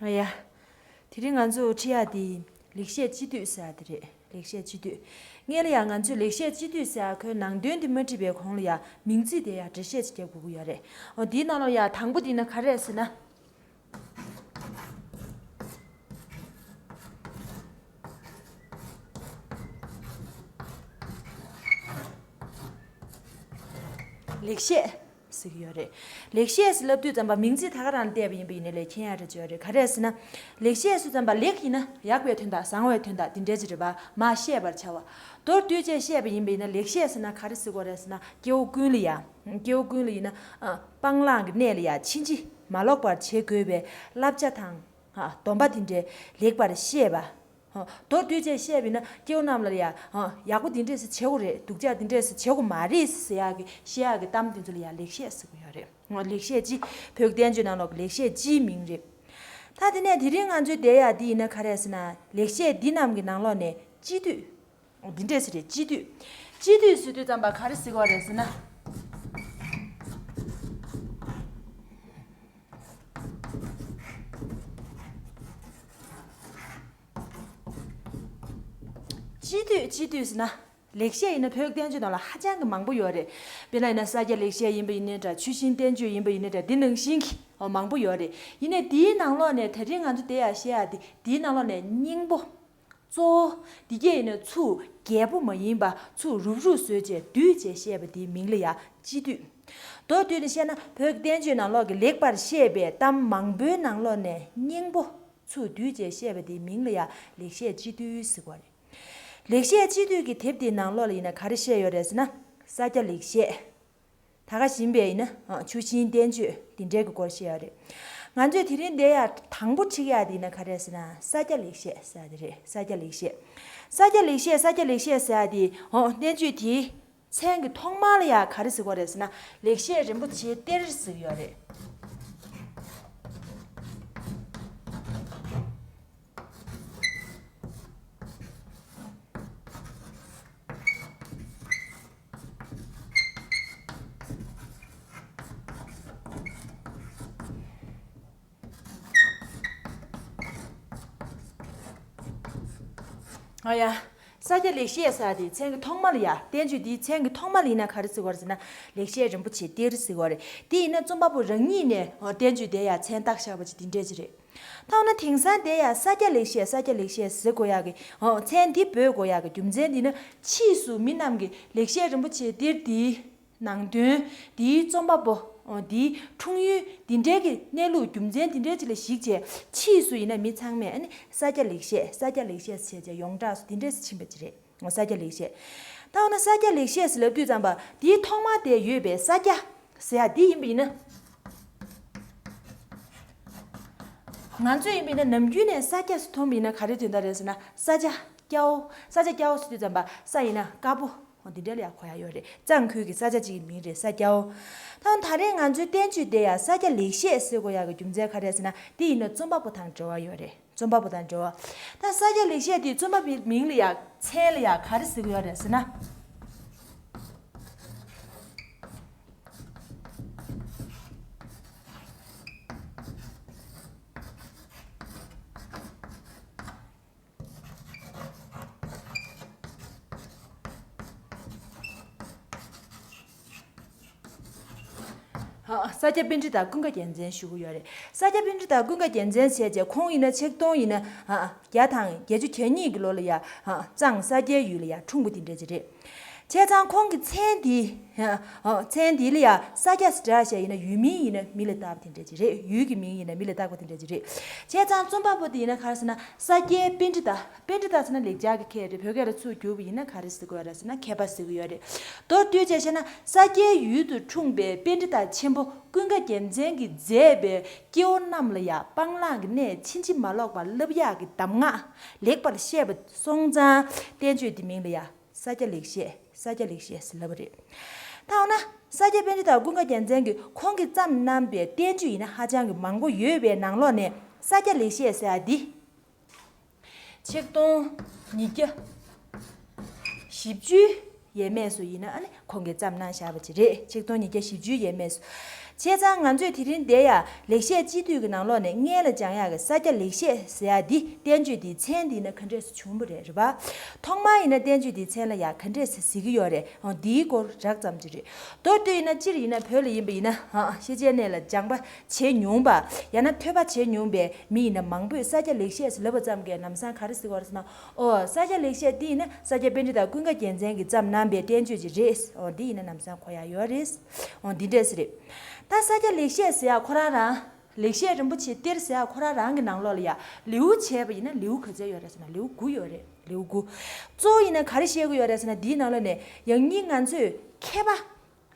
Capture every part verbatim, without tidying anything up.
ཨ་ཡ། དེ་རིང་ང་ཚོ་ཁྲིད་ཡག་དེ་ལེགས་བཤད་སྤྱི་བསྡུས་ཟེར་ཡག་དེ་རེད། ལེགས་བཤད་སྤྱི་བསྡུས། སྔོན་ལ་ཡང་ང་ཚོས་ལེགས་བཤད་སྤྱི་བསྡུས་ཟེར་ཡག་ཁོའི་ནང་དོན་དེ་མ་ཁྲིད་པའི་གོང་ལ་ཡང་མིང་ཚིག་དེ་ཡང་འགྲེལ་བཤད་ཅིག་རྒྱབ་དགོས་ཀྱི་ཡོད་རེད། འོ་དེའི་ནང་ལ་ཡང་དང་པོ་དེ་ན་ག་རེ་ཟེར་ན། ལེགས་བཤད་ཟེར་གྱི་ཡོད་རེད། ལེགས་བཤད་ཟེར་ལབ་དུས་ཙམ་པ་མིང་ཚིག་ད་ག་རང་བལྟས་པ་ཡིན་པ་ཡིན་ན་ལས་མཁྱེན་ཡག་འདྲ་ཅིག་ཡོད་རེད། ག་རེ་ཟེར་ན། ལེགས་བཤད་ཟེར་ཙམ་པ་ལེགས་ཡིན་ན་ཡག་པའི་དོན་དག་བཟང་བའི་དོན་དག་དེ་འདྲའི་ཅིག་རེད་པ། མར་བཤད་པར་བྱ་བ། མདོར་བསྡུས་བྱས་བཤད་པ་ཡིན་པ་ཡིན་ན་ལེགས་བཤད་ཟེར་ན་ག་རེ་ཟེར་དགོས་རེད་ཟེར་ན་སྐྱེ་བོ་ཀུན་ལ་ཡ། སྐྱེ་བོ་ཀུན་ལ་ཡིན་ན། ཨ། སྤང་བླང་གི་གནས་ལ་ཡ་ཕྱིན་ཅི་མ་ལོག་པར་བྱེད་དགོས་པའི་བསླབ་བྱ་དང་། ཨ། སྡོམ་པ་དེ་འདྲའི་ལེགས་པར་བཤད་པ། ཧོ། མདོར་བསྡུས་བྱས་བཤད་པ་ཡིན་ན་སྐྱེ་བོ་རྣམས་ལ་ཡ། ཧོ། ཡག་པོ་འདི་འདྲས་སེ་བྱེད་དགོས་རེད། སྡུག་ཅག་འདི་འདྲས་སེ་བྱེད་དགོས་མ་རེད་ཟེར་ཡག་གི་བཤད་ཡག་གི་གཏམ་དེ་ཚོ་ལ་ཡ་ལེགས་བཤད་ཟེར་གྱི་ཡོད་རེད། ཧོ། ལེགས་བཤད་སྤྱི། བོད་ཀྱི་བསྟན་བཅོས་ནང་ལོགས་ཀྱི་ལེགས་བཤད་སྤྱིའི་མིང་རེད། ད་དེ་ནས་དེ་རིང་ང་ཚོའི་བསྡད་ཡག་འདི་ཡིན་ན་ག་རེ་ཟེར་ན་ལེགས་བཤད་འདི་རྣམས་ཀྱི་ནང་ལོགས་ནས་སྤྱི་བསྡུས། འོ་འདི་འདྲས་ཟེར་རེད། སྤྱི་བསྡུས། སྤྱི་བསྡུས་ཟེར་དུས་ཙམ་པ་ག་རེ་ཟེར་གྱི་ཡོད་རེད་ཟེར་ན། སྤྱི་བསྡུས་སྤྱི་བསྡུས་ཟེར་ན། ལེགས་བཤད་ཡིན་ན་བོད་བསྟན་བཅོས་ནང་ལ་ཧ་ཅང་གི་མང་པོ་ཡོད་རེད། དཔེར་ན་ཡིན་ན་ས་སྐྱ་ལེགས་བཤད་ཡིན་པ་ཡིན་ནའི་འདྲ། ཆུ་ཤིང་བསྟན་བཅོས་ཡིན་པ་ཡིན་ནའི་འདྲ། འདི་ནང་བཞིན་གྱི་མང་པོ་ཡོད་རེད། ཡིན་ནའི་དེའི་ནང་ལོགས་ནས་དེ་རིང་ང་ཚོ་དེ་ཡང་བཤད་ཡག་དེ་དེའི་ནང་ལོགས་ནས་སྙིང་པོ། གཙོ་བོ། འདི་གས་ཡིན་ན་ཚུར་རྒྱས་པོ་མ་ཡིན་པ་ཚུར་རུབ་རུབ་བཟོས་བྱས་བསྡུས་བྱས་བཤད་པ་དེའི་མིང་ལ་ཡང་སྤྱི་བསྡུས། མདོར་བསྡུས་ནས་བཤད་ན་བོད་བསྟན་བཅོས་ནང་ལོགས་ཀྱི་ལེགས་པར་བཤད་པའི་གཏམ་མང་པོའི་ནང་ལོགས་ནས་སྙིང་པོ་ཚུར་བསྡུས་བྱས་བཤད་པ་དེའི་མིང་ལ་ཡང་ལེགས་བཤད་སྤྱི་བསྡུས་ཟེར་གྱི་ཡོད་རེད། ལེགས་བཤད་སྤྱི་བསྡུས་ཀྱི་དེབ་དེའི་ནང་ལོགས་ལ་ཡིན་ན་ག་རེ་བཤད་ཡོད་རེད་ཟེར་ན། ས་སྐྱ་ལེགས་བཤད། ད་ག་བཞིན་པའི་ཡིན་ན། ཨ། ཆུ་ཤིང་བསྟན་བཅོས་འདི་འདྲའི་གི་སྐོར་བཤད་ཡོད་རེད། ང་ཚོས་དེ་རིང་འདི་ཡ་དང་པོ་ཁྲིད་ཡག་དེ་ཡིན་ན་ག་རེ་ཟེར་ན་ས་སྐྱ་ལེགས་བཤད་ཟེར་ཡག་དེ་རེད། ས་སྐྱ་ལེགས་བཤད། ས་སྐྱ་ལེགས་བཤད་ས་སྐྱ་ལེགས་བཤད་ཟེར་ཡག་དེ། ཨོ། བསྟན་བཅོས་དེའི་མཚན་གྱི་ཐོག་མ་ལ་ཡ་ག་རེ་ཟེར་གྱི་ཡོད་རེད་ཟེར་ན་ལེགས་བཤད་རིན་པོ་ཆེའི་གཏེར་ཟེར་གྱི་ཡོད་རེད། ཨ་ཡ། ས་སྐྱ་ལེགས་བཤད་ཟེར་དེ་མཚན་གྱི་ཐོག་མ་ལ་ཡ། བསྟན་བཅོས་འདིའི་མཚན་གྱི་ཐོག་མ་ལ་ཡིན་ན་ག་རེ་ཟེར་གྱི་ཡོད་རེད་ཟེར་ན་ལེགས་བཤད་རིན་པོ་ཆེའི་གཏེར་ཟེར་གྱི་ཡོད་རེད། དེ་ཡིན་ན་རྩོམ་པ་པོ་རང་ཉིད་ནས་བསྟན་བཅོས་དེ་ཡ་མཚན་བཏགས་བཞག་པ་ཅིག་དེ་འདྲས་ཅིག་རེད། ཐ་ན་དེང་སང་དེ་ཡང་ས་སྐྱ་ལེགས་བཤད་ས་སྐྱ་ལེགས་བཤད་ཟེར་དགོས་ཡག་གི། ཨོ། མཚན་འདི་འབོད་དགོས་ཡག་གི་རྒྱུ་མཚན་འདི་ནི་ཕྱིས་སུ་མི་རྣམས་ཀྱིས་ལེགས་བཤད་རིན་པོ་ཆེ་འདིར་འདིའི་ནང་དོན། འདིའི་རྩོམ་པ་པོ། ཨོ། འདིའི་འཁྲུངས་ཡུལ་འདི་འདྲའི་གི་གནས་ལུགས་རྒྱུ་མཚན་འདི་འདྲའི་ཅིག་ལ་གཞིགས་བྱས་ཕྱིས་སུ་ཡིན་ན་མི་ཚང་མས་ཨ་ནི་ས་སྐྱ་ལེགས་བཤད་ས་སྐྱ་ལེགས་བཤད་ཟེར་བྱས་ཡོངས་གྲགས་སུ་འདི་འདྲས་སུ་ཕྱིན་པ་ཅིག་རེད། ས་སྐྱ་ལེགས་བཤད། ད་འོ་ན་ས་སྐྱ་ལེགས་བཤད་ཟེར་ལབ་དུས་ཙམ་པ་དེའི་ཐོག་མ་དེ་ཡོད་པའི་ས་སྐྱ་ཟེར་ཡག་འདི་ཡིན་པ་ཡིན་ན། ང་ཚོས་ཡིན་པ་ཡིན་ན་ནམ་རྒྱུན་ནས་ས་སྐྱ་ཟེར་མཐོང་བ་ཡིན་ན་ག་རེ་དོན་དག་རེད་ཟེར་ན་ས་སྐྱ་སྐྱ་བོ། ས་སྐྱ་སྐྱ་བོ་ཟེར་དུས་ཙམ་པ་ས་ཡིན་ན་དཀར་པོ། འོ་འདི་འདྲ་ལ་ཡང་གོ་ཡག་ཡོད་རེད། གཙང་ཁུལ་གྱི་ས་ཆ་གཅིག་གི་མིང་རེད་ས་སྐྱ་བོ། ད་ད་རེས་ང་ཚོའི་བསྟན་བཅོས་དེ་ཡང་ས་སྐྱ་ལེགས་བཤད་ཟེར་དགོས་ཡག་གི་རྒྱུ་མཚན་ག་རེ་ཟེར་ན་དེ་ཡིན་ན་རྩོམ་པ་པོ་དང་འབྲེལ་བ་ཡོད་རེད། རྩོམ་པ་པོ་དང་འབྲེལ་བ། ད་ས་སྐྱ་ལེགས་བཤད་དེ་རྩོམ་པ་པོའི་མིང་ལ་ཡང་མཚན་ལ་ཡང་ག་རེ་ཟེར་གྱི་ཡོད་རེད་ཟེར་ན། ཧ། ས་སྐྱ་པཎྜི་ཏ་ཀུན་དགའ་རྒྱལ་མཚན་ཞུ་གི་ཡོད་རེད། ས་སྐྱ་པཎྜི་ཏ་ཀུན་དགའ་རྒྱལ་མཚན་ཟེར་བྱས་ཁོང་ཡིན་ན་ཆིག་སྟོང་ཡིན་ན་ཧ་བརྒྱ་དང་བརྒྱད་ཅུ་གྱ་གཉིས་ཀྱི་ལོ་ལ་ཡ་ཧ་གཙང་ས་སྐྱའི་ཡུལ་ལ་ཡ་འཁྲུངས་པ་དེ་འདྲ་ཅིག་རེད། བྱས་ཙང་ཁོང་གི་མཚན་དེ་ཧ་མཚན་དེ་ལ་ཡ་ས་སྐྱ་ཟེར་བྱས་ཡིན་ན་ཡུལ་མིང་ཡིན་ན་མི་ལ་བཏགས་པ་དེ་འདྲ་ཅིག་རེད། ཡུལ་གྱི་མིང་ཡིན་ན་མི་ལ་བཏགས་པ་དེ་འདྲ་ཅིག་རེད། བྱས་ཙང་རྩོམ་པ་པོ་དེ་ཡིན་ན་ག་རེ་ཟེར་ན་ས་སྐྱའི་པཎྜི་ཏ། པཎྜི་ཏ་ཟེར་ན་ལེགས་སྦྱར་གྱི་སྐད་རེད། བོད་སྐད་ལ་ཚུར་བསྒྱུར་བ་ཡིན་ན་ག་རེ་ཟེར་གྱི་ཡོད་རེད་ཟེར་ན་མཁས་པ་ཟེར་གྱི་ཡོད་རེད། མདོར་བསྡུས་བྱས་བཤད་ན་ས་སྐྱའི་ཡུལ་དུ་འཁྲུངས་པའི་པཎྜི་ཏ་ཆེན་པོ་ཀུན་དགའ་རྒྱལ་མཚན་གྱིས་མཛད་པའི་སྐྱེ་བོ་རྣམས་ལ་ཡང་སྤང་བླང་གི་གནས་ཕྱིན་ཅི་མ་ལོག་པར་བསླབ་ཡག་གི་གདམས་ངག་ལེགས་པར་བཤད་པ་སོང་ཙང་བསྟན་བཅོས་འདི་མིང་ལ་ཡང་ས་སྐྱ་ལེགས་བཤད་ས་སྐྱ་ལེགས་བཤད་ཟེར་ལབ་པ་རེད། ད་འོ་ན་ས་སྐྱ་པཎྜི་ཏ་ཀུན་དགའ་རྒྱལ་མཚན་གྱིས་ཁོང་གིས་བརྩམས་གནང་པའི་བསྟན་བཅོས་ཡིན་ན་ཧ་ཅང་གི་མང་པོ་ཡོད་པའི་ནང་ལོགས་ནས་ས་སྐྱ་ལེགས་བཤད་ཟེར་ཡག་འདི། ཆིག་སྟོང་ཉིས་བརྒྱ་བཞི་བཅུའི་ ཡས་མས་སུ་ཡིན་ན་ཨ་ནི་ཁོང་གིས་བརྩམས་གནང་བཞག་པ་ཅིག་རེད། ཆིག་སྟོང་ཉིས་བརྒྱ་བཞི་བཅུའི་ཡས་མས་སུ། བྱས་ཙང་ང་ཚོས་དེ་རིང་འདིར་ཡ་ལེགས་བཤད་སྤྱི་འཐུས་ཀྱི་ནང་ལོགས་ནས་སྔོན་ལ་སྦྱང་ཡག་གི་ས་སྐྱ་ལེགས་བཤད་ཟེར་ཡ་འདི་བསྟན་བཅོས་འདིའི་མཚན་འདི་ཡིན་ན་ག་འདྲས་སེ་བྱུང་བ་རེད། རེད་པ། ཐོག་མར་ཡིན་ན་བསྟན་བཅོས་འདིའི་མཚན་ལ་ཡ་ག་འདྲས་སེ་ཟེར་གྱི་ཡོད་རེད། འོ་འདིའི་སྐོར་རགས་ཙམ་ཅིག་རེད། མདོར་བསྡུས་ཡིན་ན་སྤྱིར་ཡིན་ན་བོད་ལ་ཡིན་པ་ཡིན་ན་ཨ་ཨ་ཤེས་བྱའི་གནས་ལ་སྦྱང་པ་བྱེད་མྱོང་པ་ཡང་ན་ཐོས་པ་བྱེད་མྱོང་པའི་མི་ཡིན་ན་མང་པོས་ས་སྐྱ་ལེགས་བཤད་ཟེར་ལབ་པ་ཙམ་གྱིས་ལམ་སང་ག་རེ་ཟེར་གྱི་ཡོད་རེད་ཟེར་ན། ཨོ་ས་སྐྱ་ལེགས་བཤད་འདི་ཡིན་ན་ས་སྐྱ་པཎྜི་ཏ་ཀུན་དགའ་རྒྱལ་མཚན་གྱིས་བརྩམས་གནང་པའི་བསྟན་བཅོས་ཅིག་རེད། ཨོ་འདི་ཡིན་ན་ལམ་སང་གོ་ཡག་ཡོད་རེད། ཨོ་འདི་འདྲས་རེད། ད་ས་སྐྱ་ལེགས་བཤད་ཟེར་ཡག་ཁོ་རང་རང་ལེགས་བཤད་རིན་པོ་ཆེའི་གཏེར་ཟེར་ཡག་ཁོ་རང་རང་གི་ནང་ལོགས་ལ་ཡ་ལེའུ་བྱས་པ་ཡིན་ན་ལེའུ་ག་ཚོད་ཡོད་རེད་ཟེར་ན་ལེའུ་དགུ་ཡོད་རེད། ལེའུ་དགུ། གཙོ་བོ་ཡིན་ན་ག་རེ་བཤད་ཀྱི་ཡོད་རེད་ཟེར་ན་འདིའི་ནང་ལོགས་ནས་ཡང་སྙིང་ང་ཚོས་མཁས་པ་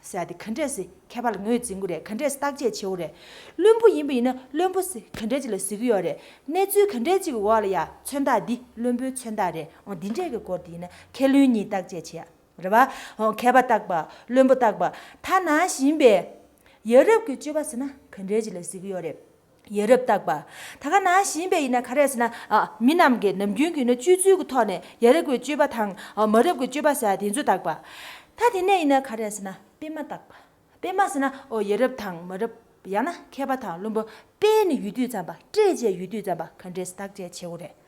ཟེར་ཡ་དེ་ག་འདྲས་སེ་མཁས་པ་ལ་ངོས་འཛིན་དགོས་རེད། ག་འདྲས་སེ་བརྟག་དཔྱད་བྱེད་དགོས་རེད། བླུན་པོ་ཡིན་པ་ཡིན་ན་བླུན་པོ་ཟེར་ག་འདྲས་ཅིག་ལ་ཟེར་གྱི་ཡོད་རེད། གནས་ཚུལ་ག་འདྲས་ཅིག་གི་འོག་ལ་ཡ་མཚོན་རྟགས་འདི་བླུན་པོའི་མཚོན་རྟགས་རེད། འོ་འདི་འདྲས་ཀྱི་སྐོར་དེ་ཡིན་ན་མཁས་བླུན་གཉིས་བརྟག་དཔྱད་བྱེད་ཡ་རེད་པ། འོ་མཁས་པ་བརྟག་པ་བླུན་པོ་བརྟག་པ། ད་ནང་བཞིན་པའི་ཡ་རབས་ཀྱི་སྤྱོད་པ་ཟེར་ན་ག་འདྲས་ཅིག་ལ་ཟེར་གྱི་ཡོད་རེད། ཡ་རབས་བརྟག་པ། ད་ག་ནང་བཞིན་པའི་ཡིན་ན་ག་རེ་ཟེར་ན་ཨ་མི་རྣམས་ཀྱིས་ནམ་རྒྱུན་གྱི་ནི་སྤྱོད་ཚུལ་གྱི་ཐོག་ནས་ཡ་རབས་ཀྱི་སྤྱོད་པ་དང་ཨ་མ་རབས་ཀྱི་སྤྱོད་པ་ཟེར་ཡ་དེ་ཚོ་བརྟག་པ། ད་དེ་ནས་ཡིན་ན་ག་རེ་ཟེར་ན་སྤེལ་མ་བརྟག་པ། སྤེལ་མ་ཟེར་ན་ཨོ་ཡ་རབས་དང་མ་རབས་ཡང་ན་མཁས་པ་དང་བླུན་པོ་སྤེལ་ནས་ཡོད་དུས་ཙམ་པ་སྤྲད་བྱས་ཡོད་དུས་ཙམ་པ་ག་འདྲས་བརྟག་དཔྱད་བྱེད་དགོས་རེད།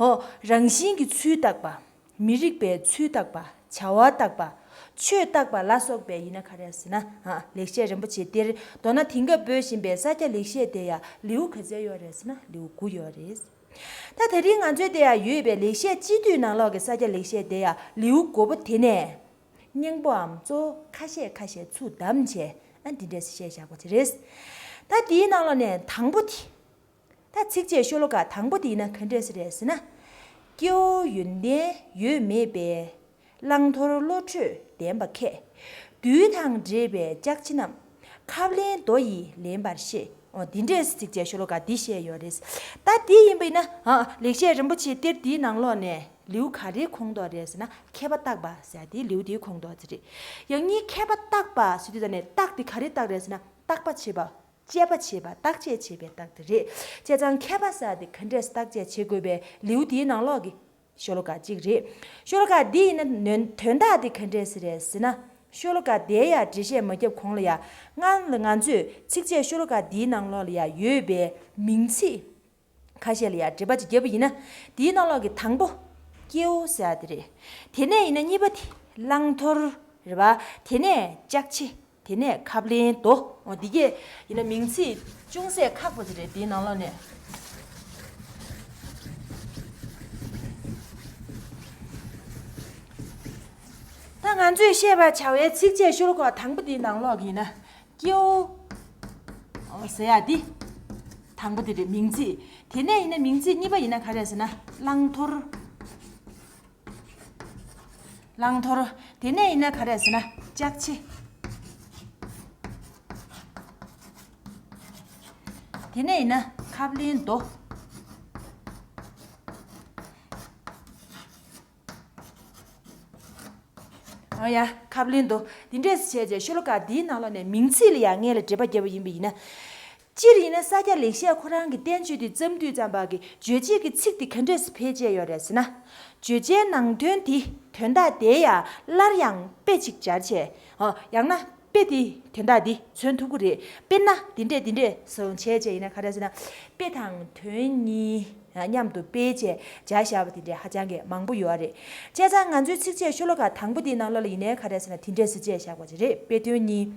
ཨོ་རང་བཞིན་གྱི་ཚུལ་བརྟག་པ། མི་རིགས་པའི་ཚུལ་བརྟག་པ། བྱ་བ་བརྟག་པ། ཆོས་བརྟག་པ་ལ་སོགས་པའི་ཡིན་ན་ག་རེ་ཟེར་ན་ཨ་ལེགས་བཤད་རིན་པོ་ཆེའི་གཏེར། མདོར་ན་དེང་སྐབས་འབོད་བཞིན་པའི་ས་སྐྱ་ལེགས་བཤད་དེ་ཡང་ལེའུ་ག་ཚོད་ཡོད་རེད་ཟེར་ན་ལེའུ་དགུ་ཡོད་རེད། ད་དེ་རིང་ང་ཚོའི་དེ་ཡང་ཡོད་པའི་ལེགས་བཤད་སྤྱི་འཐུས་ནང་ལོགས་ཀྱི་ས་སྐྱ་ལེགས་བཤད་དེ་ཡང་ལེའུ་དགུ་པོ་དེ་ནས་སྙིང་པོའམ་གཙོ་བོ་ཁ་ཤས་ཁ་ཤས་ཚུར་བདམས་བྱས་ཨ་འདི་འདྲས་བཤད་བཞག་པ་དེ་རེད། ད་དེའི་ནང་ལོགས་ནས་དང་པོ་དེ། ད་ཚིགས་བཅད་ཤོ་ལོ་ཀ་དང་པོ་དེ་ཡིན་ན་ག་འདྲས་སེ་རེད་ཟེར་ན། སྐྱེ་བོ་ཡོན་ཏན་ཡོད་མེད་པའི། བླང་དོར་བློ་གྲོས་ལྡན་པ་མཁས། རྡུལ་དང་འདྲེས་པའི་ལྕགས་ཕྱེ་རྣམས། ཁབ་ལེན་རྡོ་ཡིས་ལེན་པར་ཤེས། འོ་འདི་འདྲས་སེ་ཚིགས་བཅད་ཤོ་ལོ་ཀ་འདི་བཤད་ཡོད་རེད། ད་འདི་ཡིན་པ་ཡིན་ན་ཨ་ལེགས་བཤད་རིན་པོ་ཆེའི་གཏེར་འདིའི་ནང་ལོགས་ནས་ལེའུ་ག་རེའི་ཁོངས་གཏོགས་རེད་ཟེར་ན་མཁས་པ་བརྟག་པ་ཟེར་ཡ་དེ་ལེའུ་དེའི་ཁོངས་གཏོགས་ཅིག་རེད། ཡང་སྙིང་མཁས་པ་བརྟག་པ་ཟེར་དུས་ད་ནས་བརྟག་དེ་ག་རེ་བརྟག་རེད་ཟེར་ན་བརྟག་པ་བྱེད་པ། དཔྱད་པ་བྱེད་པ་བརྟག་དཔྱད་བྱེད་པའི་རྟགས་དེ་རེད། བྱས་ཙང་མཁས་པ་ཟེར་དེ་ག་འདྲས་བརྟག་དཔྱད་བྱེད་དགོས་པའི་ལེའུ་དེའི་ནང་ལོགས་ཀྱི་ཤོ་ལོ་ཀ་གཅིག་རེད། ཤོ་ལོ་ཀ་འདི་ཡིན་ན་ནོན་དོན་དག་དེ་ག་འདྲས་སེ་རེད་ཟེར་ན། ཤོ་ལོ་ཀ་དེའི་ཡ་འགྲེལ་བཤད་མ་བརྒྱབ་གོང་ལ་ཡ་སྔར་ལ་ང་ཚོས་ཚིགས་བཅད་ཤོ་ལོ་ཀ་འདིའི་ནང་ལོགས་ལ་ཡ་ཡོད་པའི་མིང་ཚིག་ཁ་ཤས་ལ་ཡ་འགྲེལ་པ་ཅིག་བརྒྱབ་པ་ཡིན་ན། དེའི་ནང་ལོགས་ཀྱི་དང་པོ་སྐྱེ་བོ་ཟེར་ཡ་དེ་རེད། དེ་ནས་ཡིན་ན་གཉིས་པ་དེ་བླང་དོར་རེད་པ། དེ་ནས་ལྕགས་ཕྱེ། དེ་ནས་ཁབ་ལེན་རྡོ། འོ་འདི་གས་ཡིན་ན་མིང་ཚིག་ཅུང་ཟད་ཁག་པོ་ཅིག་རེད་འདིའི་ནང་ལོགས་ནས། ད་ང་ཚོས་བཤད་པར་བྱ་བའི་ཚིགས་བཅད་ཤོ་ལོ་ཀ་དང་པོ་འདིའི་ནང་ལོགས་ཀྱི་ཡིན་ན་སྐྱེ་བོ་ཟེར་ཡ་འདི་དང་པོ་དེ་རེད་མིང་ཚིག་དེ་ནས་ཡིན་ན་མིང་ཚིག་གཉིས་པ་ཡིན་ན་ག་རེ་ཟེར་ན་བླང་དོར། བླང་དོར། དེ་ནས་ཡིན་ན་ག་རེ་ཟེར་ན་ལྕགས་ཕྱེ། དེ་ནས་ཡིན་ན་ཁབ་ལེན་རྡོ། ཨོ་ཡ། ཁབ་ལེན་རྡོ། འདི་འདྲས་བྱས་རྗེས་ཤོ་ལོ་ཀ་འདིའི་ནང་ལོགས་ནས་མིང་ཚིག་ལ་ཡང་སྔོན་ལ་འགྲེལ་པ་བརྒྱབ་པ་ཡིན་པ་ཡིན་ན། སྤྱིར་ཡིན་ན་ས་སྐྱ་ལེགས་བཤད་ཁོ་རང་གི་བསྟན་བཅོས་འདི་བརྩམས་དུས་ཙམ་པ་གི་རྗོད་བྱེད་ཀྱི་ཚིག་འདི་ག་འདྲས་སེ་ཕལ་ཆེར་ཡོད་རེད་ཟེར་ན། བརྗོད་བྱའི་ནང་དོན་འདི་དོན་དག་དེ་ཡང་སླར་ཡང་དཔེ་གཅིག་སྦྱར་བྱས། ཨོ་ཡང་ན་དཔེ་འདི་དོན་དག་འདི་མཚོན་ཐུབ་ཀྱི་རེད། དཔེར་ན་འདི་འདྲས་འདི་འདྲས་སོང་བྱས་བྱས་ཡིན་ན་ག་འདྲས་ཟེར་ན། དཔེ་དང་དོན་གཉིས། མཉམ་དུ་སྤེལ་བྱས་སྦྱར་བཞག་པ་དེ་འདྲའི་ཧ་ཅང་གི་མང་པོ་ཡོད་རེད། བྱས་ཙང་ང་ཚོའི་ཚིགས་བཅད་ཤོ་ལོ་ཀ་དང་པོ་དེའི་ནང་ལོགས་ལ་ཡིན་ནའི་ག་རེ་ཟེར་ན་དེ་འདྲས་སེ་བྱས་བཞག་པ་ཅིག་རེད། དཔེ་དོན་གཉིས།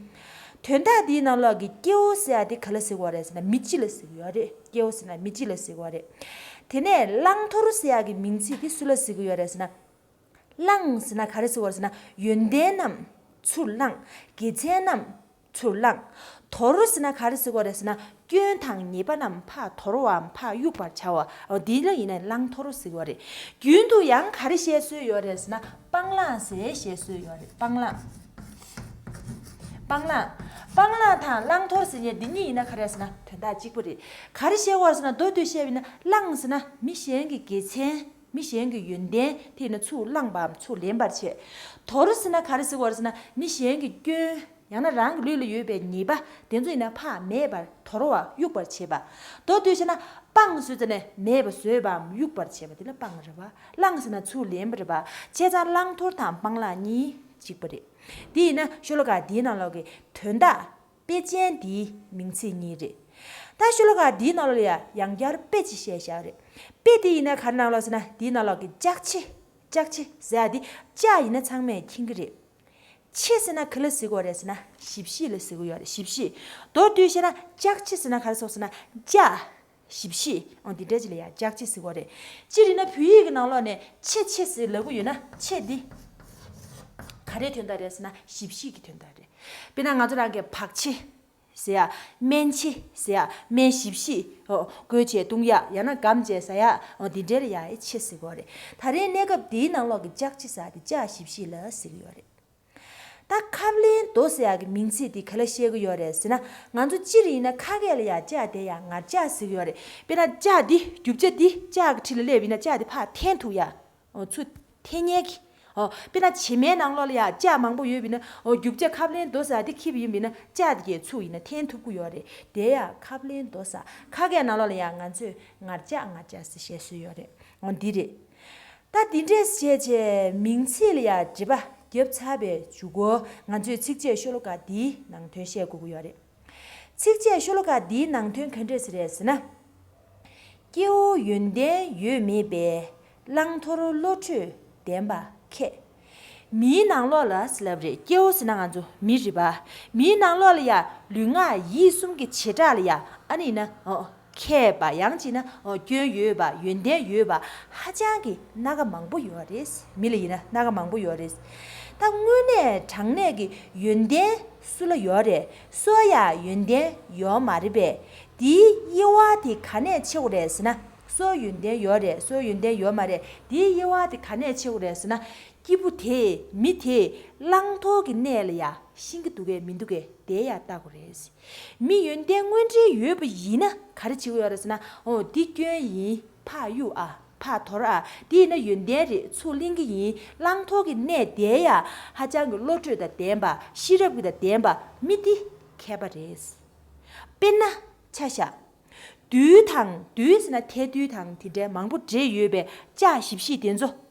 དོན་དག་དེའི་ནང་ལོགས་ཀྱི་སྐྱེ་བོ་ཟེར་ཡ་དེ་ག་ལ་ཟེར་གྱི་ཡོད་རེད་ཟེར་ན་མི་སྤྱི་ལ་ཟེར་གྱི་ཡོད་རེད། སྐྱེ་བོ་ཟེར་ན་མི་སྤྱི་ལ་ཟེར་གྱི་ཡོད་རེད། དེ་ནས་བླང་དོར་ཟེར་ཡ་གི་མིང་ཚིག་དེ་སུ་ལ་ཟེར་གྱི་ཡོད་རེད་ཟེར་ན། བླང་ཟེར་ན་ག་རེ་ཟེར་བ་ཟེར་ན་ཡོན་ཏན་རྣམས་ཚུར་བླངས། དགེ་མཚན་རྣམས་ཚུར་བླངས། དོར་ཟེར་ན་ག་རེ་ཟེར་བ་རེད་ཟེར་ན་སྐྱོན་དང་ཉེས་པ་རྣམས་ཕར་དོར་བའམ་ཕར་གཡུག་པར་བྱ་བ། འོ་འདི་ལ་ཡིན་ན་བླང་དོར་ཟེར་བ་རེད། རྒྱུན་དུ་ཡང་ག་རེ་བཤད་སྲོལ་ཡོད་རེད་ཟེར་ན་སྤང་བླང་ཟེར་བཤད་སྲོལ་ཡོད་རེད། སྤང་བླང་། སྤང་བླང་། སྤང་བླང་དང་བླང་དོར་ཟེར་མཁན་འདི་གཉིས་ཡིན་ན་ག་རེ་ཟེར་ན་དོན་དག་གཅིག་པ་རེད། ག་རེ་བཤད་བ་རེད་ཟེར་ན་མདོར་བསྡུས་བཤད་པ་ཡིན་ན་བླང་ཟེར་ན་མི་གཞན་གྱི་དགེ་མཚན། མི་གཞན་གྱི་ཡོན་ཏན་དེ་ཡིན་ན་ཚུར་བླངས་པའམ་ཚུར་ལེན་པར་བྱེད། དོར་ཟེར་ན་ག་རེ་ཟེར་བ་རེད་ཟེར་ན་མི་གཞན་གྱི་སྐྱོན། ཡང་ན་རང་གི་ལུས་ལ་ཡོད་པའི་ཉེས་པ་དེ་ཚོ་ཡིན་ན་ཕར་མེད་པར་དོར་བ་གཡུག་པར་བྱེད་པ། མདོར་བསྡུས་བྱས་ན་སྤང་ཟེར་ཙ་ནས་མེད་པ་བཟོས་པའམ་གཡུག་པར་བྱེད་པ་དེ་ལ་སྤང་རེད་པ། བླང་ཟེར་ན་ཚུར་ལེན་པ་རེད་པ། བྱས་ཙང་བླང་དོར་དང་སྤང་བླང་གཉིས། གཅིག་པ་རེད། འདི་ཡིན་ན་ཤོ་ལོ་ཀ་འདིའི་ནང་ལོགས་ཀྱི་དོན་དག་དཔེ་ཅན་འདིའི་མིང་ཚིག་གཉིས་རེད། ད་ཤོ་ལོ་ཀ་འདིའི་ནང་ལོགས་ལ་ཡང་ཡང་བསྐྱར་དཔེ་ཅིག་བཤད་བཞག་རེད། དཔེ་འདི་ཡིན་ན་ག་རེ་ནང་ལོགས་ཟེར་ན་འདིའི་ནང་ལོགས་ཀྱི་ལྕགས་ཕྱེ། ལྕགས་ཕྱེ་ཟེར་ཡ་འདི་ལྕགས་ཡིན་ན་ཚང་མས་མཁྱེན་གྱི་རེད། ཕྱེ་ཟེར་ན་ག་ལ་ཟེར་གྱི་ཡོད་རེད་ཟེར་ན་ཞིབ་ཕྱེ་ལ་ཟེར་གྱི་ཡོད་རེད། ཞིབ་ཕྱེ། མདོར་བསྡུས་བཤད་ན་ལྕགས་ཕྱེ་ཟེར་ན་ག་རེ་ཟེར་ཟེར་ན་ལྕགས། ཞིབ་ཕྱེ། འོ་འདི་འདྲ་ཅིག་ལ་ཡང་ལྕགས་ཕྱེ་ཟེར་གྱི་ཡོད་རེད། སྤྱིར་ཡིན་ན་བོད་ཡིག་གི་ནང་ལོགས་ནས་ཕྱེ་ཕྱེ་ཟེར་ལབ་ཀྱི་ཡོད་ན་ཕྱེ་འདི་ག་རེའི་དོན་དག་རེད་ཟེར་ན་ཞིབ་ཕྱེ་གི་དོན་དག་རེད། དཔེར་ན་ང་ཚོ་རང་གི་བག་ཕྱེ་ཟེར་ཡ། སྨན་ཕྱེ་ཟེར་ཡ། སྨན་ཞིབ་ཕྱེ། འོ་བསྐོལ་བྱས་བཏུང་ཡ། ཡང་ན་སྒམ་བྱས་ཟ་ཡ། འོ་འདི་འདྲ་ལ་ཡང་ཨེ་ཕྱེ་ཟེར་གྱི་ཡོད་རེད། ད་རེས་གནས་སྐབས་འདིའི་ནང་ལོགས་ཀྱི་ལྕགས་ཕྱེ་ཟེར་ཡ་དེ་ལྕགས་ཞིབ་ཕྱེ་ལ་ཟེར་གྱི་ཡོད་རེད། ད་ཁབ་ལེན་རྡོ་ཟེར་ཡག་གི་མིང་ཚིག་འདི་ག་ལ་བཤད་ཀྱི་ཡོད་རེད་ཟེར་ན། ང་ཚོ་སྤྱིར་ཡིན་ན་ཁ་སྐད་ལ་ཡང་ལྕགས་དེ་ཡང་ངར་ལྕགས་ཟེར་གྱི་ཡོད་རེད། དཔེར་ན་ལྕགས་འདི་རྒྱུ་ཆ་འདི་ལྕགས་ཀྱི་འཁྲི་ལ་སླེབས་ཡིན་ན་ལྕགས་འདི་ཕར་འཐེན་ཐུབ་ཡ། འོ་ཚུར་འཐེན་ཉན་གྱི། འོ་དཔེར་ན་བྱེ་མའི་ནང་ལོགས་ལ་ཡང་ལྕགས་མང་པོ་ཡོད་པ་ཡིན་ན། འོ་རྒྱུ་ཆ་ཁབ་ལེན་རྡོ་ཟེར་འདི་འཁྱེར་བ་ཡིན་པ་ཡིན་ན་ལྕགས་འདི་གས་ཚུར་ཡིན་ན་འཐེན་ཐུབ་ཀྱི་ཡོད་རེད། དེ་ཡང་ཁབ་ལེན་རྡོ་ཟེར། ཁ་སྐད་ནང་ལོགས་ལ་ཡང་ང་ཚོས་ངར་ལྕགས་ངར་ལྕགས་ཟེར་བཤད་སྲོལ་ཡོད་རེད། འོ་འདི་རེད། ད་འདི་འདྲས་བྱས་བྱས་མིང་ཚིག་ལ་ཡང་འགྲེལ་པ་བརྒྱབ་ཚར་བའི་མཇུག་གུ་ང་ཚོས་ཚིགས་བཅད་ཤོ་ལོ་ཀ་འདིའི་ནང་དོན་བཤད་དགོས་ཀྱི་ཡོད་རེད། ཚིགས་བཅད་ཤོ་ལོ་ཀ་འདིའི་ནང་དོན་ག་འདྲས་རེད་ཟེར་ན། སྐྱེ་བོ་ཡོན་ཏན་ཡོད་མེད་པའི་བླང་དོར་བློ་གྲོས་ལྡན་པ་མཁས། མིའི་ནང་ལོགས་ལ་ཟེར་ལབ་རེད། སྐྱེ་བོ་ཟེར་ན་ང་ཚོ་མི་རེད་པ། མིའི་ནང་ལོགས་ལ་ཡང་ལུས་ངག་ཡིད་གསུམ་གྱི་བྱེ་བྲག་ལ་ཡང་ཨ་ནི་ཡིན་ན་འོ། མཁས་པ་ཡང་ཅིག་ན་འོ་སྐྱོན་ཡོད་པ་ཡོན་ཏན་ཡོད་པ་ཧ་ཅང་གི་སྣ་ཁ་མང་པོ་ཡོད་རེད། མི་ལ་ཡིན་ན་སྣ་ཁ་མང་པོ་ཡོད་རེད། ད་དངོས་གནས་དྲང་གནས་ཀྱི་ཡོན་ཏན་སུ་ལ་ཡོད་རེད། སུ་ཡ་ཡོན་ཏན་ཡོད་མ་རེད་པས། དེའི་དབྱེ་བ་དེ་ག་ནས་ཕྱེ་དགོས་རེད་ཟེར་ན། སུ་ཡོན་ཏན་ཡོད་རེད། སུ་ཡོན་ཏན་ཡོད་མ་རེད། དེའི་དབྱེ་བ་དེ་ག་ནས་ཕྱེ་དགོས་རེད་ཟེར་ན། སྐྱེས་བུ་དེས་མི་དེས་བླང་དོར་གྱི་གནས་ལ་ཡ་ཤེས་ཀྱི་འདུག་གས་མི་འདུག་གས་དེ་ཡ་ལྟ་དགོས་རེད། མི་ཡོན་ཏན་དངོས་འབྲེལ་ཡོད་པ་ཡིན་ན་ག་རེ་བྱེད་ཀྱི་ཡོད་རེད་ཟེར་ན། འོ་འདི་སྐྱོན་ཡིན། ཕར་གཡུག་ཨ། ཕར་དོར་ཨ། འདི་ཡིན་ན་ཡོན་ཏན་རེད། ཚུར་ལེན་གྱི་ཡིན། བླང་དོར་གྱི་གནས་དེ་ཡ་ཧ་ཅང་གི་བློ་གྲོས་དང་ལྡན་པ། ཤེས་རབ་ཀྱི་དང་ལྡན་པ། མི་འདི་མཁས་པ་རེད། དཔེར་ན་ཆ་བཞག་རྡུལ་དང་། རྡུལ་ཟེར་ན་ཐལ་རྡུལ་དང་དེ་འདྲའི་མང་པོ་འདྲེས་ཡོད་པའི་ལྕགས་ཞིབ་ཞིབ་དེ་ཚོ།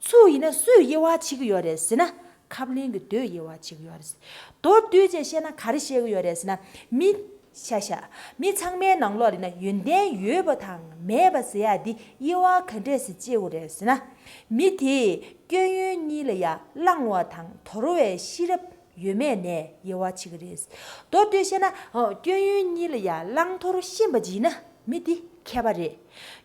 ཚུར་ཡིན་ན་སུས་དབྱེ་བ་ཕྱེ་གི་ཡོད་རེད་ཟེར་ན། ཁབ་ལེན་གྱི་མདོས་དབྱེ་བ་ཕྱེ་གི་ཡོད་རེད། མདོར་བསྡུས་བྱས་བཤད་ན་ག་རེ་བཤད་གི་ཡོད་རེད་ཟེར་ན། མི་ཤ་ཤ་མི་ཚང་མའི་ནང་ལོགས་ལ་ཡིན་ན་ཡོན་ཏན་ཡོད་པ་དང་མེད་པ་ཟེར་ཡ་འདི་དབྱེ་བ་ག་འདྲས་སེ་ཕྱེ་དགོས་རེད་ཟེར་ན། མི་དེས་སྐྱོན་ཡོན་གཉིས་ལ་ཡ་བླང་བ་དང་དོར་བའི་ཤེས་རབ་ཡོད་མེད་ནས་དབྱེ་བ་ཕྱེ་གི་རེད། མདོར་བསྡུས་བཤད་ན། ཨོ། སྐྱོན་ཡོན་གཉིས་ལ་ཡང་བླང་དོར་ཤེས་པ་ཅིག་ཡིན་ན་མི་དེ་མཁས་པ་རེད།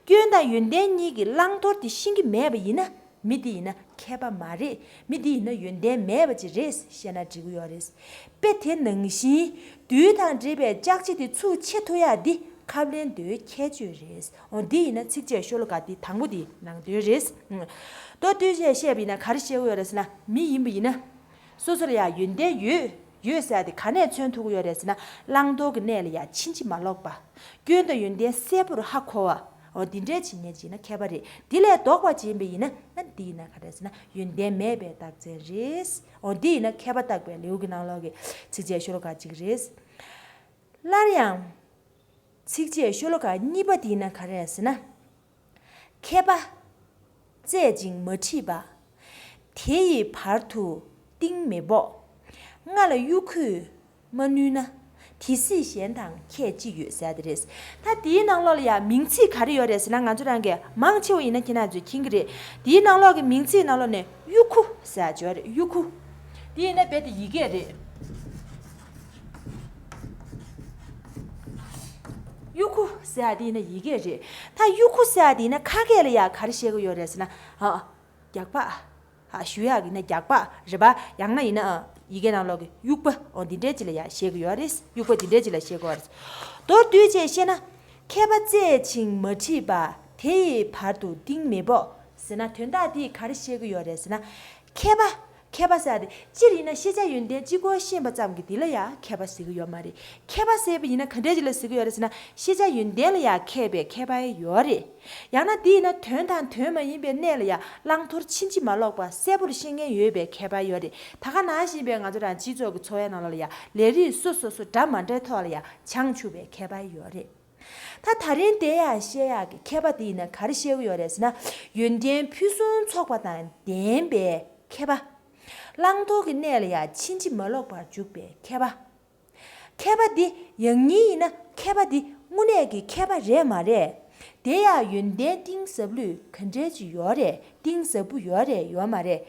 སྐྱོན་དང་ཡོན་ཏན་གཉིས་ཀྱི་བླང་དོར་དེ་ཤེས་ཀྱི་མེད་པ་ཡིན་ན་མི་དེ་ཡིན་ན་མཁས་པ་མ་རེད། མི་དེ་ཡིན་ན་ཡོན་ཏན་མེད་པ་ཅིག་རེད་ཞེ་ན་འགྲིག་གི་ཡོད་རེད། དཔེ་དེ་ནང་བཞིན་རྡུལ་དང་འདྲེས་པའི་ལྕགས་ཕྱེ་དེ་ཚུར་ཕྱེ་ཐུབ་ཡག་འདི་ཁབ་ལེན་མདོའི་ཁྱད་ཆོས་རེད། འོ་འདི་ཡིན་ན་ཚིགས་བཅད་ཤོ་ལོ་ཀ་འདི་དང་པོ་འདི་ནང་དོན་རེད། མདོར་བསྡུས་བཤད་པ་ཡིན་ན་ག་རེ་བཤད་གི་ཡོད་རེད་ཟེར་ན། མི་ཡིན་པ་ཡིན་ན། སོ་སོར་ཡང་ཡོན་ཏན་ཡོད། ཡོད་ཟེར་ཡ་དེ་ག་ནས་མཚོན་ཐུབ་ཀྱི་ཡོད་རེད་ཟེར་ན། བླང་དོར་གྱི་གནས་ལ་ཡང་ཕྱིན་ཅི་མ་ལོག་པ། སྐྱོན་དང་ཡོན་ཏན་གསལ་པོར་ཧ་གོ་བ། འོ་འདི་འདྲས་བྱེད་མཁན་ཅིག་ཡིན་ན་མཁས་པ་རེད། འདི་ལས་ལྡོག་པ་ཅིག་ཡིན་པ་ཡིན་ན་ཨ་འདི་ཡིན་ན་ག་རེ་ཟེར་ན་ཡོན་ཏན་མེད་པའི་རྟགས་མཚན་རེད། འོ་འདི་ཡིན་ན་མཁས་པ་བརྟག་པའི་ལེའུ་གི་ནང་ལོགས་ཀྱི་ཚིགས་བཅད་ཤོ་ལོ་ཀ་གཅིག་རེད། སླར་ཡང་། ཚིགས་བཅད་ཤོ་ལོ་ཀ་གཉིས་པ་འདི་ཡིན་ན་ག་རེ་ཟེར་ན། མཁས་པ། རྩེ་ཅིང་མ་ཁྲིད་པ། དེ་ཡི་བར་དུ་གཏིང་མི་དཔོག །སྔ་ལ་དབྱུག་གུས་མ་ནུས་ན། དེ་སྲིད་གཞན་དང་ཁྱད་ཅི་ཡོད་ཟེར་དེ་རེད། ད་དེའི་ནང་ལོགས་ལ་ཡང་མིང་ཚིག་ག་རེ་ཡོད་རེད་ཟེར་ན། ང་ཚོ་རང་གིས་མང་ཆེ་བ་ཡིན་ན་ཁྱེད་རང་ཚོས་མཁྱེན་གྱི་རེད། དེའི་ནང་ལོགས་ཀྱི་མིང་ཚིག་ནང་ལོགས་ནས་དབྱུག་གུ་ཟེར་ཡག་ཅིག་ཡོད་རེད། དབྱུག་གུ། དེ་ཡིན་ན་རྦད་དེ་ཡི་གེ་རེད། དབྱུག་གུ་ཟེར་ཡག་དེ་ཡིན་ན་ཡི་གེ་རེད། ད་དབྱུག་གུ་ཟེར་ཡག་དེ་ཡིན་ན་ཁ་སྐད་ལ་ཡང་ག་རེ་བཤད་ཀྱི་ཡོད་རེད་ཟེར་ན། ཨ། རྒྱགས་པ། ཨ། ཞུ་ཡག་ཡིན་ན་རྒྱགས་པ་རེད་པ། ཡང་ན་ཡིན་ན་ཨ། ཡི་གེ་ནང་ལོགས་ཀྱི་དབྱུག་པ། འོ་འདི་འདྲས་ཅིག་ལ་ཡང་བཤད་ཀྱི་ཡོད་རེད། དབྱུག་པ་འདི་འདྲས་ཅིག་ལ་བཤད་ཀྱི་ཡོད་རེད། མདོར་བསྡུས་བྱས་བཤད་ན། མཁས་པ་རྩེ་ཞིང་མ་ཁྲིད་པ། དེ་ཡི་བར་དུ་གཏིང་མི་དཔོག །ཟེར་ན་དོན་དག་འདིས་ག་རེ་བཤད་ཀྱི་ཡོད་རེད་ཟེར་ན། མཁས་པ། མཁས་པ་ཟེར་ཡག་དེ་སྤྱིར་ཡིན་ན་ཤེས་བྱ་ཡོན་ཏན་གཅིག་པོ་ཤེས་པ་ཙམ་གྱིས་འདི་ལ་ཡང་མཁས་པ་ཟེར་གྱི་ཡོད་མ་རེད། མཁས་པ་ཟེར་བ་ཡིན་ན་ག་འདྲས་ཅིག་ལ་ཟེར་གྱི་ཡོད་རེད་ཟེར་ན། ཤེས་བྱ་ཡོན་ཏན་ལ་ཡང་མཁས་པའི་མཁས་པ་ཡོད་རེད། ཡང་ན་འདི་ཡིན་ན་དོན་དང་དོན་མ་ཡིན་པའི་གནས་ལ་ཡང་བླང་དོར་ཕྱིན་ཅི་མ་ལོག་པ་གསལ་པོར་ཤེས་མཁན་ཡོད་པའི་མཁས་པ་ཡོད་རེད། ད་ག་ནང་བཞིན་པའི་ང་ཚོ་རང་སྤྱི་ཚོགས་ཀྱི་འཚོ་བའི་ནང་ལོགས་ལ་ཡང་ལས་རིགས་སོ་སོ་སོ་འདྲ་མ་འདྲའི་ཐོག་ལ་ཡང་བྱང་ཆུབ་པའི་མཁས་པ་ཡོད་རེད། ད་ད་རིང་དེ་ཡང་བཤད་ཡག་གི་མཁས་པ་དེ་ཡིན་ན་ག་རེ་བཤད་ཀྱི་ཡོད་རེད་ཟེར་ན། ཡོན་ཏན་ཕུན་སུམ་ཚོགས་པ་དང་ལྡན་པའི་མཁས་པ། བླང་དོར་གྱི་གནས་ལ་ཡང་ཕྱིན་ཅི་མ་ལོག་པར་འཇུག་པའི་མཁས་པ། མཁས་པ་འདི་ཡང་སྙིང་ཡིན་ན་མཁས་པ་འདི་དངོས་གནས་ཀྱི་མཁས་པ་རེད་མ་རེད། དེ་ཡང་ཡོན་ཏན་གཏིང་ཟབ་ལོས་ག་འདྲས་ཅིག་ཡོད་རེད། གཏིང་ཟབ་པོ་ཡོད་རེད་ཡོད་མ་རེད།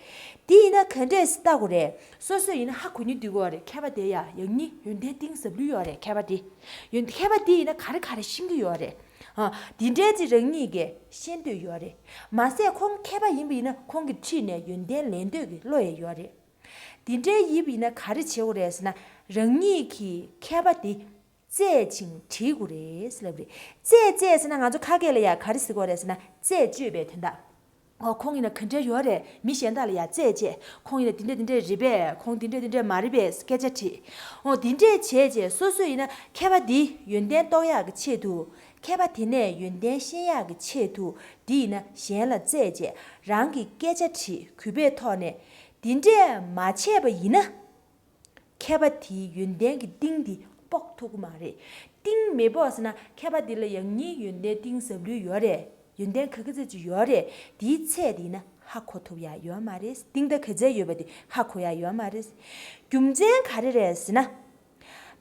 འདི་ཡིན་ན་ག་འདྲས་སེ་ལྟ་དགོས་རེད། སོ་སོ་ཡིན་ན་ཧ་གོ་ནི་འདུག་གོ་རེད། མཁས་པ་དེ་ཡང་ཡང་སྙིང་ཡོན་ཏན་གཏིང་ཟབ་ལོས་ཡོད་རེད་མཁས་པ་འདི། ཡོན་མཁས་པ་འདི་ཡིན་ན་ག་རེ་ག་རེ་ཤེས་ཀྱི་ཡོད་རེད། ཨ། འདི་འདྲས་ཅིག་རང་ཉིད་ཀྱིས་ཤེས་འདོད་ཡོད་རེད། མ་ཟད་ཁོང་མཁས་པ་ཡིན་པ་ཡིན་ན་ཁོང་གི་འཁྲིས་ནས་ཡོན་ཏན་ལེན་འདོད་ཀྱི་བློ་ཡང་ཡོད་རེད། འདི་འདྲའི་ཡིན་པ་ཡིན་ན་ག་རེ་བྱེད་དགོས་རེད་ཟེར་ན། རང་ཉིད་ཀྱིས་མཁས་པ་འདི་བཙལ་ཅིང་དྲིས་དགོས་རེད་ཟེར་ལབ་རེད། བཙལ་བཙལ་ཟེར་ན་ང་ཚོ་ཁ་སྐད་ལ་ཡང་ག་རེ་ཟེར་དགོས་རེད་ཟེར་ན། རྩད་གཅོད་པའི་དོན་དག་ཨོ། ཁོང་ཡིན་ན་ག་འདྲ་ཡོད་རེད། མི་གཞན་དག་ལ་ཡང་རྩད་བཅད། ཁོང་ཡིན་ན་འདི་འདྲ་འདི་འདྲ་རེད་པས། ཁོང་འདི་འདྲ་འདི་འདྲ་མ་རེད་པས་སྐད་ཆ་དྲིས། ཨོ། འདི་འདྲས་བྱས་རྗེས་སོ་སོ་ཡིན་ན་མཁས་པ་འདི་ཡོན་ཏན་རྟོགས་ཡག་གི་ཆེད་དུ། མཁས་པ་དེ་ནས་ཡོན་ཏན་ཤེས་ཡག་གི་ཆེད་དུ། འདི་ཡིན་ན་གཞན་ལ་རྩད་བཅད། རང་གི་སྐད་ཆ་དྲིས། གུས་པའི་ཐོག་ནས། འདི་འདྲས་མ་བྱས་པ་ཡིན་ན། མཁས་པ་དེའི་ཡོན་ཏན་གྱི་གཏིང་འདི་དཔོག་ཐུབ་ཀྱི་མ་རེད། གཏིང་མི་དཔོག་ཟེར་ན་མཁས་པ་འདི་ལ་ཡང་སྙིང་ཡོན་ཏན་གཏིང་ཟབ་ལོས་ཡོད་རེད། ཡོན་ཏན་ག་གི་ཚད་ཅིག་ཡོད་རེད། དེའི་ཚད་དེ་ཡིན་ན་ཧ་གོ་ཐུབ་ཡ་ཡོད་མ་རེད། གཏིང་མཐའ་ག་ཚད་ཡོད་པ་དེ་ཧ་གོ་ཡ་ཡོད་མ་རེད། རྒྱུ་མཚན་ག་རེ་རེད་ཟེར་ན།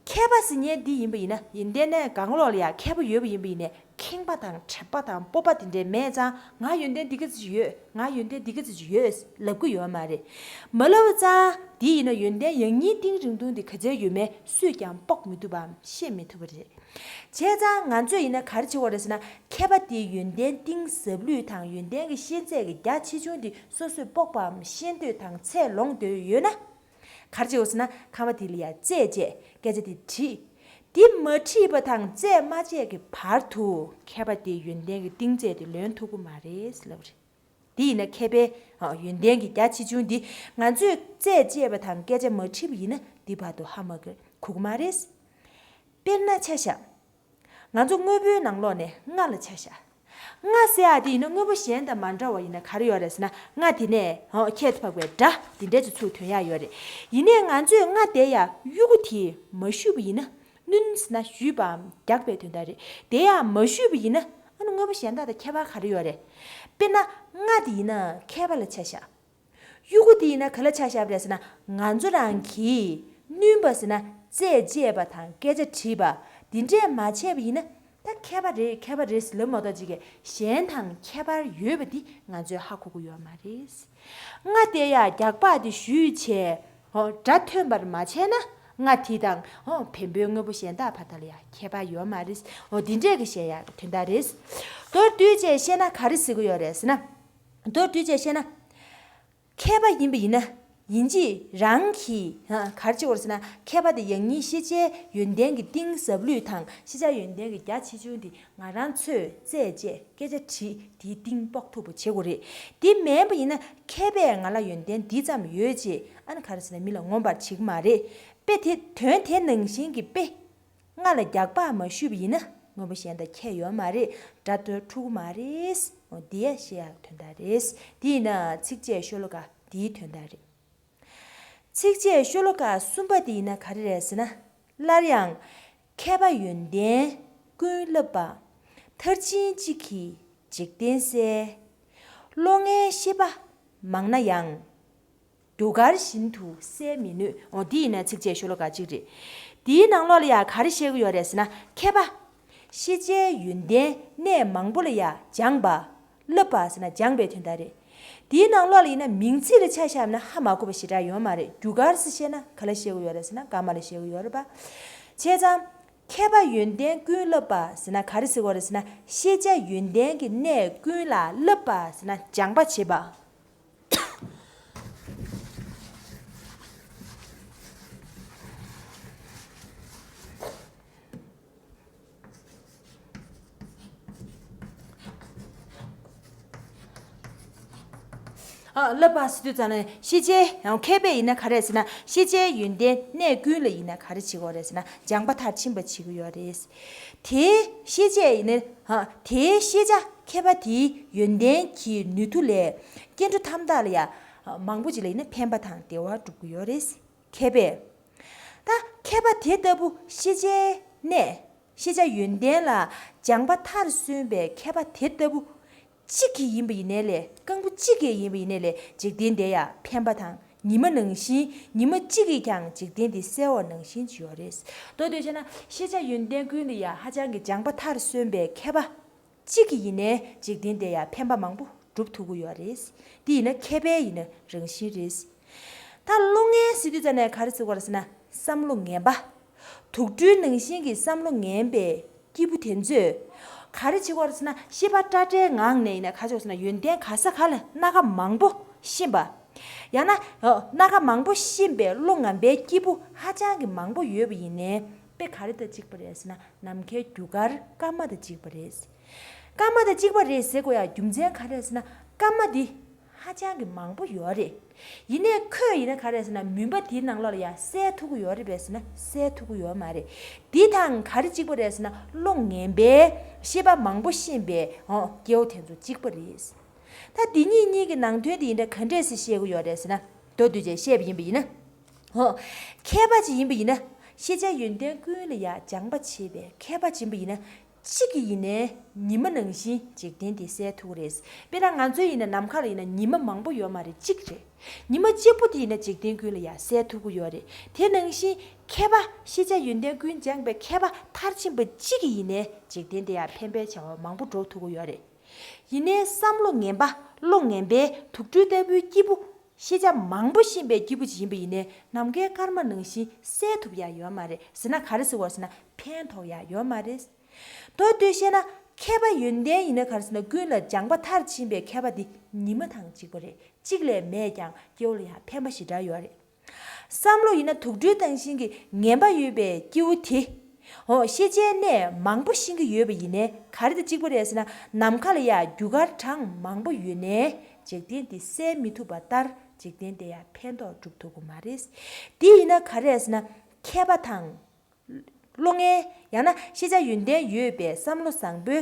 མཁས་པ་ཟེར་མཁན་འདི་ཡིན་པ་ཡིན་ན་ཡིན་ཏན་ནས་གང་ལོག་ལ་ཡ་མཁས་པ་ཡོད་པ་ཡིན་པ་ཡིན་ནས། ཁེངས་པ་དང་དྲེགས་པ་དང་སྤོབས་པ་དེ་འདྲའི་མེད་ཙང་། ང་ཡོན་ཏན་འདི་ག་ཙམ་ཅིག་ཡོད། ང་ཡོན་ཏན་འདི་ག་ཙམ་ཅིག་ཡོད་ལབ་ཀྱི་ཡོད་མ་རེད། མ་ལབ་ཙང་འདི་ཡིན་ན་ཡོན་ཏན་ཡང་སྙིང་གཏིང་རིང་ཐུང་འདི་ག་ཚད་ཡོད་མེད་སུས་ཀྱང་དཔོག་མི་ཐུབ་པའམ་ཤེས་མི་ཐུབ་པ་རེད། བྱས་ཙང་ང་ཚོས་ཡིན་ན་ག་རེ་བྱེད་དགོས་རེད་ཟེར་ན། མཁས་པ་དེའི་ཡོན་ཏན་གཏིང་ཟབ་ལོས་དང་ཡོན་ཏན་གྱི་ཤེས་ཚད་ཀྱི་རྒྱ་ཆེ་ཆུང་འདི་སོ་སོས་དཔོག་པའམ་ཤེས་འདོད་དང་ཚད་ལོངས་འདོད་ཡོད་ན། ག་རེ་བྱེད་དགོས་ཟེར་ན། མཁས་པ་དེ་ལ་ཡ་རྩད་བཅད། སྐད་ཆ་དེ་དྲིས། དེ་མ་དྲིས་པ་དང་རྩད་མ་བཅད་ཀྱི་བར་དུ་མཁས་པ་དེའི་ཡོན་ཏན་གྱི་གཏིང་ཚད་དེ་ལོན་ཐུབ་ཀྱི་མ་རེད་ལབ་རེད། དེ་ཡིན་ན་མཁས་པའི་ཨ་ཡོན་ཏན་གྱི་རྒྱ་ཆེ་ཆུང་འདི་ང་ཚོས་རྩད་བཅད་པ་དང་སྐད་ཆ་མ་དྲིས་པ་ཡིན་ན་འདི་བར་དུ་ཧ་མ་གོ་གི་མ་རེད། དཔེར་ན་ཆ་བཞག་ང་ཚོ་དངོས་པོའི་ནང་ལོགས་ནས་རྔ་ལ་ཆ་བཞག་རྔ་ཟེར་ཡག་དེ་ཡིན་ན་དངོས་པོ་གཞན་དང་མ་འདྲ་བ་ཡིན་ན་ག་རེ་ཡོད་རེད་ཟེར་ན། རྔ་དེ་ནས་ཨོ་ཁྱད་དུ་འཕགས་པའི་སྒྲ་དེ་འདྲ་ཅིག་ཚུར་ཐོན་ཡག་ཡོད་རེད། ཡིན་ནའི་ང་ཚོས་རྔ་དེ་ཡ་གཡུག་གུ་དེས་མ་གཞུས་པ་ཡིན་ན། བསྣུན་ཟེར་ན་གཞུས་པའམ་རྒྱག་པའི་དོན་དག་རེད། དེ་ཡ་མ་གཞུས་པ་ཡིན་ན། ཨ་ནི་དངོས་པོ་གཞན་དག་དང་ཁྱད་པར་ག་རེ་ཡོད་རེད། དཔེར་ན་རྔ་དེ་ཡིན་ན་མཁས་པ་ལ་ཆ་བཞག་གཡུག་གུ་དེ་ཡིན་ན་ག་ལ་ཆ་བཞག་པ་རེད་ཟེར་ན། ང་ཚོ་རང་གིས་བསྣུན་པ་ཟེར་ན་རྩད་བཅད་པ་དང་སྐད་ཆ་དྲིས་པ་འདི་འདྲས་མ་བྱས་པ་ཡིན་ན། ད་མཁས་པ་རེད་མཁས་པ་རེད་ཟེར་ལབ་མ་གཏོགས་ཅིག་གིས་གཞན་དང་ཁྱད་པར་ཡོད་པ་འདི་ང་ཚོས་ཧ་གོ་གི་ཡོད་མ་རེད། རྔ་དེ་ཡ་རྒྱག་པ་དེ་གཞུས་བྱས་ཧོ་སྒྲ་ཐོན་པར་མ་བྱས་ན། རྔ་དེ་དང་ཧོ་བེམ་པོའི་དངོས་པོ་གཞན་དག་བར་དག་ལ་ཡ་ཁྱད་པར་ཡོད་མ་རེད། ཧོ་འདི་འདྲས་ཀྱི་བཤད་ཡག་གི་དོན་དག་རེད། མདོར་བསྡུས་བྱས་བཤད་ན་ག་རེ་ཟེར་གི་ཡོད་རེད་ཟེར་ན། མདོར་བསྡུས་བྱས་བཤད་ན། མཁས་པ་ཡིན་པ་ཡིན་ན། ཡིན་གཅིག་རང་གིས་ཧ་ག་རེ་བྱེད་དགོས་རེད་ཟེར་ན། མཁས་པ་དེ་ཡང་སྙིང་ཤེས་བྱའི་ཡོན་ཏན་གྱི་གཏིང་ཟབ་ལོས་དང་ཤེས་བྱ་ཡོན་ཏན་གྱི་རྒྱ་ཆེ་ཆུང་དེ་ང་རང་ཚོས་རྩད་བཅད་སྐད་ཆ་དྲིས་དེའི་གཏིང་དཔོག་ཐུབ་པ་བྱེད་དགོས་རེད། དེ་མིན་པ་ཡིན་ན་མཁས་པས་ང་ལ་ཡོན་ཏན་འདི་ཙམ་ཡོད་ཅེས་ཨ་ནི་ག་རེ་ཟེར་ན་མི་ལ་ངོམ་པར་བྱེད་ཀྱི་མ་རེད། དཔེ་དེ་དོན་དེ་ནང་བཞིན་གྱི་དཔེ། རྔ་ལ་རྒྱག་པ་མ་གཞུས་པ་ཡིན་ན་དངོས་པོ་གཞན་དང་ཁྱད་ཡོད་མ་རེད། སྒྲ་དོན་འཁྲུག་གི་མ་རེད། འོ་འདི་ཡ་བཤད་ཡག་དོན་དག་རེད། འདི་ཡིན་ན་ཚིགས་བཅད་ཤོ་ལོ་ཀ་འདིའི་དོན་དག་རེད། ཚིགས་བཅད་ཤོ་ལོ་ཀ་གསུམ་པ་འདི་ཡིན་ན་ག་རེ་རེད་ཟེར་ན། སླར་ཡང་། མཁས་པ་ཡོན་ཏན་ཀུན་བསླབ་པ། མཐར་ཕྱིན་གཅིག་གིས་འཇིག་རྟེན་གསལ། བློ་ངན་ཤེས་པ་མང་ན་ཡང་། རྒྱུ་སྐར་བཞིན་དུ་གསལ་མི་ནུས། འོ་འདི་ཡིན་ན་ཚིགས་བཅད་ཤོ་ལོ་ཀ་གཅིག་རེད། འདིའི་ནང་ལོགས་ལ་ཡང་ག་རེ་བཤད་ཀྱི་ཡོད་རེད་ཟེར་ན། མཁས་པ། ཤེས་བྱའི་ཡོན་ཏན་གནས་མང་པོ་ལ་ཡང་སྦྱངས་པ། བསླབ་པ་ཟེར་ན་སྦྱངས་པའི་དོན་དག་རེད། འདིའི་ནང་ལོགས་ལ་ཡིན་ན་མིང་ཚིག་ལ་ཆ་བཞག་ན་ཧ་མ་གོ་བ་ཞེ་དྲག་ཡོད་མ་རེད། རྒྱུ་སྐར་ཟེར་བཤད་ན་ག་ལ་བཤད་ཀྱི་ཡོད་རེད་ཟེར་ན་སྐར་མ་ལ་བཤད་ཀྱི་ཡོད་རེད་པ། བྱས་ཙང་། མཁས་པ་ཡོན་ཏན་ཀུན་བསླབ་པ་ཟེར་ན་ག་རེ་ཟེར་བ་རེད་ཟེར་ན། ཤེས་བྱ་ཡོན་ཏན་གྱི་གནས་ཀུན་ལ་བསླབ་པ་ཟེར་ན་སྦྱངས་པ་བྱེད་པ། ཨ་བསླབ་པ་ཟེར་དུས་ཙམ་ནས་ཤེས་བྱའི་ཡང་མཁས་པས་ཡིན་ན་ག་རེ་ཟེར་ན། ཤེས་བྱའི་ཡོན་ཏན་གནས་ཀུན་ལ་ཡིན་ན་ག་རེ་བྱེད་དགོས་རེད་ཟེར་ན་སྦྱངས་པ་མཐར་ཕྱིན་པ་བྱེད་ཀྱི་ཡོད་རེད། དེའི་ཤེས་བྱས་ཡིན་ན་ཧ་དེའི་ཤེས་བྱ་མཁས་པ་དེའི་ཡོན་ཏན་གྱི་ནུས་མཐུ་ལས་སྐྱེ་འགྲོ་ཐམས་ཅད་ལ་ཡང་མང་པོ་ཅིག་ལ་ཡིན་ན་ཕན་པ་དང་བདེ་བ་སྒྲུབ་ཀྱི་ཡོད་རེད། མཁས་པས། ད་མཁས་པ་དེ་ལྟ་བུ་ཤེས་བྱའི་གནས། ཤེས་བྱ་ཡོན་ཏན་ལ་སྦྱངས་པ་མཐར་སོན་པའི་མཁས་པ་དེ་ལྟ་བུ། གཅིག་གིས་ཡིན་པ་ཡིན་ནའི་ལས་རྐང་བུ་གཅིག་གིས་ཡིན་པ་ཡིན་ནའི་ལས་འཇིག་རྟེན་འདི་ཡ་ཕན་པ་དང་ ཉི་མ་ནང་བཞིན་ཉི་མ་གཅིག་གིས་ཀྱང་འཇིག་རྟེན་འདི་གསལ་བ་ནང་བཞིན་ཅིག་ཡོད་རེད། མདོར་བསྡུས་བྱས་ན་ཤེས་བྱ་ཡོན་ཏན་ཀུན་ལ་ཡང་ཧ་ཅང་གི་སྦྱངས་པ་མཐར་སོན་པའི་མཁས་པ་གཅིག་གིས་ཡིན་ནའི་འཇིག་རྟེན་འདི་ཡང་ཕན་པ་མང་པོ་སྒྲུབ་ཐུབ་ཀྱི་ཡོད་རེད། འདི་ཡིན་ན་མཁས་པའི་ཡིན་ན་རང་བཞིན་རེད། ད་བློ་ངན་ཟེར་དུས་ཙམ་ནས་ག་རེ་ཟེར་དགོས་རེད་ཟེར་ན་བསམ་བློ་ངན་པ། དུག་སྦྲུལ་ནང་བཞིན་གྱི་བསམ་བློ་ངན་པའི་སྐྱེས་བུ་དེ་ཚོས་ག་རེ་བྱེད་ཀྱི་ཡོད་རེད་ཟེར་ན་ཤེས་པ་སྐྲ་སྐྲའི་ངང་ནས་ཡིན་ན་ག་རེ་བྱེད་ཀྱི་ཡོད་རེད་ཟེར་ན་ཡོན་ཏན་ག་ས་ག་ལ་སྣ་ཁ་མང་པོ་ཤེས་པ། ཡང་ན་སྣ་ཁ་མང་པོ་ཤེས་པའི་བློ་ངན་པའི་སྐྱེས་བུ་ཧ་ཅང་གི་མང་པོ་ཡོད་པ་ཡིན་ནའི་དཔེ་ག་རེ་དང་གཅིག་པ་རེད་ཟེར་ན་ནམ་མཁའི་རྒྱུ་སྐར་སྐར་མ་དང་གཅིག་པ་རེད། སྐར་མ་དང་གཅིག་པ་རེད་ཟེར་དགོས་ཡ་རྒྱུ་མཚན་ག་རེ་རེད་ཟེར་ན་སྐར་མ་འདི་ཧ་ཅང་གི་མང་པོ་ཡོད་རེད། ཡིན་ནའི་ཁོས་ཡིན་ན་ག་རེ་ཟེར་ན་མུན་པ་དེའི་ནང་ལོགས་ལ་ཡ་གསལ་ཐུབ་ཀྱི་ཡོད་རེད་པས་ཟེར་ན་གསལ་ཐུབ་ཀྱི་ཡོད་མ་རེད། འདི་དང་ག་རེ་གཅིག་པ་རེད་ཟེར་ན་བློ་ངན་པའི་ཤེས་པ་མང་པོ་ཤེས་པའི་ཨོ་སྐྱེ་བོ་དེ་ཚོ་གཅིག་པ་རེད། ད་འདི་གཉིས་གཉིས་ཀྱི་ནང་དོན་དེ་ཡིན་ན་ག་འདྲས་སེ་བཤད་ཀྱི་ཡོད་རེད་ཟེར་ན་མདོར་བསྡུས་བྱས་བཤད་པ་ཡིན་པ་ཡིན་ན། ཧོ། མཁས་པ་ཅིག་ཡིན་པ་ཡིན་ན། ཤེས་བྱ་ཡོན་ཏན་ཀུན་ལ་ཡང་སྦྱངས་པ་བྱེད་པའི་མཁས་པ་ཅིག་ཡིན་པ་ཡིན་ན། གཅིག་གིས་ཡིན་ནའི་ཉི་མ་ནང་བཞིན་འཇིག་རྟེན་འདི་གསལ་ཐུབ་ཀྱི་རེད། དཔེར་ན་ང་ཚོའི་ཡིན་ན་ནམ་མཁའ་ལ་ཡིན་ན་ཉི་མ་མང་པོ་ཡོད་མ་རེད་གཅིག་རེད། ཉི་མ་གཅིག་པོ་དེ་ཡིན་ན་འཇིག་རྟེན་ཀུན་ལ་ཡང་གསལ་ཐུབ་ཀྱི་ཡོད་རེད། དེ་ནང་བཞིན་མཁས་པ་ཤེས་བྱ་ཡོན་ཏན་ཀུན་སྦྱངས་པའི་མཁས་པ་མཐར་ཕྱིན་པ་གཅིག་གིས་ཡིན་ནའི་འཇིག་རྟེན་འདི་ཡང་ཕན་པའི་བྱ་བ་མང་པོ་སྒྲུབ་ཐུབ་ཀྱི་ཡོད་རེད། ཡིན་ནའི་བསམ་བློ་ངན་པ་བློ་ངན་པའི་དུག་སྦྲུལ་ལྟ་བུའི་སྐྱེས་བུ། ཤེས་བྱ་མང་པོ་ཤེས་པའི་སྐྱེས་བུ་ཅིག་ཡིན་པ་ཡིན་ནའི་ནམ་མཁའི་སྐར་མ་ནང་བཞིན་གསལ་ཐུབ་ཡ་ཡོད་མ་རེད་ཟེར་ན་ག་རེ་ཟེར་བ་ཟེར་ན་ཕན་ཐོགས་ཡ་ཡོད་མ་རེད། མདོར་བསྡུས་བཤད་ན་མཁས་པ་ཡོན་ཏན་ཡིན་ན་ག་རེ་ཟེར་ན་ཀུན་ལ་སྦྱངས་པ་མཐར་ཕྱིན་པའི་མཁས་པ་འདི་ཉི་མ་དང་གཅིག་པ་རེད། གཅིག་ལས་མེད་ཀྱང་སྐྱེ་བོ་ལ་ཡང་ཕན་པ་ཞེ་དྲག་ཡོད་རེད། བསམ་བློ་ཡིན་ན་དུག་སྦྲུལ་དང་བཞིན་གྱི་ངན་པ་ཡོད་པའི་སྐྱེ་བོ་དེ། འོ་ཤེས་བྱའི་གནས་མང་པོ་ཤེས་ཀྱི་ཡོད་པ་ཡིན་ནའི་ག་རེ་དང་གཅིག་པ་རེད་ཟེར་ན་ནམ་མཁའ་ལ་ཡ་རྒྱུ་སྐར་གྲངས་མང་པོ་ཡོད་ནའི་འཇིག་རྟེན་དེ་གསལ་མི་ཐུབ་པ་ལྟར་འཇིག་རྟེན་དེ་ཡ་ཕན་ཐོགས་སྒྲུབ་ཐུབ་ཀྱི་མ་རེད། དེ་ཡིན་ན་ག་རེ་རེད་ཟེར་ན་མཁས་པ་དང་། བློ་ངན། ཡང་ན་ཤེས་བྱ་ཡོན་ཏན་ཡོད་པའི་བསམ་བློ་བཟང་པོའི་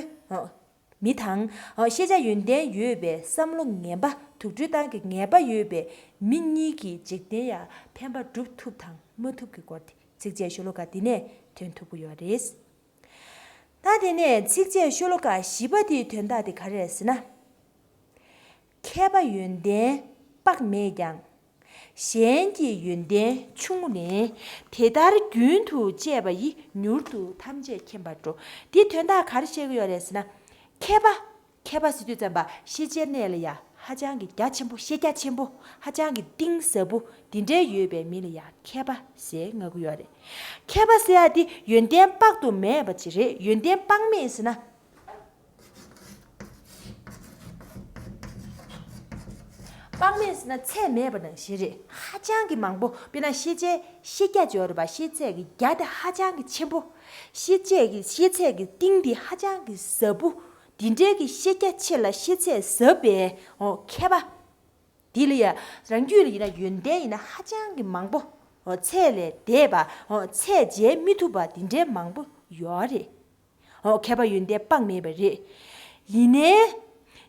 མི་དང་། ཤེས་བྱ་ཡོན་ཏན་ཡོད་པའི་བསམ་བློ་ངན་པ་དུག་སྦྲུལ་སྟངས་ཀྱི་ངན་པ་ཡོད་པའི་མི་གཉིས་ཀྱིས་འཇིག་རྟེན་ཡང་ཕན་པ་སྒྲུབ་ཐུབ་དང་མ་ཐུབ་ཀྱི་སྐོར་དེ་ཚིགས་བཅད་ཤོ་ལོ་ཀ་འདི་ནས་ཐོན་ཐུབ་ཀྱི་ཡོད་རེད། ད་དེ་ནས་ཚིགས་བཅད་ཤོ་ལོ་ཀ་བཞི་པ་དེའི་དོན་དག་དེ་ག་རེ་རེད་ཟེར་ན། མཁས་པ་ཡོན་ཏན་དཔག་མེད་ཀྱང་། གཞན་གྱི་ཡོན་ཏན་ཆུང་ངུ་ལེན། དེ་ལྟར་རྒྱུན་དུ་སྤྱད་པ་ཡིས། མྱུར་དུ་ཐམས་ཅད་མཁྱེན་པར་འགྲོ། འདིའི་དོན་དག་ག་རེ་བཤད་ཀྱི་ཡོད་རེད་ཟེར་ན། མཁས་པ། མཁས་པ་ཟེར་དུས་ཙམ་པ་ཤེས་བྱའི་གནས་ལ་ཡ་ཧ་ཅང་གི་རྒྱ་ཆེན་པོ་ཤེས་རྒྱ་ཆེན་པོ་ཧ་ཅང་གི་གཏིང་ཟབ་པོ་འདི་འདྲའི་ཡོད་པའི་མི་ལ་ཡ་མཁས་པ་ཟེར་ང་གི་ཡོད་རེད། མཁས་པ་ཟེར་ཡ་འདི་ཡོན་ཏན་དཔག་ཏུ་མེད་པ་ཅིག་རེད། ཡོན་ཏན་དཔག་མེད་ཟེར་ན། དཔག་མེད་ཟེར་ན་ཚད་མེད་པ་ནང་བཞིན་རེད། ཧ་ཅང་གི་མང་པོ། དཔེར་ན་ཤེས་བྱའི་ཤེས་རྒྱ་ཅིག་ཡོད་རེད་པ། ཤེས་ཚད་ཀྱི་རྒྱ་དེ་ཧ་ཅང་གི་ཆེན་པོ། ཤེས་བྱའི་གི་ཤེས་ཚད་ཀྱི་གཏིང་དེ་ཧ་ཅང་གི་ཟབ་པོ། འདི་འདྲའི་གི་ཤེས་རྒྱ་ཆེ་ལ་ཤེས་ཚད་ཟབ་པའི་ཨོ་མཁས་པ། འདི་ལ་ཡ་རང་རྒྱུད་ལ་ཡིན་ན་ཡོན་ཏན་ཡིན་ན་ཧ་ཅང་གི་མང་པོ། ཨོ་ཚད་ལས་འདས་པ། ཨོ་ཚད་འཇལ་མི་ཐུབ་པ་འདི་འདྲའི་མང་པོ་ཡོད་རེད། ཨོ་མཁས་པ་ཡོན་ཏན་དཔག་མེད་པ་རེད། ཡིན་ནའི།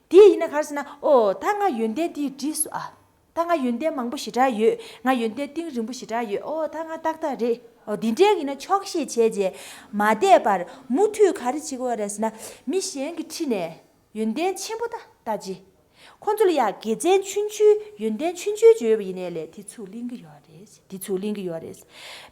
དེ་ཡིན་ན་ག་རེ་ཟེར་ན་ཨོ་ད་ང་ཡོན་ཏན་འདི་འགྲིག་སོང་ཨ། ད་ང་ཡོན་ཏན་མང་པོ་ཞེ་དྲག་ཡོད། ང་ཡོན་ཏན་གཏིང་རིང་པོ་ཞེ་དྲག་ཡོད། ཨོ་ད་ང་ཏག་ཏག་རེད། ཨོ་འདི་འདྲའི་ཡིན་ན་ཆོག་ཤེས་བྱས་རྗེས་མ་བསྡད་པར་མུ་མཐུད་ག་རེ་བྱེད་དགོས་རེད་ཟེར་ན་མི་གཞན་གྱི་འཁྲིས་ནས་ཡོན་ཏན་ཆེན་པོ་ད་ལྟ་ཅི། ཁོང་ཚོ་ལ་ཡང་དགེ་མཚན་ཆུང་ཆུང་ཡོན་ཏན་ཆུང་ཆུང་བརྗོད་པ་ཡིན་ནའི་ལས་དེ་ཚུར་ལེན་གྱི་ཡོད་རེད། དེ་ཚུར་ལེན་གྱི་ཡོད་རེད།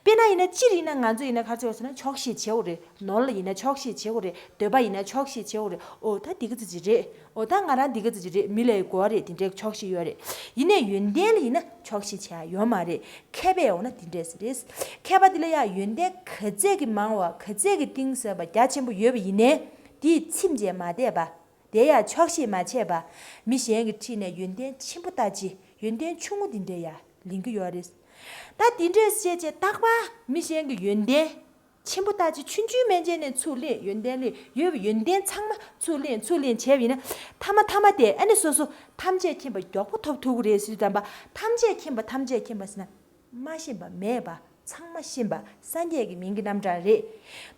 དཔེར་ན་ཡིན་ན་སྤྱིར་ཡིན་ན་ང་ཚོ་ཡིན་ན་ག་ཚོད་ཟེར་ན་ཆོག་ཤེས་བྱེད་དགོས་རེད། ནོར་ལ་ཡིན་ན་ཆོག་ཤེས་བྱེད་དགོས་རེད། འདོད་པ་ཡིན་ན་ཆོག་ཤེས་བྱེད་དགོས་རེད། ཨོ་ད་འདི་ག་ཚོད་ཅིག་རེད། ཨོ་ད་ང་རང་འདི་ག་ཚོད་ཅིག་རེད། མི་ལ་ཡི་གོ་བ་རེད། དེ་འདྲའི་ཆོག་ཤེས་ཡོད་རེད། ཡིན་ནའི་ཡོན་ཏན་ལ་ཡིན་ན་ཆོག་ཤེས་བྱེད་ཡ་ཡོད་མ་རེད། མཁས་པས་འོ་ན་དེ་འདྲས་རེད། མཁས་པ་དེ་ལ་ཡང་ཡོན་ཏན་ག་ཚད་ཀྱི་མང་བ་ག་ཚད་ཀྱི་གཏིང་ཟབ་པ་རྒྱ་ཆེན་པོ་ཡོད་པ་ཡིན་ནའི་དེས་ཚིམ་བྱས་མ་བསྡད་པ། དེ་ཡང་ཆོག་ཤེས་མ་བྱས་པ། མི་གཞན་གྱི་འཁྲིས་ནས་ཡོན་ཏན་ཆེན་པོ་ལྟ་ཅི་ཡོན་ཏན་ཆུང་ངུ་འདི་འདྲས་ཡང་ལེན་གྱི་ཡོད་རེད། ད་འདི་འདྲས་བཤད་ཅེས་རྟག་པར་མི་གཞན་གྱི་ཡོན་ཏན་ཆེན་པོ་ལྟ་ཅི་ཆུང་ཆུང་མན་ཆད་ནས་ཚུར་ལེན། ཡོན་ཏན་ལེན་ཡོད་པའི་ཡོན་ཏན་ཚང་མ་ཚུར་ལེན་ཚུར་ལེན་བྱས་པ་ཡིན་ན་མཐའ་མ་མཐའ་མ་དེ་ཨ་ནི་སོ་སོ་ཐམས་ཅད་མཁྱེན་པ་མགྱོགས་པོ་ཐོབ་ཐུབ་ཀྱི་རེད་ཟེར་དུས་ཙམ་པ་ཐམས་ཅད་མཁྱེན་པ་ཐམས་ཅད་མཁྱེན་པ་ཟེར་ན། མ་ཤེས་པ་མེད་པ། ཚང་མ་ཤེས་པ་སངས་རྒྱས་ཀྱི་མིང་གི་རྣམ་གྲངས་རེད།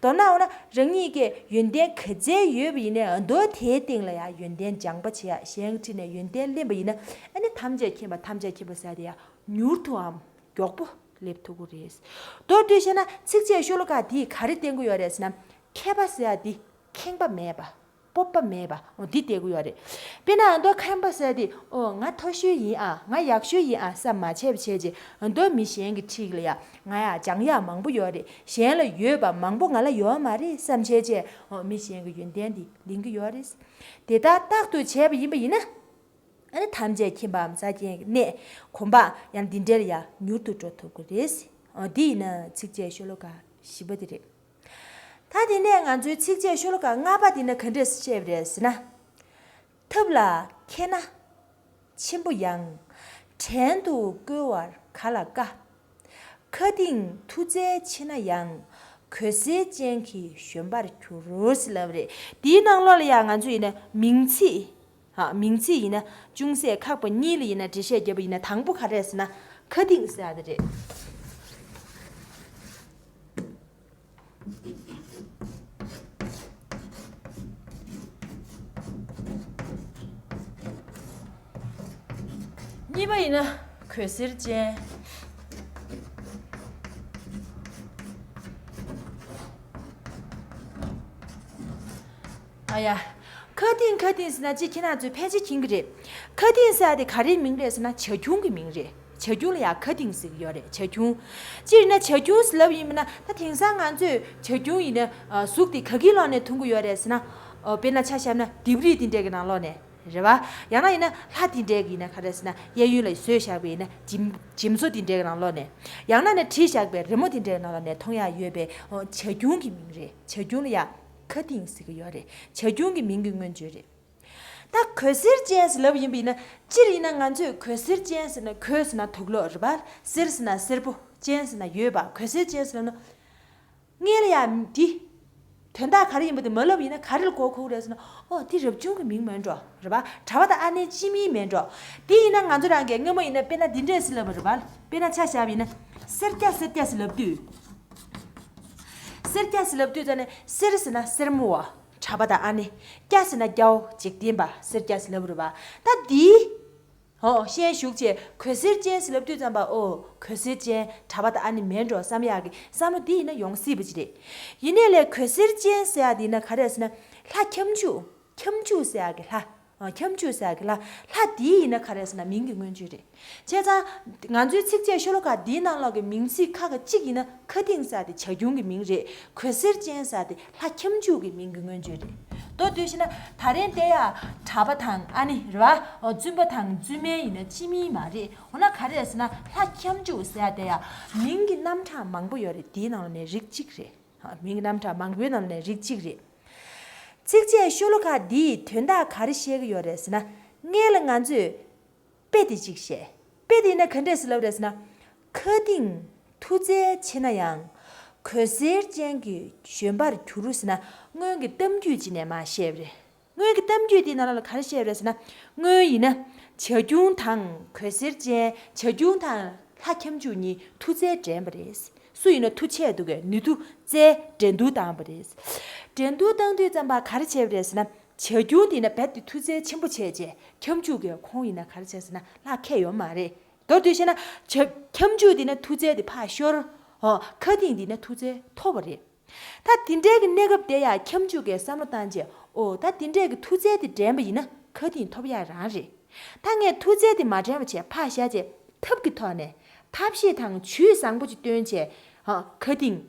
མདོར་ན་འོ་ན་རང་ཉིད་ཀྱི་ཡོན་ཏན་ག་ཚད་ཡོད་པ་ཡིན་ནའི་མདོ་དེའི་སྟེང་ལ་ཡང་ཡོན་ཏན་སྦྱང་པ་བྱེད་ཡ། གཞན་ཁྲིད་ནས་ཡོན་ཏན་ལེན་པ་ཡིན་ན་ཨ་ནི་ཐམས་ཅད་མཁྱེན་པ་ཐམས་ཅད་མཁྱེན་པ་ཟེར་དེ་ཡང་མྱུར་དུའམ་མགྱོགས་པོ་སླེབས་ཐུབ་ཀྱི་རེད། མདོར་བསྡུས་བཤད་ན་ཚིགས་བཅད་ཤོ་ལོ་ཀ་འདིས་ག་རེ་བསྟན་གྱི་ཡོད་རེད་ཟེར་ན་མཁས་པ་ཟེར་ཡ་འདི་ཁེངས་པ་མེད་པ། སྤོབས་པ་མེད་པ་འོ་འདི་བསྡད་ཀྱི་ཡོད་རེད། དཔེར་ན་ཨ་མདོ་ཁམས་པ་ཟེར་དེ་ཨོ་ང་མཐོ་ཤོས་ཡིན་ཨ་ང་ཡག་ཤོས་ཡིན་ཨ་བསམ་མ་བྱས་པ་བྱས་རྗེས་ཨ་མདོ་མི་གཞན་གྱི་འཁྲིས་ལ་ཡ་ང་ཡ་སྦྱང་ཡག་མང་པོ་ཡོད་རེད། གཞན་ལ་ཡོད་པ་མང་པོ་ང་ལ་ཡོད་མ་རེད་བསམ་བྱས་རྗེས་ཨོ་མི་གཞན་གྱི་ཡོན་ཏན་འདི་ལེན་གྱི་ཡོད་རེད། དེ་ལྟར་རྟག་ཏུ་བྱས་པ་ཡིན་པ་ཡིན་ན། ཨ་ནི་ཐམས་ཅད་མཁྱེན་པའམ་ས་སྐྱེན་གྱི་གནས་གོམས་པ་ཡང་འདི་འདྲ་ལ་ཡང་མྱུར་དུ་འགྲོ་ཐུབ་ཀྱི་རེད། འོ་འདི་ཡིན་ན་ཚིགས་བཅད་ཤོ་ལོ་ཀ་བཞི་པ་དེ་རེད། ད་དེ་ནས་ང་ཚོའི་ཚིགས་བཅད་ཤོ་ལོ་ཀ་ལྔ་པ་དེ་ན་ག་འདྲས་བཤད་པ་རེད་ཟེར་ན། ཐབས་ལ་མཁས་ན་ཆེན་པོ་ཡང་། བྲན་དུ་བཀོལ་བར་ག་ལ་དཀའ། མཁའ་ལྡིང་མཐུ་རྩལ་ཆེ་ན་ཡང་། གོས་གཟེར་ཅན་གྱི་བཞོན་པར་འགྱུར་ཟེར་ལབ་རེད། དེའི་ནང་ལོགས་ལ་ཡང་ང་ཚོ་ཡིན་ན་མིང་ཚིག་ཧ། མིང་ཚིག་ཡིན་ན་ཅུང་ཟད་ཁག་པ་གཉིས་ལ་ཡིན་ན་འགྲེལ་བཤད་བརྒྱབ་པ་ཡིན་ན་དང་པོ་ག་རེ་རེད་ཟེར་ན་མཁའ་ལྡིང་ཟེར་ཡ་དེ་རེད། གཉིས་པ་ཡིན་ན་གོས་གཟེར་ཅན། ཨ་ཡ། མཁའ་ལྡིང་མཁའ་ལྡིང་ཟེར་ན་ཅི་ཁྱེད་རང་ཚོས་ཕལ་ཆེར་མཁྱེན་གྱི་རེད། མཁའ་ལྡིང་ཟེར་ཡ་དེ་ག་རེའི་མིང་རེད་ཟེར་ན་བྱ་ཁྱུང་གི་མིང་རེད། བྱ་ཁྱུང་ལ་ཡ་མཁའ་ལྡིང་ཟེར་གྱི་ཡོད་རེད་བྱ་ཁྱུང་། སྤྱིར་ན་བྱ་ཁྱུང་ཟེར་ལབ་ཡིན་མིན་ན་ད་དེང་སང་ང་ཚོས་བྱ་ཁྱུང་ཡིན་ན་གཟུགས་དེ་ག་གི་ལོག་ནས་མཐོང་གི་ཡོད་རེད་ཟེར་ན། དཔེར་ན་ཆ་བཞག་ན་ལྡེབས་རིས་དེ་འདྲས་ཀྱི་ནང་ལོགས་ནས། རེད་བ། ཡང་ན་ཡིན་ན་ལྷ་དེ་འདྲས་ཀྱི་ཡིན་ན་ག་རེ་ཟེར་ན་གཡས་གཡོན་ལ་བཟོས་བཞག་པའི་ཡིན་ན་འཇིམ་འཇིམ་བཟོ་དེ་འདྲས་ཀྱི་ནང་ལོགས་ནས། ཡང་ན་ནི་བྲིས་བཞག་པའི་རི་མོ་དེ་འདྲས་ཀྱི་ནང་ལོགས་ནས་མཐོང་ཡག་ཡོད་པའི་ཨོ་བྱ་ཁྱུང་གི་མིང་རེད། བྱ་ཁྱུང་ལ་ཡ་མཁའ་ལྡིང་ཟེར་གྱི་ཡོད་རེད། བྱ་ཁྱུང་གི་མིང་གི་མངོན་བརྗོད་རེད། ད་གོས་གཟེར་ཅན་ཟེར་ལབ་ཡིན་པ་ཡིན་ན་སྤྱིར་ཡིན་ན་ང་ཚོས་གོས་གཟེར་ཅན་ཟེར་ན་གོས་ཟེར་ན་དུག་ལོག་རེད་བ། གཟེར་ཟེར་ན་སེར་པོ་ཅན་ཟེར་ན་ཡོད་པ་གོས་གཟེར་ཅན་ཟེར་ན། སྔོན་ལ་ཡང་འདི། དོན་དག་ག་རེ་ཡིན་པ་དེ་མ་ལབ་ཡིན་ན་ག་རེ་ལ་གོ་ཁུག་རེད་ཟེར་ན། ཨོ་དེ་རབ་བྱུང་གི་མིང་མིན་འགྲོ། རེད་པ། གྲྭ་པ་དང་ཨ་ནེ་སྤྱི་མིང་མིན་འགྲོ། དེ་ཡིན་ན་ང་ཚོ་རང་གིས་སྔོན་མ་ཡིན་ན་དཔེར་ན་འདི་འདྲས་ཟེར་ལབ་པ་རེད་པ། དཔེར་ན་ཆ་བཞག་པ་ཡིན་ན། སེར་སྐྱ་སེར་སྐྱ་ཟེར་ལབ་དུས། སེར་སྐྱ་ཟེར་ལབ་དུས་ཙ་ནས་སེར་ཟེར་ན་སེར་མོ་བ། གྲྭ་པ་དང་ཨ་ནེ། སྐྱ་ཟེར་ན་སྐྱ་བོ་འཇིག་རྟེན་པ་སེར་སྐྱ་ཟེར་ལབ་པ་རེད་པ། ད་འདི། ཧོ། ཤེས་ཞུགས་བྱས་གོས་གཟེར་ཅན་ཟེར་ལབ་དུས་ཙམ་པ་ཨོ་གོས་གཟེར་ཅན་གྲྭ་པ་དང་ཨ་ནེ་མིན་འགྲོ་བསམ་ཡག་གི་བསམ་བློ་འདི་ཡིན་ན་ཡོང་སྲིད་པ་ཅིག་རེད། ཡིན་ནའི་ལས་གོས་གཟེར་ཅན་ཟེར་ཡག་འདི་ཡིན་ན་ག་རེ་ཟེར་ན་ལྷ་ཁྱབ་འཇུག་ཁྱབ་འཇུག་ཟེར་ཡག་གི་ལྷ། ཨ། ཁྱབ་འཇུག་ཟེར་ཡག་གི་ལྷ། ལྷ་འདི་ཡིན་ན་ག་རེ་ཟེར་ན་མིང་གི་མངོན་བརྗོད་རེད། བྱས་ཙང་། ང་ཚོའི་ཚིགས་བཅད་ཤོ་ལོ་ཀ་འདིའི་ནང་ལོགས་ཀྱི་མིང་ཚིག་ཁག་གཅིག་ཡིན་ན་མཁའ་ལྡིང་ཟེར་དེ་བྱ་ཁྱུང་གི་མིང་རེད། གོས་གཟེར་ཅན་ཟེར་དེ་ལྷ་ཁྱབ་འཇུག་གི་མིང་གི་མངོན་བརྗོད་རེད། མདོར་བསྡུས་ཤེ་ན་ད་རེས་དེ་ཡ་གྲྭ་པ་དང་ཨ་ནེ་རེད་བ། བཙུན་པ་དང་བཙུན་མའི་ཡིན་ན་སྤྱི་མིང་མ་རེད། འོ་ན་ག་རེ་ཟེར་ན་ལྷ་ཁྱབ་འཇུག་ཟེར་དེ་ཡ་མིང་གི་རྣམ་གྲངས་མང་པོ་ཡོད་རེད། དེའི་ནང་ལ་ནས་རིགས་གཅིག་རེད། མིང་གི་རྣམ་གྲངས་མང་པོའི་ནང་ལ་ནས་རིགས་གཅིག་རེད། ཚིགས་བཅད་ཤོ་ལོ་ཀ་འདིས་དོན་དག་ག་རེ་བཤད་ཀྱི་ཡོད་རེད་ཟེར་ན། སྔོན་ལ་ང་ཚོས་དཔེ་དེ་གཅིག་བཤད། དཔེ་དེ་ཡིན་ན་ག་འདྲས་སེ་ལབ་རེད་ཟེར་ན། མཁའ་ལྡིང་མཐུ་རྩལ་ཆེ་ན་ཡང་། གོས་གཟེར་ཅན་གྱི་བཞོན་པར་འགྱུར་ཟེར་ན་སྔོན་གྱི་གཏམ་རྒྱུད་ཅིག་ནས་མར་བཤད་པ་རེད། སྔོན་གྱི་གཏམ་རྒྱུད་དེའི་ནང་ལ་ག་རེ་བཤད་པ་རེད་ཟེར་ན། སྔོན་ཡིན་ན་བྱ་ཁྱུང་དང་གོས་གཟེར་ཅན། བྱ་ཁྱུང་དང་ལྷ་ཁྱབ་འཇུག་གཉིས་མཐུ་རྩལ་འགྲན་པ་རེད། སུ་ཡིན་ན་མཐུ་ཆེ་འདུག་གས་ནུས་མཐུ་རྩལ་འགྲན་བསྡུར་བཏང་བ་རེད། འགྲན་བསྡུར་བཏང་དུས་ཙམ་པ་ག་རེ་བྱས་པ་རེད་ཟེར་ན། བྱ་ཁྱུང་དེ་ཡིན་ན་རྦད་དེ་མཐུ་རྩལ་ཆེན་པོ་བྱས་རྗེས་ཁྱབ་འཇུག་གིས་ཁོང་ཡིན་ན་ག་རེ་བྱས་ཟེར་ན་ལྷ་ཁྱེར་ཡོད་མ་རེད། མདོར་བསྡུས་བཤད་ན་བྱ་ཁྱབ་འཇུག་དེ་ཡིན་ན་མཐུ་རྩལ་དེ་ཕར་ཤོར། ཧོ། མཁའ་ལྡིང་དེ་ཡིན་ན་མཐུ་རྩལ་ཐོབ་པ་རེད། ད་དེ་འདྲའི་གི་གནས་སྐབས་དེ་ཡང་ཁྱབ་འཇུག་གིས་བསམ་བློ་བཏང་རྗེས་ཨོ་ད་དེ་འདྲའི་གི་མཐུ་རྩལ་དེ་འགྲན་པ་ཡིན་ན་མཁའ་ལྡིང་ཐོབ་ཡག་རང་རེད། ད་ངས་མཐུ་རྩལ་དེ་མ་འགྲན་པ་བྱས་ཕར་བཞག་རྗེས་ཐབས་ཀྱི་ཐོག་ནས་ཐབས་ཤེས་དང་ཇུས་བཟང་པོ་ཅིག་བཏོན་བྱས། ཧ། མཁའ་ལྡིང་།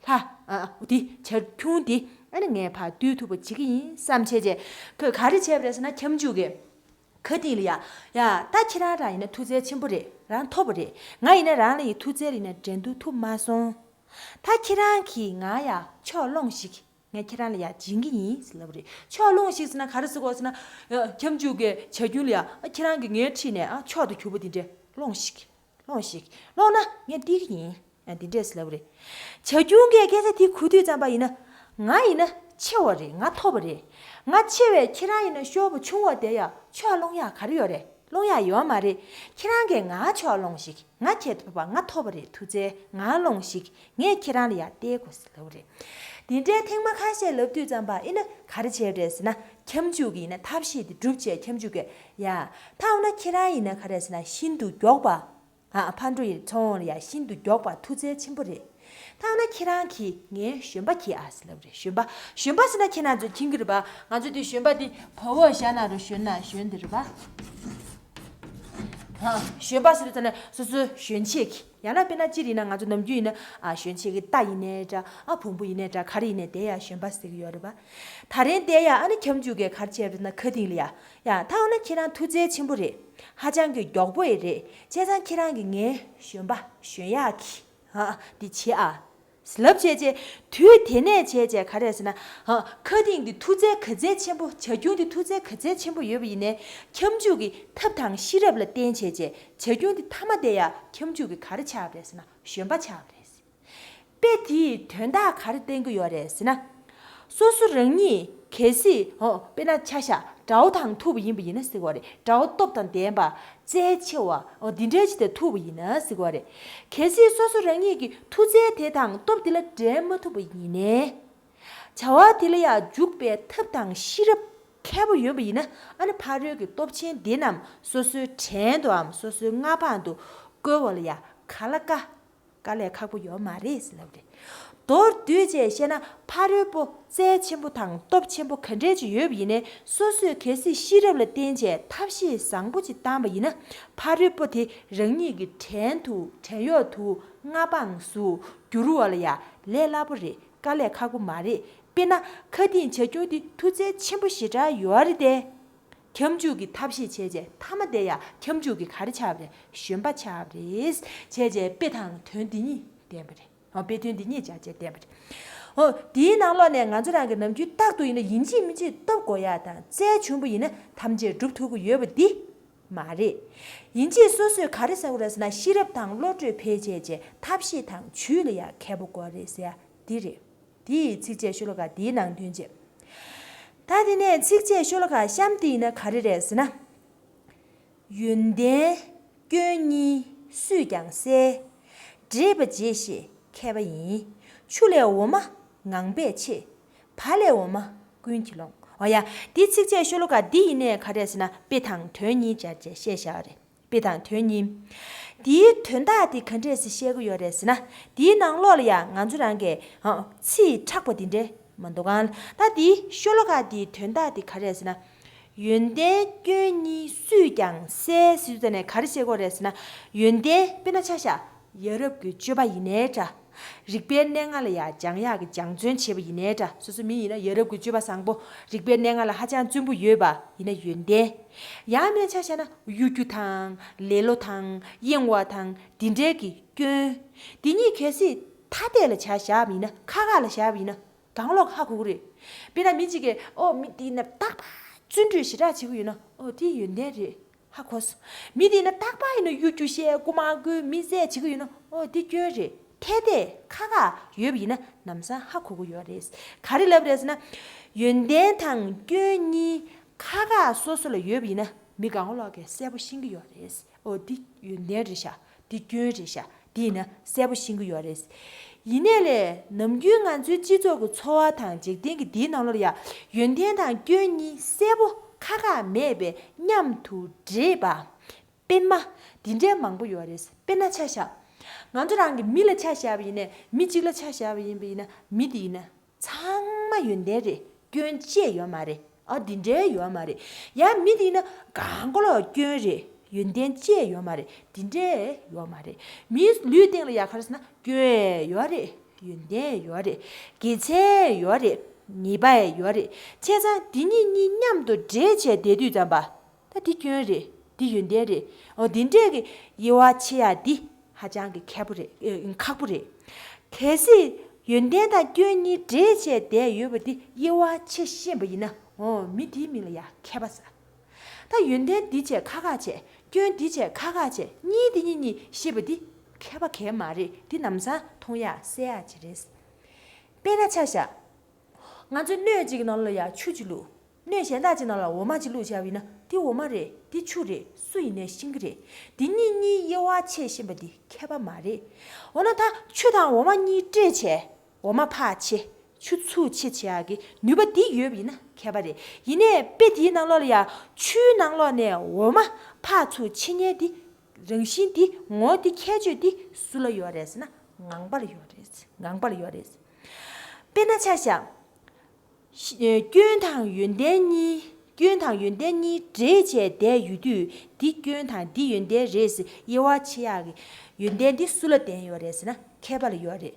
ལྷ། ཨ། འདི་བྱ་ཁྱུང་འདི་ཨ་ནི་ངས་ཕར་བཏུལ་ཐུབ་པ་བྱེད་ཀྱི་ཡིན་བསམ་བྱས་རྗེས་ཁོས་ག་རེ་བྱས་པ་རེད་ཟེར་ན་ཁྱབ་འཇུག་གིས། མཁའ་ལྡིང་ལ་ཡ། ཡ། ད་ཁྱེད་རང་རང་ཡིན་ན་མཐུ་རྩལ་ཆེན་པོ་རེད། རང་ཐོབ་པ་རེད། ང་ཡིན་ན་རང་ལ་ཡི་མཐུ་རྩལ་ལ་ཡིན་ན་འགྲན་བསྡུར་ཐུབ་མ་སོང་། ད་ཁྱེད་རང་གིས་ང་ཡ་ཕྱོགས་སློངས་ཤིག་ངས་ཁྱེད་རང་ལ་ཡ་སྦྱིན་གྱི་ཡིན་ཟེར་ལབ་པ་རེད། ཕྱོགས་སློངས་ཤིག་ཟེར་ན་ག་རེ་ཟེར་དགོས་ཟེར་ན། ཡ། ཁྱབ་འཇུག་གིས་བྱ་ཁྱུང་ལ་ཡ་ཨ་ཁྱེད་རང་གིས་ངའི་འཁྲིས་ནས་ཨ་མཆོག་ཏུ་གྱུར་པ་འདི་འདྲས་སློངས་ཤིག་སློངས་ཤིག་སློངས་ན་ངས་སྟེར་གྱི་ཡིན། ཨ། འདི་འདྲས་ལབ་རེད། བྱ་ཁྱུང་གིས་སྐད་ཆ་དེ་གོ་དུས་ཙམ་པ་ཡིན་ན། ང་ཡིན་ན་ཆེ་བ་རེད། ང་ཐོབ་པ་རེད། ང་ཆེ་བས་ཁྱེད་རང་ཡིན་ན་ཤོར་བ་ཆུང་བ་དེ་ཡ་ཕྱོགས་སློང་ཡག་ག་རེ་ཡོད་རེད། སློང་ཡག་ཡོད་མ་རེད། ཁྱེད་རང་གིས་ང་ཕྱོགས་སློངས་ཤིག་ང་ཁྱེད་ཐོབ་པ་ང་ཐོབ་པ་རེད། མཐུ་རྩལ་ང་སློངས་ཤིག་ངས་ཁྱེད་རང་ལ་ཡ་སྟེར་དགོས་ཟེར་ལབ་རེད། དེ་འདྲའི་ཐེངས་མ་ཁ་ཤས་ལབ་དུས་ཙམ་པ་ཡིན་ན་ག་རེ་བྱས་རེད་ཟེར་ན་ཁྱབ་འཇུག་གི་ཡིན་ན་ཐབས་ཤེས་དེ་སྒྲུབ་བྱས་ཁྱབ་འཇུག་གི་ཡ། ད་འོ་ན་ཁྱེད་རང་ཡིན་ན་ག་རེ་ཟེར་ན་ཤིན་ཏུ་མགྱོགས་པ། ཨ། ཕར་འགྲོ་ཡི་ཚོང་ལ་ཡ་ཤིན་ཏུ་མགྱོགས་པ་མཐུ་རྩལ་ཆེན་པོ་རེད། ད་ན་ཁྱེད་རང་གིས་ངའི་བཞོན་པ་གྱིས་ཨ་ཟེར་ལབ་རེད། བཞོན་པ། བཞོན་པ་ཟེར་ན་ཁྱེད་རང་ཚོས་མཁྱེན་གྱི་རེད་པ། ང་ཚོ་དེ་བཞོན་པ་དེ་བ་འོག་བཞག་ན་རུ་བཞོན་ན་བཞོན་དེ་རེད་པ། ཨ། བཞོན་པ་ཟེར་དུས་ཙམ་ནས་སོ་སོའི་བཞོན་ཆས་ཀྱི། ཡང་ན་དཔེར་ན་སྤྱིར་ཡིན་ན་ང་ཚོ་ནམ་རྒྱུན་ཡིན་ན་ཨ་བཞོན་ཆས་ཀྱི་རྟ་ཡིན་ནའི་འདྲ། ཨ་བོང་བུ་ཡིན་ནའི་འདྲ། ག་རེ་ཡིན་ནའི་དེ་ཡང་བཞོན་པ་ཟེར་གྱི་ཡོད་རེད་པ། ད་རིང་དེ་ཡང་ཨ་ནི་ཁྱབ་འཇུག་གིས་ག་རེ་བྱས་པ་རེད་ན་ཁ་སྟེང་ལ་ཡ། ཡ་ད་འོ་ན་ཁྱེད་རང་ཐུགས་རྗེ་ཆེན་པོ་རེད། ཧ་ཅང་གི་མགྱོགས་པོ་ཡི་རེད། བྱས་ཙང་ཁྱེད་རང་གིས་ངའི་བཞོན་པ་བཞོན་ཡག་གི། ཨ་འདི་བྱེད་ཨ། ལབ་བྱས་རྗེས་དུས་དེ་ནས་བྱས་རྗེས་ག་རེ་ཟེར་ན། ཧ། ཁ་སྟེང་འདི་ཐུགས་རྗེ་ག་ཚད་ཆེན་པོ། བྱ་ཁྱུང་འདི་ཐུགས་རྗེ་ག་ཚད་ཆེན་པོ་ཡོད་པ་ཡིན་ནའི། ཁྱབ་འཇུག་གི་ཐབས་དང་ཤེས་རབ་ལ་བརྟེན་བྱས་རྗེས་བྱ་ཁྱུང་འདི་མཐའ་མ་དེ་ཡ་ཁྱབ་འཇུག་གི་ག་རེ་ཆགས་པ་རེད་ཟེར་ན་བཞོན་པ་ཆགས་པ་རེད། དཔེ་དེའི་དོན་དག་ག་རེ་བསྟན་གྱི་ཡོད་རེད་ཟེར་ན། སོ་སོ་རང་ཉིད་གལ་སྲིད་ཨོ་དཔེར་ན་ཆ་བཞག་དགྲ་བོ་དང་ཐུག་པ་ཡིན་པ་ཡིན་ན་ཟེར་གྱི་ཡོད་རེད། དགྲ་བོ་སྟོབས་དང་ལྡན་པ་རྩལ་ཆེ་བ་ཨོ་འདི་འདྲའི་ཅིག་དང་ཐུག་པ་ཡིན་ན་ཟེར་གྱི་ཡོད་རེད། གལ་སྲིད་སོ་སོ་རང་ཉིད་ཀྱི་མཐུ་རྩལ་དེ་དང་སྟོབས་དེ་ལ་འགྲན་མ་ཐུབ་པ་ཡིན་ནའི། བྱ་བ་དེ་ལ་ཡང་འཇུག་པའི་ཐབས་དང་ཤེས་རབ་མཁས་པོ་ཡོད་པ་ཡིན་ན། ཨ་ནི་ཕ་རོལ་གྱི་སྟོབས་ཆེན་འདི་རྣམས་སོ་སོའི་བྲན་དུའམ་སོ་སོའི་མངའ་འབངས་དུ་བཀོལ་བ་ལ་ཡང་ག་ལ་དཀའ། དཀའ་ལས་ཁག་པོ་ཡོད་མ་རེད་ཟེར་ལབ་རེད། མདོར་བསྡུས་བྱས་བཤད་ན་ཕ་རོལ་པོ་རྩལ་ཆེན་པོ་དང་སྟོབས་ཆེན་པོ་ག་འདྲས་ཅིག་ཡོད་པ་ཡིན་ནའི། སོ་སོས་གལ་སྲིད་ཤེས་རབ་ལ་བརྟེན་བྱས་ཐབས་ཤེས་བཟང་པོ་ཅིག་བཏང་པ་ཡིན་ན། ཕ་རོལ་པོ་དེ་རང་ཉིད་ཀྱི་བྲན་དུ་བྲན་གཡོག་ཏུ་མངའ་འབངས་སུ་འགྱུར་བ་ལ་ཡང་ལས་སླ་པོ་རེད། དཀའ་ལས་ཁག་པོ་མ་རེད། དཔེར་ན་ཁ་སྟེང་བྱ་ཁྱུང་དེ་མཐུ་རྩལ་ཆེན་པོ་ཞེ་དྲག་ཡོད་རེད་དེ། ཁྱབ་འཇུག་གི་ཐབས་ཤེས་བྱས་རྗེས་མཐའ་མ་དེ་ཡང་ཁྱབ་འཇུག་གི་ག་རེ་ཆགས་པ་རེད། བཞོན་པ་ཆགས་པ་རེད། བྱས་རྗེས་དཔེ་དང་དོན་འདི་གཉིས་བསྟན་པ་རེད། ཨོ་དཔེ་དོན་འདི་གཉིས་སྦྱར་བྱས་བསྟན་པ་རེད། ཨོ་དེའི་ནང་ལོགས་ནས་ང་ཚོ་རང་གི་ནམ་རྒྱུན་རྟག་ཏུ་ཡིན་ན་ཡིན་གཅིག་མིན་གཅིག་སྟོབས་དགོས་ཡག་དང་རྩལ་ཆེན་པོ་ཡིན་ན་ཐམས་ཅད་སྒྲུབ་ཐུབ་ཀྱི་ཡོད་པ་འདི་མ་རེད། ཡིན་གཅིག་སོ་སོས་ག་རེ་ཟེར་དགོས་རེད་ཟེར་ན་ཤེས་རབ་དང་བློ་གྲོས་འཕེལ་བྱས་རྗེས་ཐབས་ཤེས་དང་ཇུས་ལ་ཡང་མཁས་པོ་དགོས་རེད་ཟེར་ཡ་འདི་རེད། དེ་ཡི་ཚིགས་བཅད་ཤོ་ལོ་ཀ་འདིའི་ནང་དོན་བྱེད། ད་དེ་ནས་ཚིགས་བཅད་ཤོ་ལོ་ཀ་གཤམ་དེ་ཡིན་ན་ག་རེ་རེད་ཟེར་ན། ཡོན་ཏན་སྐྱོན་གཉིས་སུས་ཀྱང་བསལ། འདྲེས་པ་འབྱེད་ཤེས་མཁས་པ་ཡིན། ཆུ་ལས་འོ་མ་ངང་པས་ཆེ། བ་ལས་འོ་མ་ཀུན་གྱིས་ལོངས། འོ་ཡ། འདི་ཚིགས་བཅད་ཤོ་ལོ་ཀ་འདི་ཡིན་ནའི་ག་རེ་ཟེར་ན་དཔེ་དང་དོན་གཉིས་སྦྱར་བྱས་བཤད་བཞག་པ་རེད། དཔེ་དང་དོན་གཉིས། འདིའི་དོན་དག་དེ་ག་འདྲས་སེ་བཤད་ཀྱི་ཡོད་རེད་ཟེར་ན། འདིའི་ནང་ལོགས་ལ་ཡང་ང་ཚོ་རང་གི་ཨ་ཚིག་མཁྲེགས་པོ་འདི་འདྲས་མ་འདུག་གང་། ད་འདིའི་ཤོ་ལོ་ཀ་འདིའི་དོན་དག་དེ་ག་རེད་ཟེར་ན། ཡོན་ཏན་སྐྱོན་གཉིས་སུས་ཀྱང་བསལ་ཟེར་དུས་ཙ་ནས་ག་རེ་བཤད་ཀྱི་ཡོད་རེད་ཟེར་ན། ཡོན་ཏན་དཔེར་ན་ཆ་བཞག་ཡ་རབས་ཀྱི་སྤྱོད་པ་ཡིན་ནའི་འདྲ། རིག་པའི་གནས་ལྔ་ལ་ཡང་སྦྱང་ཡག་གི་སྦྱང་བརྩོན་བྱེད་པ་ཡིན་ནའི་འདྲ། སོ་སོ་མི་ཡིན་ན་ཡ་རབས་ཀྱི་སྤྱོད་པ་བཟང་པོ། རིག་པའི་གནས་ལྔ་ལ་ཧ་ཅང་བརྩོན་པོ་ཡོད་པ་ཡིན་ན་ཡོན་ཏན། ཡང་མིན་ཆ་བཞག་ན་གཡོ་སྒྱུ་དང་ལེ་ལོ་དང་གཡེང་བ་དང་འདི་འདྲའི་གི་སྐྱོན། འདི་གཉིས་གལ་སྲིད་ཐ་དད་ལ་ཆ་བཞག་པ་ཡིན་ན། ཁ་ཁ་ལ་བཞག་པ་ཡིན་ན་གང་ལོག་ཧ་གོ་གི་རེད། དཔེར་ན་མི་གཅིག་གིས་ཨོ་མི་དེ་ཡིན་ན་རྟག་པར་བརྩོན་འགྲུས་ཞེ་དྲག་བྱེད་ཀྱི་ཡོད་ན་ཨོ་དེ་ཡོན་ཏན་རེད། ཧ་གོ་སོང་། མི་དེ་ཡིན་ན་རྟག་པར་ཡིན་ན་གཡོ་སྒྱུ་བཤད། རྐུ་མ་རྐུ། མི་བསད་བྱེད་ཀྱི་ཡོད་ན་ཨོ་དེ་སྐྱོན་རེད། ཐ་དད་ཁ་ཁ་ཡོད་པ་ཡིན་ན་ལམ་སང་ཧ་གོ་གི་ཡོད་རེད། ག་རེ་ལབ་རེད་ཟེར་ན། ཡོན་ཏན་དང་སྐྱོན་གཉིས་ཁ་ཁ་སོ་སོ་ལ་ཡོད་པ་ཡིན་ན་མི་གང་ལོག་གིས་གསལ་པོ་ཤེས་ཀྱི་ཡོད་རེད། ཨོ་འདི་ཡོན་ཏན་རེད་ཤག་འདི་སྐྱོན་རེད་ཤག་འདི་ཡིན་ན་གསལ་པོ་ཤེས་ཀྱི་ཡོད་རེད། ཡིན་ནའི་ལས་ནམ་རྒྱུན་ང་ཚོའི་སྤྱི་ཚོགས་ཀྱི་འཚོ་བ་དང་འཇིག་རྟེན་གྱི་འདིའི་ནང་ལོགས་ལ་ཡང་ཡོན་ཏན་དང་སྐྱོན་གཉིས་གསལ་པོ་ཁ་ཁ་མེད་པའི་མཉམ་དུ་འདྲེས་པ། དཔེར་ན་འདི་འདྲའི་མང་པོ་ཡོད་རེད། དཔེར་ན་ཆ་བཞག་ང་ཚོ་རང་གི་མི་ལ་ཆ་བཞག་པ་ཡིན་ནའི་མི་གཅིག་ལ་ཆ་བཞག་པ་ཡིན་པ་ཡིན་ན་མི་དེ་ཡིན་ན། ཚང་མ་ཡོན་ཏན་རེད། སྐྱོན་ཅི་ཡང་ཡོད་མ་རེད། ཨ་འདི་འདྲའི་ཡོད་མ་རེད། ཡང་མི་དེ་ཡིན་ན་གང་ག་ལོག་སྐྱོན་རེད། ཡོན་ཏན་ཅི་ཡང་ཡོད་མ་རེད། འདི་འདྲའི་ཡོད་མ་རེད། མིའི་ལུས་སྟེང་ལ་ཡ་ག་རེ་ཟེར་ན་སྐྱོན་ཡང་ཡོད་རེད། ཡོན་ཏན་ཡང་ཡོད་རེད། དགེ་མཚན་ཡང་ཡོད་རེད། ཉེས་པ་ཡང་ཡོད་རེད། བྱས་ཙང་འདི་གཉིས་གཉིས་མཉམ་དུ་འདྲེས་བྱས་བསྡད་དུས་ཙམ་པ། ད་འདི་སྐྱོན་རེད། འདི་ཡོན་ཏན་རེད། འོ་འདི་འདྲས་ཀྱི་དབྱེ་བ་ཕྱེ་ཡ་འདི་ཧ་ཅང་གི་མཁས་པོ་རེད། ཨེ་ཁག་པོ་རེད། གལ་སྲིད་ཡོན་ཏན་དང་སྐྱོན་གཉིས་འདྲེས་བྱས་བསྡད་ཡོད་པ་འདི་དབྱེ་བ་ཕྱེ་ཤེས་པ་ཡིན་ན་འོ་མི་དེའི་མིང་ལ་ཡ་མཁས་པ་ཟེར། ད་ཡོན་ཏན་འདི་བྱས་ཁ་ཁ་བྱས། སྐྱོན་འདི་བྱས་ཁ་ཁ་བྱས། གཉིས་འདི་གཉིས་གཉིས་ཤེས་པ་འདི་མཁས་པ་གང་ཡང་མ་རེད། འདི་ལམ་སང་མཐོང་ཡ་གསལ་ཡ་ཅིག་རེད། དཔེར་ན་ཆ་བཞག་ང་ཚོས་སྣོད་ཅིག་གི་ནང་ལ་ཡ་ཆུ་ཅིག་བླུགས། སྣོད་གཞན་དག་ཅིག་ནང་ལ་འོ་མ་ཅིག་བླུགས་བྱས་པ་ཡིན་ན་དེ་འོ་མ་རེད། དེ་ཆུ་རེད། སུ་ཡིན་ནའི་ཤེས་ཀྱི་རེད། དེ་གཉིས་གཉིས་དབྱེ་བ་ཕྱེ་ཤེས་པ་འདི་མཁས་པ་མ་རེད། འོ་ན་ད་ཆུ་དང་འོ་མ་གཉིས་སྤྲད་བྱས་འོ་མ་ཕར་ཕྱེ། ཆུ་ཚུར་ཕྱེ་བྱེད་ཡག་གི་ནུས་པ་འདི་ཡོད་པ་ཡིན་ན་མཁས་པ་རེད། ཡིན་ནའི་དཔེ་དེའི་ནང་ལོགས་ལ་ཡ་ཆུའི་ནང་ལོགས་ནས་འོ་མ་ཕར་ཚུར་ཕྱེ་མཁན་འདི་རང་བཞིན་འདི་ངོ་འདི་ཁྱད་ཆོས་འདི་སུ་ལ་ཡོད་རེད་ཟེར་ན། ངང་པ་ལ་ཡོད་རེད། ངང་པ་ལ་ཡོད་རེད། དཔེར་ན་ཆ་བཞག་ཤི- ཨེ། སྐྱོན་དང་ཡོན་ཏན་གཉིས། སྐྱོན་དང་ཡོན་ཏན་གཉིས་འདྲེས་བྱས་བསྡད་ཡོད་དུས་འདི་སྐྱོན་དང་འདི་ཡོན་ཏན་རེད་ཟེར་དབྱེ་བ་ཕྱེ་ཡག་གི་ཡོན་ཏན་འདི་སུ་ལ་ལྡན་ཡོད་རེད་ཟེར་ན་མཁས་པ་ལ་ཡོད་རེད།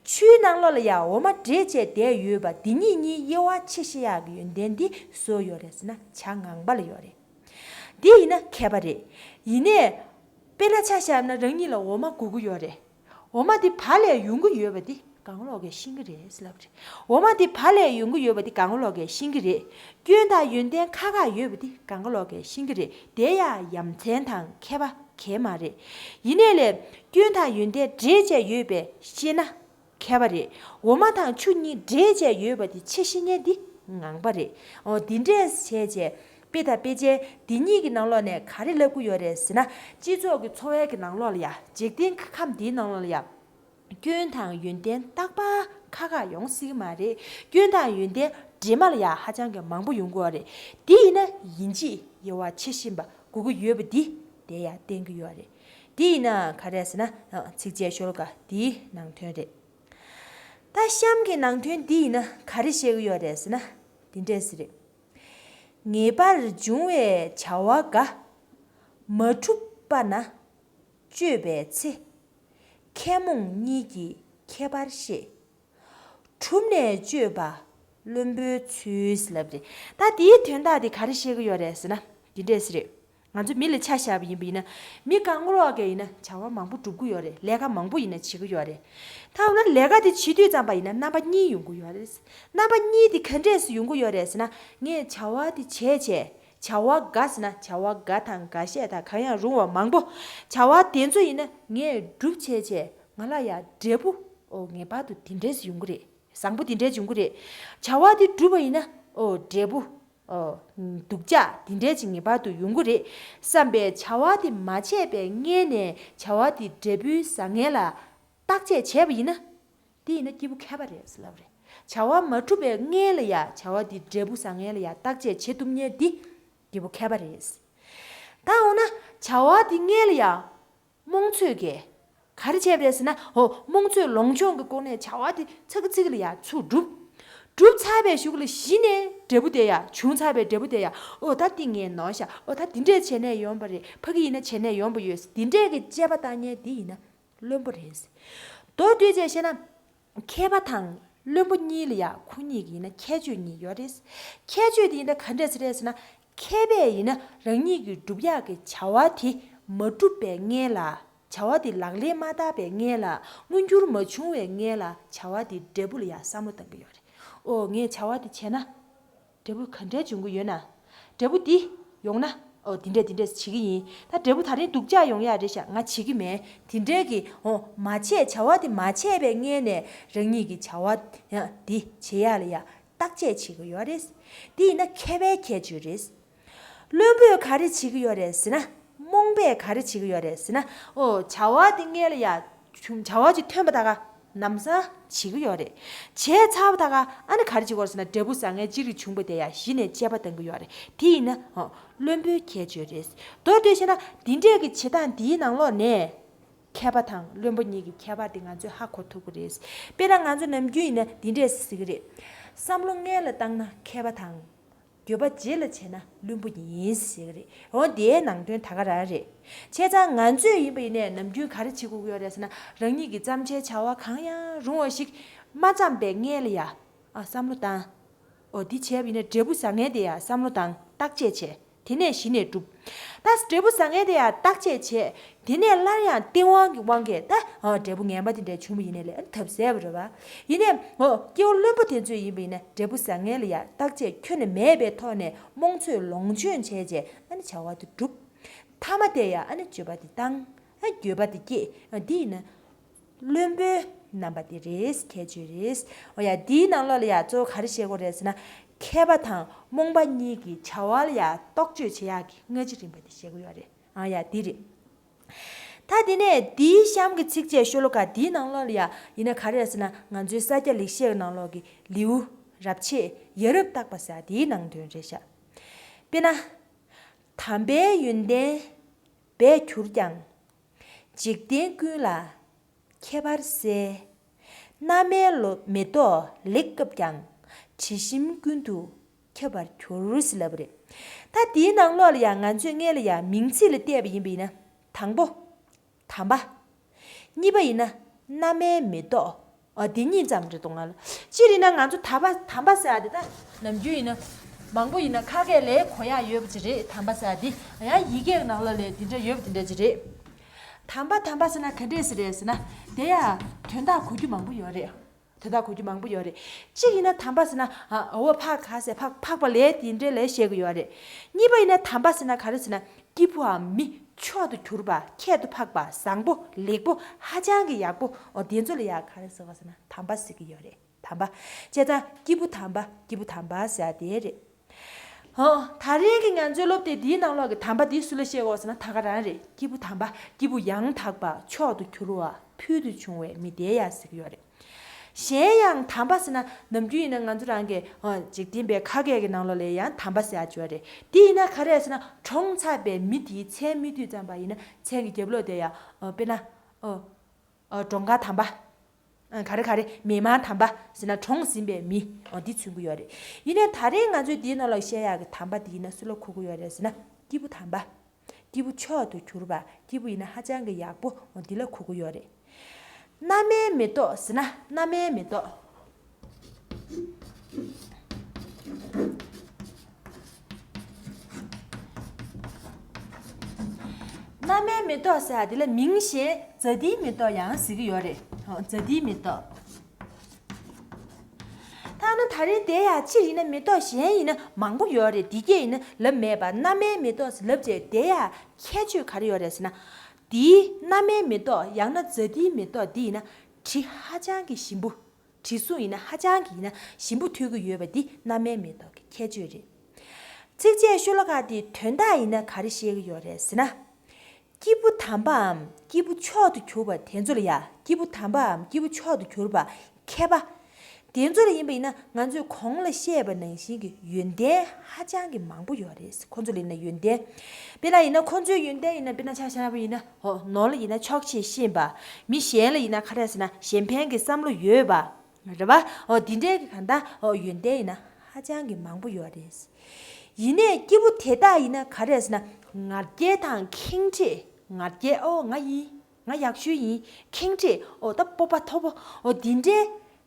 ཆུའི་ནང་ལོགས་ལ་ཡང་འོ་མ་འདྲེས་བྱས་བསྡད་ཡོད་པ་འདི་གཉིས་གཉིས་དབྱེ་བ་ཕྱེ་ཤེས་ཡག་གི་ཡོན་ཏན་འདི་སུ་ཡོད་རེད་ཟེར་ན་བྱ་ངང་པ་ལ་ཡོད་རེད། འདི་ཡིན་ན་མཁས་པ་རེད། ཡིན་ནའི། དཔེར་ན་ཆ་བཞག་ན་རང་ཉིད་ལ་འོ་མ་དགོས་ཀྱི་ཡོད་རེད། འོ་མ་འདི་བ་ལས་ཡོང་གི་ཡོད་པ་འདི་གང་ལོག་གིས་ཤེས་ཀྱི་རེད་ཟེར་ལབ་རེད། འོ་མ་འདི་བ་ལས་ཡོང་གི་ཡོད་པ་འདི་གང་ལོག་གིས་ཤེས་ཀྱི་རེད། སྐྱོན་དང་ཡོན་ཏན་ཁག་ཁག་ཡོད་པ་འདི་གང་ལོག་གིས་ཤེས་ཀྱི་རེད། དེ་ཡང་ཡ་མཚན་དང་མཁས་པ་གང་ཡང་མ་རེད། ཡིན་ནའི་ལས། སྐྱོན་དང་ཡོན་ཏན་འདྲེས་བྱས་ཡོད་པས་ཤེས་ན། མཁས་པ་རེད། འོ་མ་དང་ཆུ་གཉིས་འདྲེས་བྱས་ཡོད་པ་དེ་ཕྱེ་ཤེས་མཁན་འདི་ངང་པ་རེད། འོ་འདི་འདྲས་བྱས་བྱས་དཔེ་དང་དཔེ་ཅན་འདི་གཉིས་ཀྱི་ནང་ལོགས་ནས་ག་རེ་ལབ་ཀྱི་ཡོད་རེད་ཟེར་ན། སྤྱི་ཚོགས་ཀྱི་འཚོ་བའི་གི་ནང་ལོགས་ལ་ཡ། འཇིག་རྟེན་ཁམས་འདིའི་ནང་ལོགས་ལ་ཡ། སྐྱོན་དང་ཡོན་ཏན་རྟག་པར་ཁག་ཁག་ཡོང་སྲིད་ཀྱི་མ་རེད། སྐྱོན་དང་ཡོན་ཏན་འདྲེས་མ་ལ་ཡ་ཧ་ཅང་གི་མང་པོ་ཡོང་གི་ཡོད་རེད། འདི་ཡིན་ན་ཡིན་གཅིག་དབྱེ་བ་ཕྱེ་ཤེས་པ་དགོས་ཀྱི་ཡོད་པ་འདི་དེ་ཡ་བསྟན་གྱི་ཡོད་རེད། འདི་ཡིན་ན་ག་རེ་ཟེར་ན་ཚིགས་བཅད་ཤོ་ལོ་ཀ་འདིའི་ནང་དོན་རེད། ད་གཤམ་གྱི་ནང་དོན་འདི་ཡིན་ན་ག་རེ་བཤད་ཀྱི་ཡོད་རེད་ཟེར་ན་འདི་འདྲས་ཟེར་རེད། ངེས་པར་འབྱུང་བའི་བྱ་བ་འགའ། མ་གྲུབ་པ་ན་དཔྱོད་པའི་ཚེ། མཁས་རྨོངས་གཉིས་ཀྱི་ཁྱད་པར་ཤེས། གྲུབ་ནས་དཔྱོད་པ་བླུན་པོའི་ཚུལ་ལབ་རེད། ད་འདིའི་དོན་དག་འདི་ག་རེ་བཤད་ཀྱི་ཡོད་རེད་ཟེར་ན་འདི་འདྲས་ཟེར་རེད། ང་ཚོ་མི་ལ་ཆ་བཞག་པ་ཡིན་པ་ཡིན་ན། མི་གང་རུང་གིས་ཡིན་ན་བྱ་བ་མང་པོ་སྒྲུབ་ཀྱི་ཡོད་རེད། ལས་ཀ་མང་པོ་ཡིན་ན་བྱེད་ཀྱི་ཡོད་རེད། ད་འོ་ན་ལས་ཀ་དེ་བྱེད་དུས་ཙམ་པ་ཡིན་ན་རྣམ་པ་གཉིས་ཡོང་གི་ཡོད་རེད། རྣམ་པ་གཉིས་དེ་ག་འདྲས་སུ་ཡོང་གི་ཡོད་རེད་ཟེར་ན། ངས་བྱ་བ་དེ་བྱས་བྱས། བྱ་བ་འགའ་ཟེར་ན་བྱ་བ་འགའ་དང་འགའ་ཤས་དང་གང་ཡང་རུང་བ་མང་པོ། བྱ་བ་དེ་ཚོ་ཡིན་ན་ངས་སྒྲུབ་བྱས་བྱས་ང་ལ་ཡང་འབྲས་བུ། ཨོ་ངེས་པར་དུ་དེ་འདྲས་སུ་ཡོང་གི་རེད། བཟང་པོ་དེ་འདྲས་ཡོང་གི་རེད། བྱ་བ་དེ་སྒྲུབ་པ་ཡིན་ན་ཨོ་འབྲས་བུ། ཨོ། སྡུག་ཅག་དེ་འདྲས་ཅིག་ངེས་པར་དུ་ཡོང་གི་རེད་བསམ་པའི་བྱ་བ་དེ་མ་བྱས་པའི་སྔོན་ནས་བྱ་བ་དེ་འབྲས་བུའི་བཟང་ངན་ལ་བརྟག་དཔྱད་བྱས་པ་ཡིན་ན། དེ་ཡིན་ན་སྐྱེས་བུ་མཁས་པ་རེད་ཟེར་ལབ་རེད། བྱ་བ་མ་གྲུབ་པའི་སྔོན་ལ་ཡ་བྱ་བ་དེ་འབྲས་བུ་བཟང་ངན་ལ་ཡ་བརྟག་དཔྱད་བྱེད་ཐུབ་མཁན་དེ་སྐྱེས་བུ་མཁས་པ་རེད། ད་འོ་ན་བྱ་བ་དེ་སྔོན་ལ་ཡ། རྨོངས་ཚོད་ཀྱིས། ག་རེ་བྱས་པ་རེད་ཟེར་ན། ཧོ། རྨོངས་ཚོད་ལོངས་སྤྱོད་ཀྱི་སྒོ་ནས་བྱ་བ་དེ་ཚ་གི་ཚིག་གི་ལ་ཡ་ཚུར་བསྒྲུབས། བསྒྲུབས་ཚར་བའི་གཞུག་ལ་གཞི་ནས་འབྲས་བུ་དེ་ཡ་བྱུང་ཚར་བའི་འབྲས་བུ་དེ་ཡ། ཨོ་ད་འདི་ངས་ནོར་ཤག་ཨོ་ད་འདི་འདྲས་བྱས་ནས་ཡོང་པ་རེད། ཕ་གི་ཡིན་ན་བྱས་ནས་ཡོང་པ་ཡོད། འདི་འདྲས་ཀྱི་དཔྱད་པ་བཏང་མཁན་འདི་ཡིན་ན་བླུན་པོ་རེད། མདོར་བསྡུས་བྱས་བཤད་ན། མཁས་པ་དང་བླུན་པོ་གཉིས་ལ་ཡ་ཁོ་གཉིས་ཀྱི་ཡིན་ན་ཁྱད་ཆོས་གཉིས་ཡོད་རེད། ཁྱད་ཆོས་དེ་ཡིན་ན་ག་འདྲས་རེད་ཟེར་ན། མཁས་པས་ཡིན་ན་རང་ཉིད་ཀྱི་སྒྲུབ་ཡག་གི་བྱ་བ་དེ་མ་གྲུབ་པའི་སྔོན་ལ། བྱ་བ་དེ་ལག་ལེན་མ་བསྟར་བའི་སྔོན་ལ་མངོན་འགྱུར་མ་བྱུང་བའི་སྔོན་ལ་བྱ་བ་དེ་འབྲས་བུ་ལ་ཡ་བསམ་བློ་བཏང་གི་ཡོད་རེད། ཨོ་ངས་བྱ་བ་དེ་བྱས་ན། འབྲས་བུ་ག་འདྲས་འབྱུང་གི་ཡོད་ན། འབྲས་བུ་འདི་ཡོང་ན་ཨོ་འདི་འདྲས་འདི་འདྲས་བྱེད་ཀྱི་ཡིན། ད་འབྲས་བུ་ད་རིང་སྡུག་ཅག་ཡོང་ཡག་རེད་ཤག་ང་བྱེད་ཀྱི་མེད། དེ་འདྲས་ཀྱི་ཨོ་མ་བྱས་བྱ་བ་དེ་མ་བྱས་པའི་སྔོན་ནས་རང་ཉིད་ཀྱི་བྱ་བ་ཡང་འདི་བྱེད་ཡག་ལ་ཡ་བརྟག་དཔྱད་བྱེད་ཀྱི་ཡོད་རེད། འདི་ཡིན་ན་མཁས་པའི་ཁྱད་ཆོས་རེད། བླུན་པོས་ག་རེ་བྱེད་ཀྱི་ཡོད་རེད་ཟེར་ན། རྨོངས་པས་ག་རེ་བྱེད་ཀྱི་ཡོད་རེད་ཟེར་ན། ཨོ་བྱ་བ་དེ་སྔོན་ལ་ཡ། བྱུང་བྱ་བ་ཅིག་ཐོན་པ་ད་ག་ལམ་སང་བྱེད་ཀྱི་ཡོད་རེད། བྱས་ཚར་བ་ད་ག་ཨ་ནི་ག་རེ་བྱེད་ཀྱི་ཡོད་རེད་ཟེར་ན་འབྲས་བུ་བཟང་ངན་ཅི་རིགས་བྱུང་པ་དེ་ཡ་གཞི་ནས་དཔྱད་པ་གཏང་གི་ཡོད་རེད། དེ་ཡིན་ན་ཨོ་བླུན་པོའི་ཁྱད་ཆོས་རེད། མདོར་བསྡུས་བཤད་ན་འདི་འདྲས་ཀྱི་བྱེད་སྟངས་འདིའི་ནང་ལོགས་ནས། མཁས་པ་དང་བླུན་པོ་གཉིས་ཀྱི་ཁྱད་པར་དེ་ང་ཚོས་ཧ་གོ་ཐུབ་ཀྱི་རེད། དཔེར་ན་ང་ཚོ་ནམ་རྒྱུན་ཡིན་ན་འདི་འདྲས་ཟེར་གྱི་རེད། བསམ་བློ་སྔོན་ལ་བཏང་ན་མཁས་པ་དང་། འགྱོད་པ་རྗེས་ལ་བྱས་ན་བླུན་པོ་ཡིན་ཟེར་གྱི་རེད། འོ་དེའི་ནང་དོན་ད་ག་རང་རེད། བྱས་ཙང་ང་ཚོས་ཡིན་པ་ཡིན་ནའི་ནམ་རྒྱུན་ག་རེ་བྱེད་དགོས་ཀྱི་ཡོད་རེད་ཟེར་ན་རང་ཉིད་ཀྱི་བརྩམས་བྱའི་བྱ་བ་གང་ཡང་རུང་བ་ཞིག་མ་བརྩམས་པའི་སྔོན་ལ་ཡ། ཨ་བསམ་བློ་བཏང་། འོ་འདི་བྱས་པ་ཡིན་ན་འབྲས་བུ་བཟང་ངན་དེ་ཡ་བསམ་བློ་བཏང་བརྟག་དཔྱད་བྱས། དེ་ནས་གཞི་ནས་སྒྲུབ། ད་འབྲས་བུ་བཟང་ངན་དེ་ཡ་བརྟག་དཔྱད་བྱས། དེ་ནས་སླར་ཡང་སྟེས་དབང་གི་དབང་གིས་ད་ཨ་འབྲས་བུ་ངན་པ་དེ་འདྲ་བྱུང་བ་ཡིན་ནའི་ལས་ཨ་ཐབས་ཟད་པ་རེད་བ། ཡིན་ནའི་འོ་སྐྱེ་བོ་བླུན་པོ་དེ་ཚོས་ཡིན་པ་ཡིན་ན་འབྲས་བུ་བཟང་ངན་ལ་ཡ་བརྟག་དཔྱད་ཁྱོན་ནས་མེད་པའི་ཐོག་ནས་རྨོངས་ཚོད་ལོངས་སྤྱོད་བྱས་རྗེས་ཨ་ནི་བྱ་བ་དེ་སྒྲུབ། མཐའ་མ་དེ་ཡ་ཨ་ནི་འགྱོད་པ་དེ་བཏང་། ཨ་འགྱོད་པ་དེ་སྐྱེས། ཨ་འདི་ཡིན་ན། བླུན་པོའི་རྣམ་པ་དེ་རེད། ཁྱད་ཆོས་རེད། འོ་ཡ་འདིའི་ནང་ལོགས་ལ་ཡ་གཙོ་བོ་ག་རེ་བཤད་དགོས་རེད་ཟེར་ན། མཁས་པ་དང་རྨོངས་པ་གཉིས་ཀྱི་བྱ་བ་ལ་ཡ་རྟོག་དཔྱོད་བྱེད་ཡག་གི་སྔ་ཕྱི་རིམ་པ་དེ་བཤད་དགོས་ཡོད་རེད། ཨ་ཡ་འདི་རེད། ད་དེ་ནས་འདིའི་གཤམ་གྱི་ཚིགས་བཅད་ཤོ་ལོ་ཀ་འདིའི་ནང་ལོགས་ལ་ཡ་ཡིན་ན་ག་རེ་རེད་ཟེར་ན་ང་ཚོའི་ས་སྐྱ་ལེགས་བཤད་ཀྱི་ནང་ལོགས་ཀྱི་ལེའུ་རབ་བྱེད་ཡ་རབས་བརྟག་པ་ཟེར་དེའི་ནང་དོན་རེད་ཤག་དཔེར་ན། དམ་པའི་ཡོན་ཏན་སྦས་གྱུར་ཀྱང་། འཇིག་རྟེན་ཀུན་ལ་ ཁྱད་པར་གསལ། མནར་མེད་ལོ་མེ་ཏོག་ལེགས་བཀབ་ཀྱང་། དྲི་ཞིམ་ཀུན་ཏུ་ཁྱབ་པར་གྱུར་ཟེར་ལབ་པ་རེད། ད་དེའི་ནང་ལོགས་ལ་ཡང་ང་ཚོས་སྔོན་ལ་ཡང་མིང་ཚིག་ལ་བལྟས་པ་ཡིན་པ་ཡིན་ན། དང་པོ། དམ་པ། གཉིས་པ་ཡིན་ན་མནར་མེད་མེ་ཏོག་ཨ། འདི་གཉིས་ཙམ་རེད་འདུག་ང་ལ། སྤྱིར་ཡིན་ན་ང་ཚོ་དམ་པ་དམ་པ་ཟེར་ཡ་དེ་ད་ནམ་རྒྱུན་ཡིན་ན་མང་པོ་ཡིན་ན་ཁ་སྐད་ལ་གོ་ཡ་ཡོད་པ་ཅིག་རེད། དམ་པ་ཟེར་ཡ་དེ་ཡང་ཡི་གེ་ནང་ལོགས་ལ་དེ་འདྲ་ཡོད་པ་དེ་འདྲ་ཅིག་རེད། དམ་པ་དམ་པ་ཟེར་ན་ག་འདྲས་ཟེར་རེད་ཟེར་ན། དེ་ཡ་དོན་དག་གོ་རྒྱུ་མང་པོ་ཡོད་རེད། དོན་དག་གོ་རྒྱུ་མང་པོ་ཡོད་རེད། གཅིག་ཡིན་ན་དམ་པ་ཟེར་ན་ཨ། འོ་འཕགས་ག་ཟེར་འཕགས་འཕགས་པ་ལས་དེ་འདྲས་ལས་བཤད་གི་ཡོད་རེད། གཉིས་པ་ཡིན་ན་དམ་པ་ཟེར་ན་ག་རེ་ཟེར་ན། སྐྱེས་བུའམ་མི་མཆོག་ཏུ་གྱུར་པ། ཁྱད་དུ་འཕགས་པ། བཟང་པོ། ལེགས་པོ། ཧ་ཅང་གི་ཡག་པོ། འོ་དེ་ཚོ་ལ་ཡ་ག་རེ་ཟེར་བ་ཟེར་ན་དམ་པ་ཟེར་གི་ཡོད་རེད། དམ་པ། བྱས་ཙང་སྐྱེས་བུ་དམ་པ། སྐྱེས་བུ་དམ་པ་ཟེར་ཡ་དེ་རེད། ཧོ། ད་རེས་ཀྱི་ང་ཚོའི་སློབ་དེབ་འདིའི་ནང་ལོགས་ཀྱི་དམ་པ་འདི་སུ་ལ་བཤད་དགོས་ཟེར་ན་ད་ག་རང་རེད། སྐྱེས་བུ་དམ་པ། སྐྱེས་བུ་ཡང་དག་པ། མཆོག་ཏུ་གྱུར་པ། ཕུལ་དུ་བྱུང་བའི་མི་དེ་ཡ་ཟེར་གི་ཡོད་རེད། གཞན་ཡང་དམ་པ་ཟེར་ན་ནམ་རྒྱུན་ཡིན་ན་ང་ཚོ་རང་གི་ཨ། འཇིག་རྟེན་པའི་ཁ་སྐད་ཀྱི་ནང་ལོགས་ལ་ཡང་དམ་པ་ཟེར་ཡ་ཅིག་ཡོད་རེད། འདི་ཡིན་ན་ག་རེ་ཟེར་ན་གྲོངས་ཚར་བའི་མི་དེའི་མཚན་སྨོས་དུས་ཙམ་པ་ཡིན་ན་མཚན་གྱི་རྒྱབ་ལོགས་དེ་ཡ་ཨ། དཔེར་ན་ཨ། ཨ། གྲོངས་མཁན་དམ་པ། ཨ། ག་རེ་ག་རེ་མི་དམངས་དམ་པ་ཟེར་ན་གྲོངས་ཟིན་པའི་མི་ཨ། འདི་མཚོན་གྱི་ཡོད་རེད། ཡིན་ནའི་ད་རེས་ང་ཚོས་འདིའི་ནང་ལ་བཤད་ཡག་གི་དམ་པ་འདི་ཡིན་ན་སུ་ལ་གོ་གི་ཡོད་རེད་ཟེར་ན་སྐྱེས་བུ་དམ་པ། སྐྱེས་བུ་མཆོག་ཏུ་གྱུར་པ། སྐྱེས་བུ་ཡིན་ན་ཧ་ཅང་གི་ཡག་པོ་འོ་འདི་ལ་གོ་གི་ཡོད་རེད། མནར་མེད་མེ་ཏོག་ཟེར་ན་མནར་མེད་མེ་ཏོག་མནར་མེད་མེ་ཏོག་ཟེར་ཡ་འདི་ལ་མིང་གཞན་ཛ་ཏིའི་མེ་ཏོག་ཡང་ཟེར་གི་ཡོད་རེད། འོ་ཛ་ཏིའི་མེ་ཏོག་ཐ་ན་ད་རེས་དེ་ཡང་སྤྱིར་ཡིན་ན་མེ་ཏོག་གཞན་ཡིན་ན་མང་པོ་ཡོད་རེད། འདི་གས་ཡིན་ན་ལབ་མེད་པ་མནར་མེད་མེ་ཏོག་ལབ་བྱས་དེ་ཡང་ཁྱད་ཆོས་ག་རེ་ཡོད་རེད་ཟེར་ན། འདིའི་མནར་མེད་མེ་ཏོག་ཡང་ན་ཛ་ཏིའི་མེ་ཏོག་འདི་ཡིན་ན་དྲི་ཧ་ཅང་གི་ཞིམ་པོ། དྲི་བསུང་ཡིན་ན་ཧ་ཅང་གི་ཡིན་ན་ཞིམ་པོ་ཐོན་གྱི་ཡོད་པ་འདི་མནར་མེད་མེ་ཏོག་གི་ཁྱད་ཆོས་རེད། ཚིགས་བཅད་ཤོ་ལོ་ཀ་འདིའི་དོན་དག་ཡིན་ན་ག་རེ་བཤད་ཀྱི་ཡོད་རེད་ཟེར་ན། སྐྱེས་བུ་དམ་པའམ་སྐྱེས་བུ་མཆོག་ཏུ་གྱུར་པ་དེ་ཚོ་ལ་ཡ། སྐྱེས་བུ་དམ་པའམ་སྐྱེས་བུ་མཆོག་ཏུ་གྱུར་པ། མཁས་པ། དེ་ཚོ་ལ་ཡིན་པ་ཡིན་ན་ང་ཚོས་གོང་ལ་བཤད་པ་ནང་བཞིན་གྱི་ཡོན་ཏན་ཧ་ཅང་གི་མང་པོ་ཡོད་རེད། ཁོ་ཚོ་ལ་ཡིན་ན་ཡོན་ཏན། དཔེར་ན་ཡིན་ན་ཁོ་ཚོའི་ཡོན་ཏན་ཡིན་ན་དཔེར་ན་ཆ་བཞག་པ་ཡིན་ན་ཧོ་ནོར་ལ་ཡིན་ན་ཆོག་ཤེས་ཤེས་པ། མི་གཞན་ལ་ཡིན་ན་ག་རེ་ཟེར་ན་གཞན་ཕན་གྱི་བསམ་བློ་ཡོད་པ། རེད་པ། འོ་འདི་འདྲའི་གི་གང་ལྟར་འོ་ཡོན་ཏན་ཡིན་ན་ཧ་ཅང་གི་མང་པོ་ཡོད་རེད། ཡིན་ནའི་སྐྱེས་བུ་དེ་དག་ཡིན་ན་ག་རེ་ཟེར་ན་ང་རྒྱལ་དང་ཁེངས་དྲེགས། ང་རྒྱལ་ཨོ་ང་ཡིན། ང་ཡག་ཤོས་ཡིན། ཁེངས་དྲེགས་ཨོ་ད་སྤོབས་པ་མཐོ་པོ་ཨོ་འདི་འདྲའི་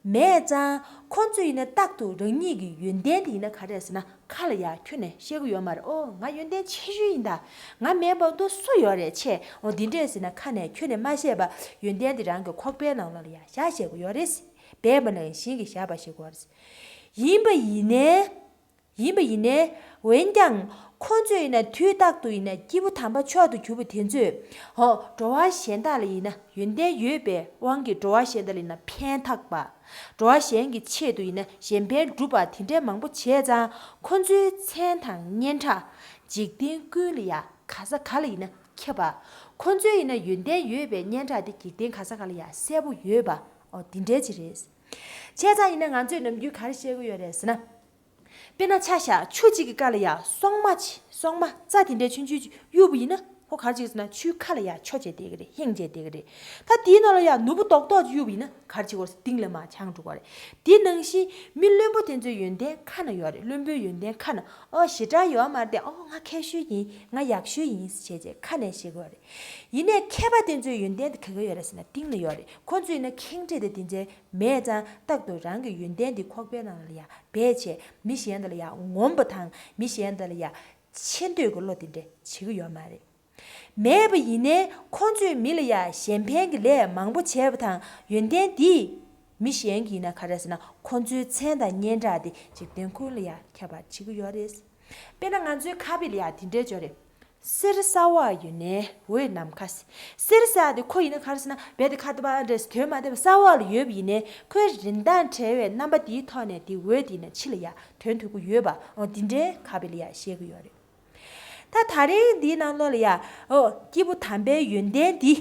མེད་ཙང་ཁོང་ཚོ་ཡིན་ན་རྟག་ཏུ་རང་ཉིད་ཀྱི་ཡོན་ཏན་དེ་ཡིན་ན་ག་རེ་ཟེར་ན་ཁ་ལ་ཡ་ཁྱོན་ནས་བཤད་གི་ཡོད་མ་རེད། ཨོ་ང་ཡོན་ཏན་ཆེ་ཤོས་ཡིན་ད། ང་མེད་པ་ཏོ་སུ་ཡོད་རེད་ཆེ་ཨོ་འདི་འདྲས་ཟེར་ན་ཁ་ནས་ཁྱོན་ནས་མ་བཤད་པ་ཡོན་ཏན་དེ་རང་གི་ཁོག་པའི་ནང་ལོགས་ལ་ཡ་བཞག་བཤད་གི་ཡོད་རེད། སྦས་པ་ནང་བཞིན་གྱི་བཞག་པ་ཞིག་དགོས། ཡིན་པ་ཡིན་ནའི། ཡིན་པ་ཡིན་ནའི། འོན་ཀྱང་། ཁོང་ཚོས་ཡིན་ན་དུས་རྟག་ཏུ་ཡིན་ན་སྐྱེས་བུ་དམ་པ་མཆོག་ཏུ་གྱུར་པ་དེ་ཚོས། ཧོ། འགྲོ་བ་གཞན་དག་ལ་ཡིན་ན་ཡོན་ཏན་ཡོད་པའི་དབང་གིས་འགྲོ་བ་གཞན་དག་ལ་ཡིན་ན་ཕན་ཐོགས་པ། འགྲོ་བ་གཞན་གྱི་ཆེད་དུ་ཡིན་ན་གཞན་ཕན་སྒྲུབ་པ་དེ་འདྲའི་མང་པོ་བྱས་ཙང་ཁོང་ཚོའི་མཚན་དང་སྙན་གྲགས། འཇིག་རྟེན་ཀུན་ལ་ཡ་ག་ས་ག་ལ་ཡིན་ན་ཁྱབ་པ། ཁོང་ཚོའི་ཡིན་ན་ཡོན་ཏན་ཡོད་པའི་སྙན་གྲགས་དེ་འཇིག་རྟེན་ག་ས་ག་ལ་ཡ་གསལ་པོ་ཡོད་པ། ཨོ་དེ་འདྲའི་ཅིག་རེད། བྱས་ཙང་ཡིན་ན་ང་ཚོས་ནམ་རྒྱུན་ག་རེ་བཤད་གི་ཡོད་རེད་ཟེར་ན། དཔེར་ན་ཆ་བཞག་ཆུ་གཅིག་གི་ཀ་ལ་ཡ་སོག་མ་ཆེ་སོག་མ་རྩྭ་དེ་འདྲའི་ཆུང་ཆུང་ཅིག་གཡུགས་པ་ཡིན་ན་ཁོ་ག་རེ་བྱེད་ཀྱི་ཟེར་ན་ཆུའི་ཁ་ལ་ཡ་འཕྱོ་བྱས་བསྡད་ཀྱི་རེད། ཧེང་བྱས་བསྡད་ཀྱི་རེད། ད་དེའི་ནང་ལ་ཡ་ནོར་བུ་རྡོག་རྡོག་ཅིག་གཡུགས་པ་ཡིན་ན་ག་རེ་བྱེད་ཀྱི་རེད་ཟེར་སྟེང་ལ་མར་འཕྱང་འགྲོ་གི་རེད། དེ་ནང་བཞིན་མི་བླུན་པོ་དེ་ཚོའི་ཡོན་ཏན་ཁ་ན་ཡོད་རེད། བླུན་པོའི་ཡོན་ཏན་ཁ་ན་ཨོ་ཞེ་དྲག་ཡོད་མ་རེད་དེ་ཨོ་ང་མཁས་ཤོས་ཡིན་ང་ཡག་ཤོས་ཡིན་ཟེར་བྱས་བྱས་ཁ་ནས་བཤད་ཀྱི་ཡོད་རེད། ཡིན་ནའི་མཁས་པ་དེ་ཚོའི་ཡོན་ཏན་དེ་ག་ག་ཡོད་རེད་ཟེར་ན་སྟེང་ལ་ཡོད་རེད། ཁོ་ཚོས་ཡིན་ན་ཁེངས་དྲེགས་དེ་དེ་འདྲའི་མེད་ཙང་རྟག་ཏུ་རང་གི་ཡོན་ཏན་འདི་ཁོག་པའི་ནང་ལ་ཡ་སྦས་བྱས་མི་གཞན་དག་ལ་ཡ་ངོམ་པ་དང་མི་གཞན་དག་ལ་ཡ་ཆེ་འདོད་ཀྱི་བློ་དེ་འདྲ་བྱེད་ཀྱི་ཡོད་མ་རེད། མེད་པ་ཡིན་ནའི་ཁོང་ཚོས་མི་ལ་ཡ་གཞན་ཕན་གྱི་ལས་མང་པོ་བྱས་པ་དང་ཡོན་ཏན་འདིས་མི་གཞན་གྱིས་ཡིན་ན་ག་རེ་ཟེར་ན་ཁོང་ཚོའི་མཚན་དང་སྙན་གྲགས་དེ་འཇིག་རྟེན་ཀུན་ལ་ཡ་ཁྱབ་པར་བྱེད་ཀྱི་ཡོད་རེད། དཔེར་ན་ང་ཚོའི་ཁ་དཔེ་ལ་ཡ་དེ་འདྲའི་ཅིག་ཡོད་རེད། གསེར་གསར་བ་ཡོད་ནའི་འོད་ནམ་མཁའ་ཟེར། གསེར་ཟེར་ཡ་དེ་ཁོ་ཡིན་ན་ག་རེ་ཟེར་ན་རྦད་དེ་ཁ་ཏོ་པ་འདྲ་ཞིག་དོན་མ་འདས་པ་གསར་བ་ལ་ཡོད་པ་ཡིན་ནའི་ཁོའི་རིན་ཐང་བྲལ་བའི་རྣམ་པ་དེའི་ཐོག་ནས་དེ་འོད་དེ་ཡིན་ན་ཕྱི་ལ་ཡ་དོན་ཐུབ་ཀྱི་ཡོད་པ་འོ་དེ་འདྲའི་ཁ་དཔེ་ལ་ཡ་བཤད་ཀྱི་ཡོད་རེད། ད་ད་རིང་འདིའི་ནང་ལོགས་ལ་ཡ་འོ་སྐྱེས་བུ་དམ་པའི་ཡོན་ཏན་འདི་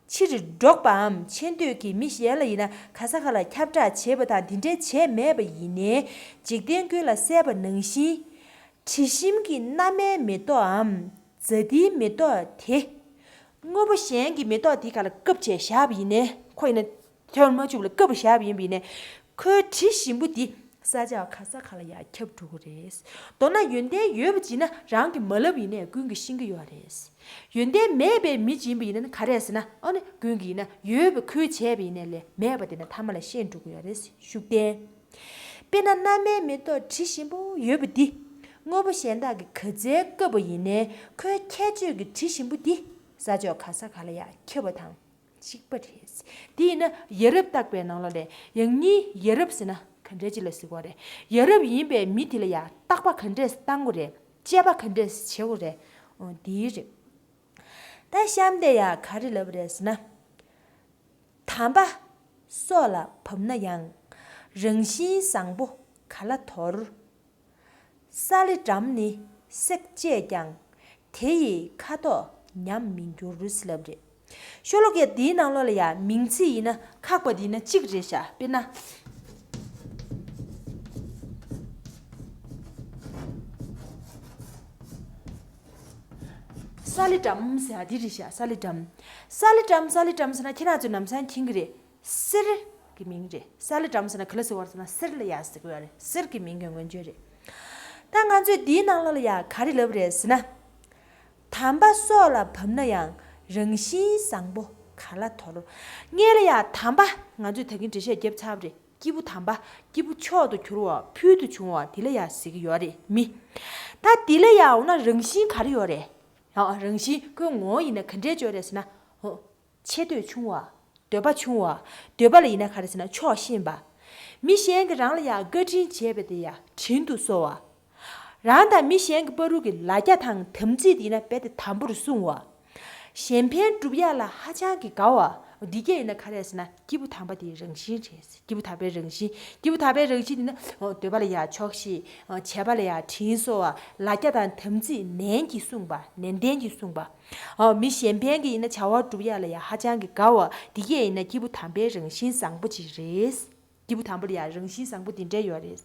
ཕྱིར་སྒྲོག་པའམ་ཆེ་འདོད་ཀྱིས་མི་གཞན་ལ་ཡིན་ན་ག་ས་ག་ལ་ཁྱབ་བསྒྲགས་བྱེད་པ་དང་འདི་འདྲའི་བྱས་མེད་པ་ཡིན་ནའི་འཇིག་རྟེན་ཀུན་ལ་གསལ་བ་ནང་བཞིན། དྲི་ཞིམ་གྱི་མནར་མེད་མེ་ཏོག་གམ་ཛ་ཏིའི་མེ་ཏོག་དེ། དངོས་པོ་གཞན་གྱི་མེ་ཏོག་དེ་ག་ལ་བཀབ་བྱས་བཞག་པ་ཡིན་ནའི། ཁོ་ཡིན་ན་ཐོན་མ་བཅུག་ལ་བཀབ་བཞག་པ་ཡིན་པ་ཡིན་ནའི། ཁོའི་དྲི་ཞིམ་པོ་དེ་ས་ཆ་ག་ས་ག་ལ་ཡང་ཁྱབ་འགྲོ་གི་རེད། མདོར་ན་ཡོན་ཏན་ཡོད་པ་ཅིག་ན་རང་གིས་མ་ལབ་ཡིན་ནའི་ཀུན་གྱིས་ཤེས་ཀྱི་ཡོད་རེད། ཡོན་ཏན་མེད་པའི་མི་ཅིག་ཡིན་པ་ཡིན་ན་ག་རེ་ཟེར་ན། ཨ་ནི་ཀུན་གྱིས་ཡིན་ན་ཡོད་པའི་ཁུལ་བྱས་པ་ཡིན་ནའི་ལས་མེད་པ་དེ་ན་ཐ་མ་ལ་ཤེས་འགྲོ་གི་ཡོད་རེད། ཤུགས་བསྟན། དཔེར་ན་སྣ་མའི་མེ་ཏོག་དྲི་ཞིམ་པོ་ཡོད་པ་འདི་དངོས་པོ་གཞན་དག་གིས་ག་ཚད་བཀབ་པ་ཡིན་ནའི་ཁོའི་ཁྱད་ཆོས་ཀྱི་དྲི་ཞིམ་པོ་འདི་ས་ཕྱོགས་ག་ས་ག་ལ་ཡང་ཁྱབ་པ་དང་གཅིག་པ་རེད། དེ་ཡིན་ན་ཡ་རབས་བརྟག་པའི་ནང་ལོགས་ལས་ཡང་སྙིང་ཡ་རབས་ཟེར་ན་ག་འདྲ་ཅིག་ལ་ཟེར་གྱི་ཡོད་རེད། ཡ་རབས་ཡིན་པའི་མི་དེ་ལ་ཡང་བརྟག་པ་ག་འདྲས་བཏང་དགོས་རེད། དཔྱད་པ་ག་འདྲས་བྱེད་དགོས་རེད། འོ་འདི་རེད། ད་གཤམ་དེ་ཡང་ག་རེ་ལབ་རེད་ཟེར་ན། དམ་པ་སྲོག་ལ་བབ་ན་ཡང་། རང་བཞིན་བཟང་པོ་ག་ལ་དོར། ས་ལེ་སྦྲམ་ནི་བསྲེགས་བཅད་ཀྱང་། དེ་ཡི་ཁ་དོག་ཉམས་མི་འགྱུར་ཟེར་ལབ་རེད། ཤོ་ལོ་ཀ་འདིའི་ནང་ལོགས་ལ་ཡང་མིང་ཚིག་ཡིན་ན་ཁག་པ་འདི་ན་གཅིག་རེད་ཤག་དཔེར་ན། ས་ལེ་སྦྲམ་ཟེར་ཡ་འདི་རེད་ཤག་ས་ལེ་སྦྲམ། ས་ལེ་སྦྲམ་ས་ལེ་སྦྲམ་ཟེར་ན་ཁྱེད་རང་ཚོས་ནམ་སང་མཁྱེན་གྱི་རེད། གསེར་གྱི་མིང་རེད། ས་ལེ་སྦྲམ་ཟེར་ན་ག་ལ་ཟེར་བ་ཟེར་ན་གསེར་ལ་ཡ་ཟེར་གྱི་ཡོད་རེད། གསེར་གྱི་མིང་གི་མངོན་བརྗོད་རེད། ད་ང་ཚོས་འདིའི་ནང་ལོགས་ལ་ཡ་ག་རེ་ལབ་རེད་ཟེར་ན། དམ་པ་སྲོག་ལ་བབ་ན་ཡང་རང་བཞིན་བཟང་པོ་ག་ལ་དོར། སྔོན་ལ་ཡ་དམ་པ་ང་ཚོས་ད་གིན་འགྲེལ་བཤད་བརྒྱབ་ཚར་བ་རེད། སྐྱེས་བུ་དམ་པ། སྐྱེས་བུ་མཆོག་ཏུ་གྱུར་བ་ཕུལ་དུ་བྱུང་བ་དེ་ལ་ཡང་ཟེར་གྱི་ཡོད་རེད་མི། ད་དེ་ལ་ཡང་འོ་ན་རང་བཞིན་ག་རེ་ཡོད་རེད། ཡང་རང་བཞིན་ཁོའི་ངོ་བོ་ཡིན་ན་ག་འདྲས་ཅིག་ཡོད་རེད་ཟེར་ན། འོ། ཆེ་འདོད་ཆུང་བ། འདོད་པ་ཆུང་བ། འདོད་པ་ལ་ཡིན་ན་ག་རེ་ཟེར་ན་ཆོག་ཤེས་པ། མི་གཞན་གྱིས་རང་ལ་ཡང་བཀའ་དྲིན་བྱས་པ་དེ་ཡང་དྲིན་དུ་གསོ་བ། རང་དང་མི་གཞན་གྱི་བར་དུ་གི་ལ་རྒྱ་དང་དམ་ཚིག་དེ་ཡིན་ན་རྦད་དེ་དམ་པོར་སྲུང་བ། གཞན་ཕན་སྒྲུབ་ཡག་ལ་ཧ་ཅང་གི་དགའ་བ། འདི་གས་ཡིན་ན་ག་རེ་ཟེར་ན་སྐྱེས་བུ་དམ་པ་དེའི་རང་བཞིན་རེད། སྐྱེས་བུ་དམ་པའི་རང་བཞིན། སྐྱེས་བུ་དམ་པའི་རང་བཞིན་དེ་ནི་འདོད་པ་ལ་ཡང་ཆོག་ཤེས། བྱས་པ་ལ་ཡང་དྲིན་གཟོ་བ། ལ་རྒྱ་དང་དམ་ཚིག་ནན་གྱིས་སྲུང་བ། ནན་ཏན་གྱིས་སྲུང་བ། མི་གཞན་ཕན་གྱི་ཡིན་ན་བྱ་བ་སྒྲུབ་ཡག་ལ་ཡང་ཧ་ཅང་གི་དགའ་བ། འདི་གས་ཡིན་ན་སྐྱེས་བུ་དམ་པའི་རང་བཞིན་བཟང་པོ་ཅིག་རེད། སྐྱེས་བུ་དམ་པ་ལ་ཡང་རང་བཞིན་བཟང་པོ་དེ་འདྲ་ཡོད་རེད།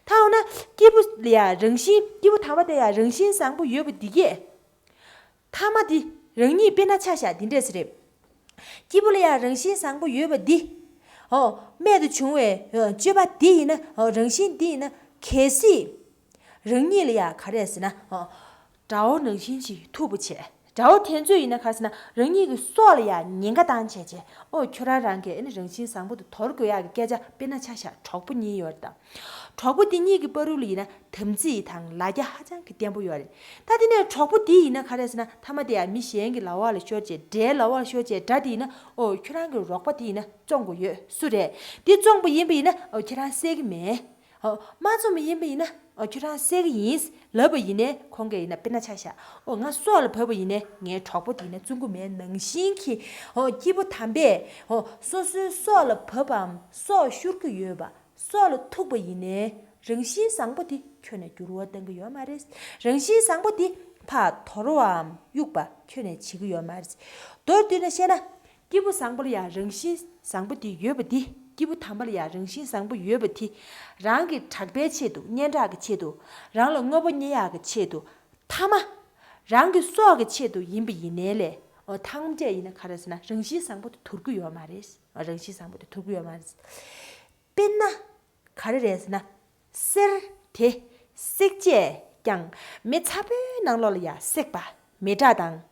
ད་འོ་ན་སྐྱེས་བུ་ལ་ཡང་རང་བཞིན། སྐྱེས་བུ་དམ་པ་དེ་ཡང་རང་བཞིན་བཟང་པོ་ཡོད་པ་འདི་གས། ཐ་མ་དེ་རང་ཉིད་དཔེར་ན་ཆ་བཞག་འདི་འདྲས་ཟེར་རེད། སྐྱེས་བུ་ལ་ཡང་རང་བཞིན་བཟང་པོ་ཡོད་པ་འདི། ཨོ། རྨད་དུ་བྱུང་བའི་ཨོ་སྤྱོད་པ་འདི་ཡིན་ན། ཨོ། རང་བཞིན་འདི་ཡིན་ན་གལ་སྲིད་རང་ཉིད་ལ་ཡང་ག་རེ་ཟེར་ན། ཨོ། དགྲ་བོ་ནང་བཞིན་ཞིག་ཐུག་པ་བྱས། དགྲ་བོ་དེ་ཚོས་ཡིན་ན་ག་རེ་ཟེར་ན་རང་ཉིད་ཀྱི་སྲོག་ལ་ཡང་ཉེན་ཁ་བཏང་བྱས་བྱས། ཨོ། ཁྱོད་རང་རང་གི་ཨེ་ནི་རང་བཞིན་བཟང་པོ་དེ་དོར་དགོས་ཡག་གི་སྐད་ཆ། དཔེར་ན་ཆ་བཞག་གྲོགས་པོ་གཉིས་ཡོད་རེད་ད། གྲོགས་པོ་དེ་གཉིས་ཀྱི་བར་དུ་ལ་ཡིན་ན་དམ་ཚིག་དང་ལ་རྒྱ་ཧ་ཅང་གི་བརྟན་པོ་ཡོད་རེད། ད་དེ་ནས་གྲོགས་པོ་དེ་ཡིན་ན་ག་རེ་ཟེར་ན་ཐ་མ་དེ་ཡང་མི་གཞན་གྱི་ལག་པ་ལ་ཤོར་བྱས། དགྲའི་ལག་པ་ལ་ཤོར་བྱས། དགྲ་དེ་ཡིན་ན། ཨོ། ཁྱོད་རང་གི་རོགས་པ་དེ་ཡིན་ན་བཙོང་དགོས་ཡོད། སུ་རེད། དེ་བཙོང་པ་ཡིན་པ་ཡིན་ན། ཨོ། ཁྱོད་རང་བསད་ཀྱི་མེད། ཨོ། མ་བཙོང་པ་ཡིན་པ་ཡིན་ན། ཨོ། ཁྱོད་རང་བསད་ཀྱི་ཡིན་ལབ་པ་ཡིན་ནའི་ཁོང་གིས་ཡིན་ན། དཔེར་ན་ཆ་བཞག་ཨོ། ང་སྲོག་ལ་བབས་པ་ཡིན་ནའི་ངའི་གྲོགས་པོ་དེ་ཡིན་ན་བཙོང་གི་མེད་ནང་བཞིན་གྱི། ཨོ། སྐྱེས་བུ་དམ་པས། ཨོ། སོ་སོའི་སྲོག་ལ་བབས་པའམ་སྲོག་ཤོར་གྱི་ཡོད་པ། སྲོག་ལ་ཐུག་པ་ཡིན་ནའི་རང་བཞིན་བཟང་པོ་དེ་ཁྱོན་ནས་འགྱུར་བ་གཏང་གི་ཡོད་མ་རེད། རང་བཞིན་བཟང་པོ་དེ་ཕར་དོར་བའམ་གཡུག་པ་ཁྱོན་ནས་བྱེད་ཀྱི་ཡོད་མ་རེད། མདོར་བསྡུས་ནས་བཤད་ན། སྐྱེས་བུ་བཟང་པོ་ལ་ཡང་རང་བཞིན་བཟང་པོ་དེ་ཡོད་པ་དེ། སྐྱེས་བུ་དམ་པ་ལ་ཡང་རང་བཞིན་བཟང་པོ་ཡོད་པ་དེ། རང་གི་གྲགས་པའི་ཆེད་དུ། སྙན་གྲགས་ཀྱི་ཆེད་དུ། རང་ལ་དངོས་པོ་རྙེད་ཡག་གི་ཆེད་དུ། ཐ་མ། རང་གི་སྲོག་གི་ཆེད་དུ་ཡིན་པ་ཡིན་ནའི་ལས། འོ། ཐམས་ཅད་ཡིན་ན་ག་རེ་ཟེར་ན་རང་བཞིན་བཟང་པོ་དེ་དོར་གྱི་ཡོད་མ་རེད། རང་བཞིན་བཟང་པོ་དེ་དོར་གྱི་ཡོད་མ་རེད། དཔེར་ན། ག་རེ་རེད་ཟེར་ན། གསེར་དེ་བསྲེགས་བཅད་ཀྱང་མེ་ཚ་པོའི་ནང་ལོགས་ལ་ཡང་བསྲེགས་པ་མེ་སྲེག་དང་།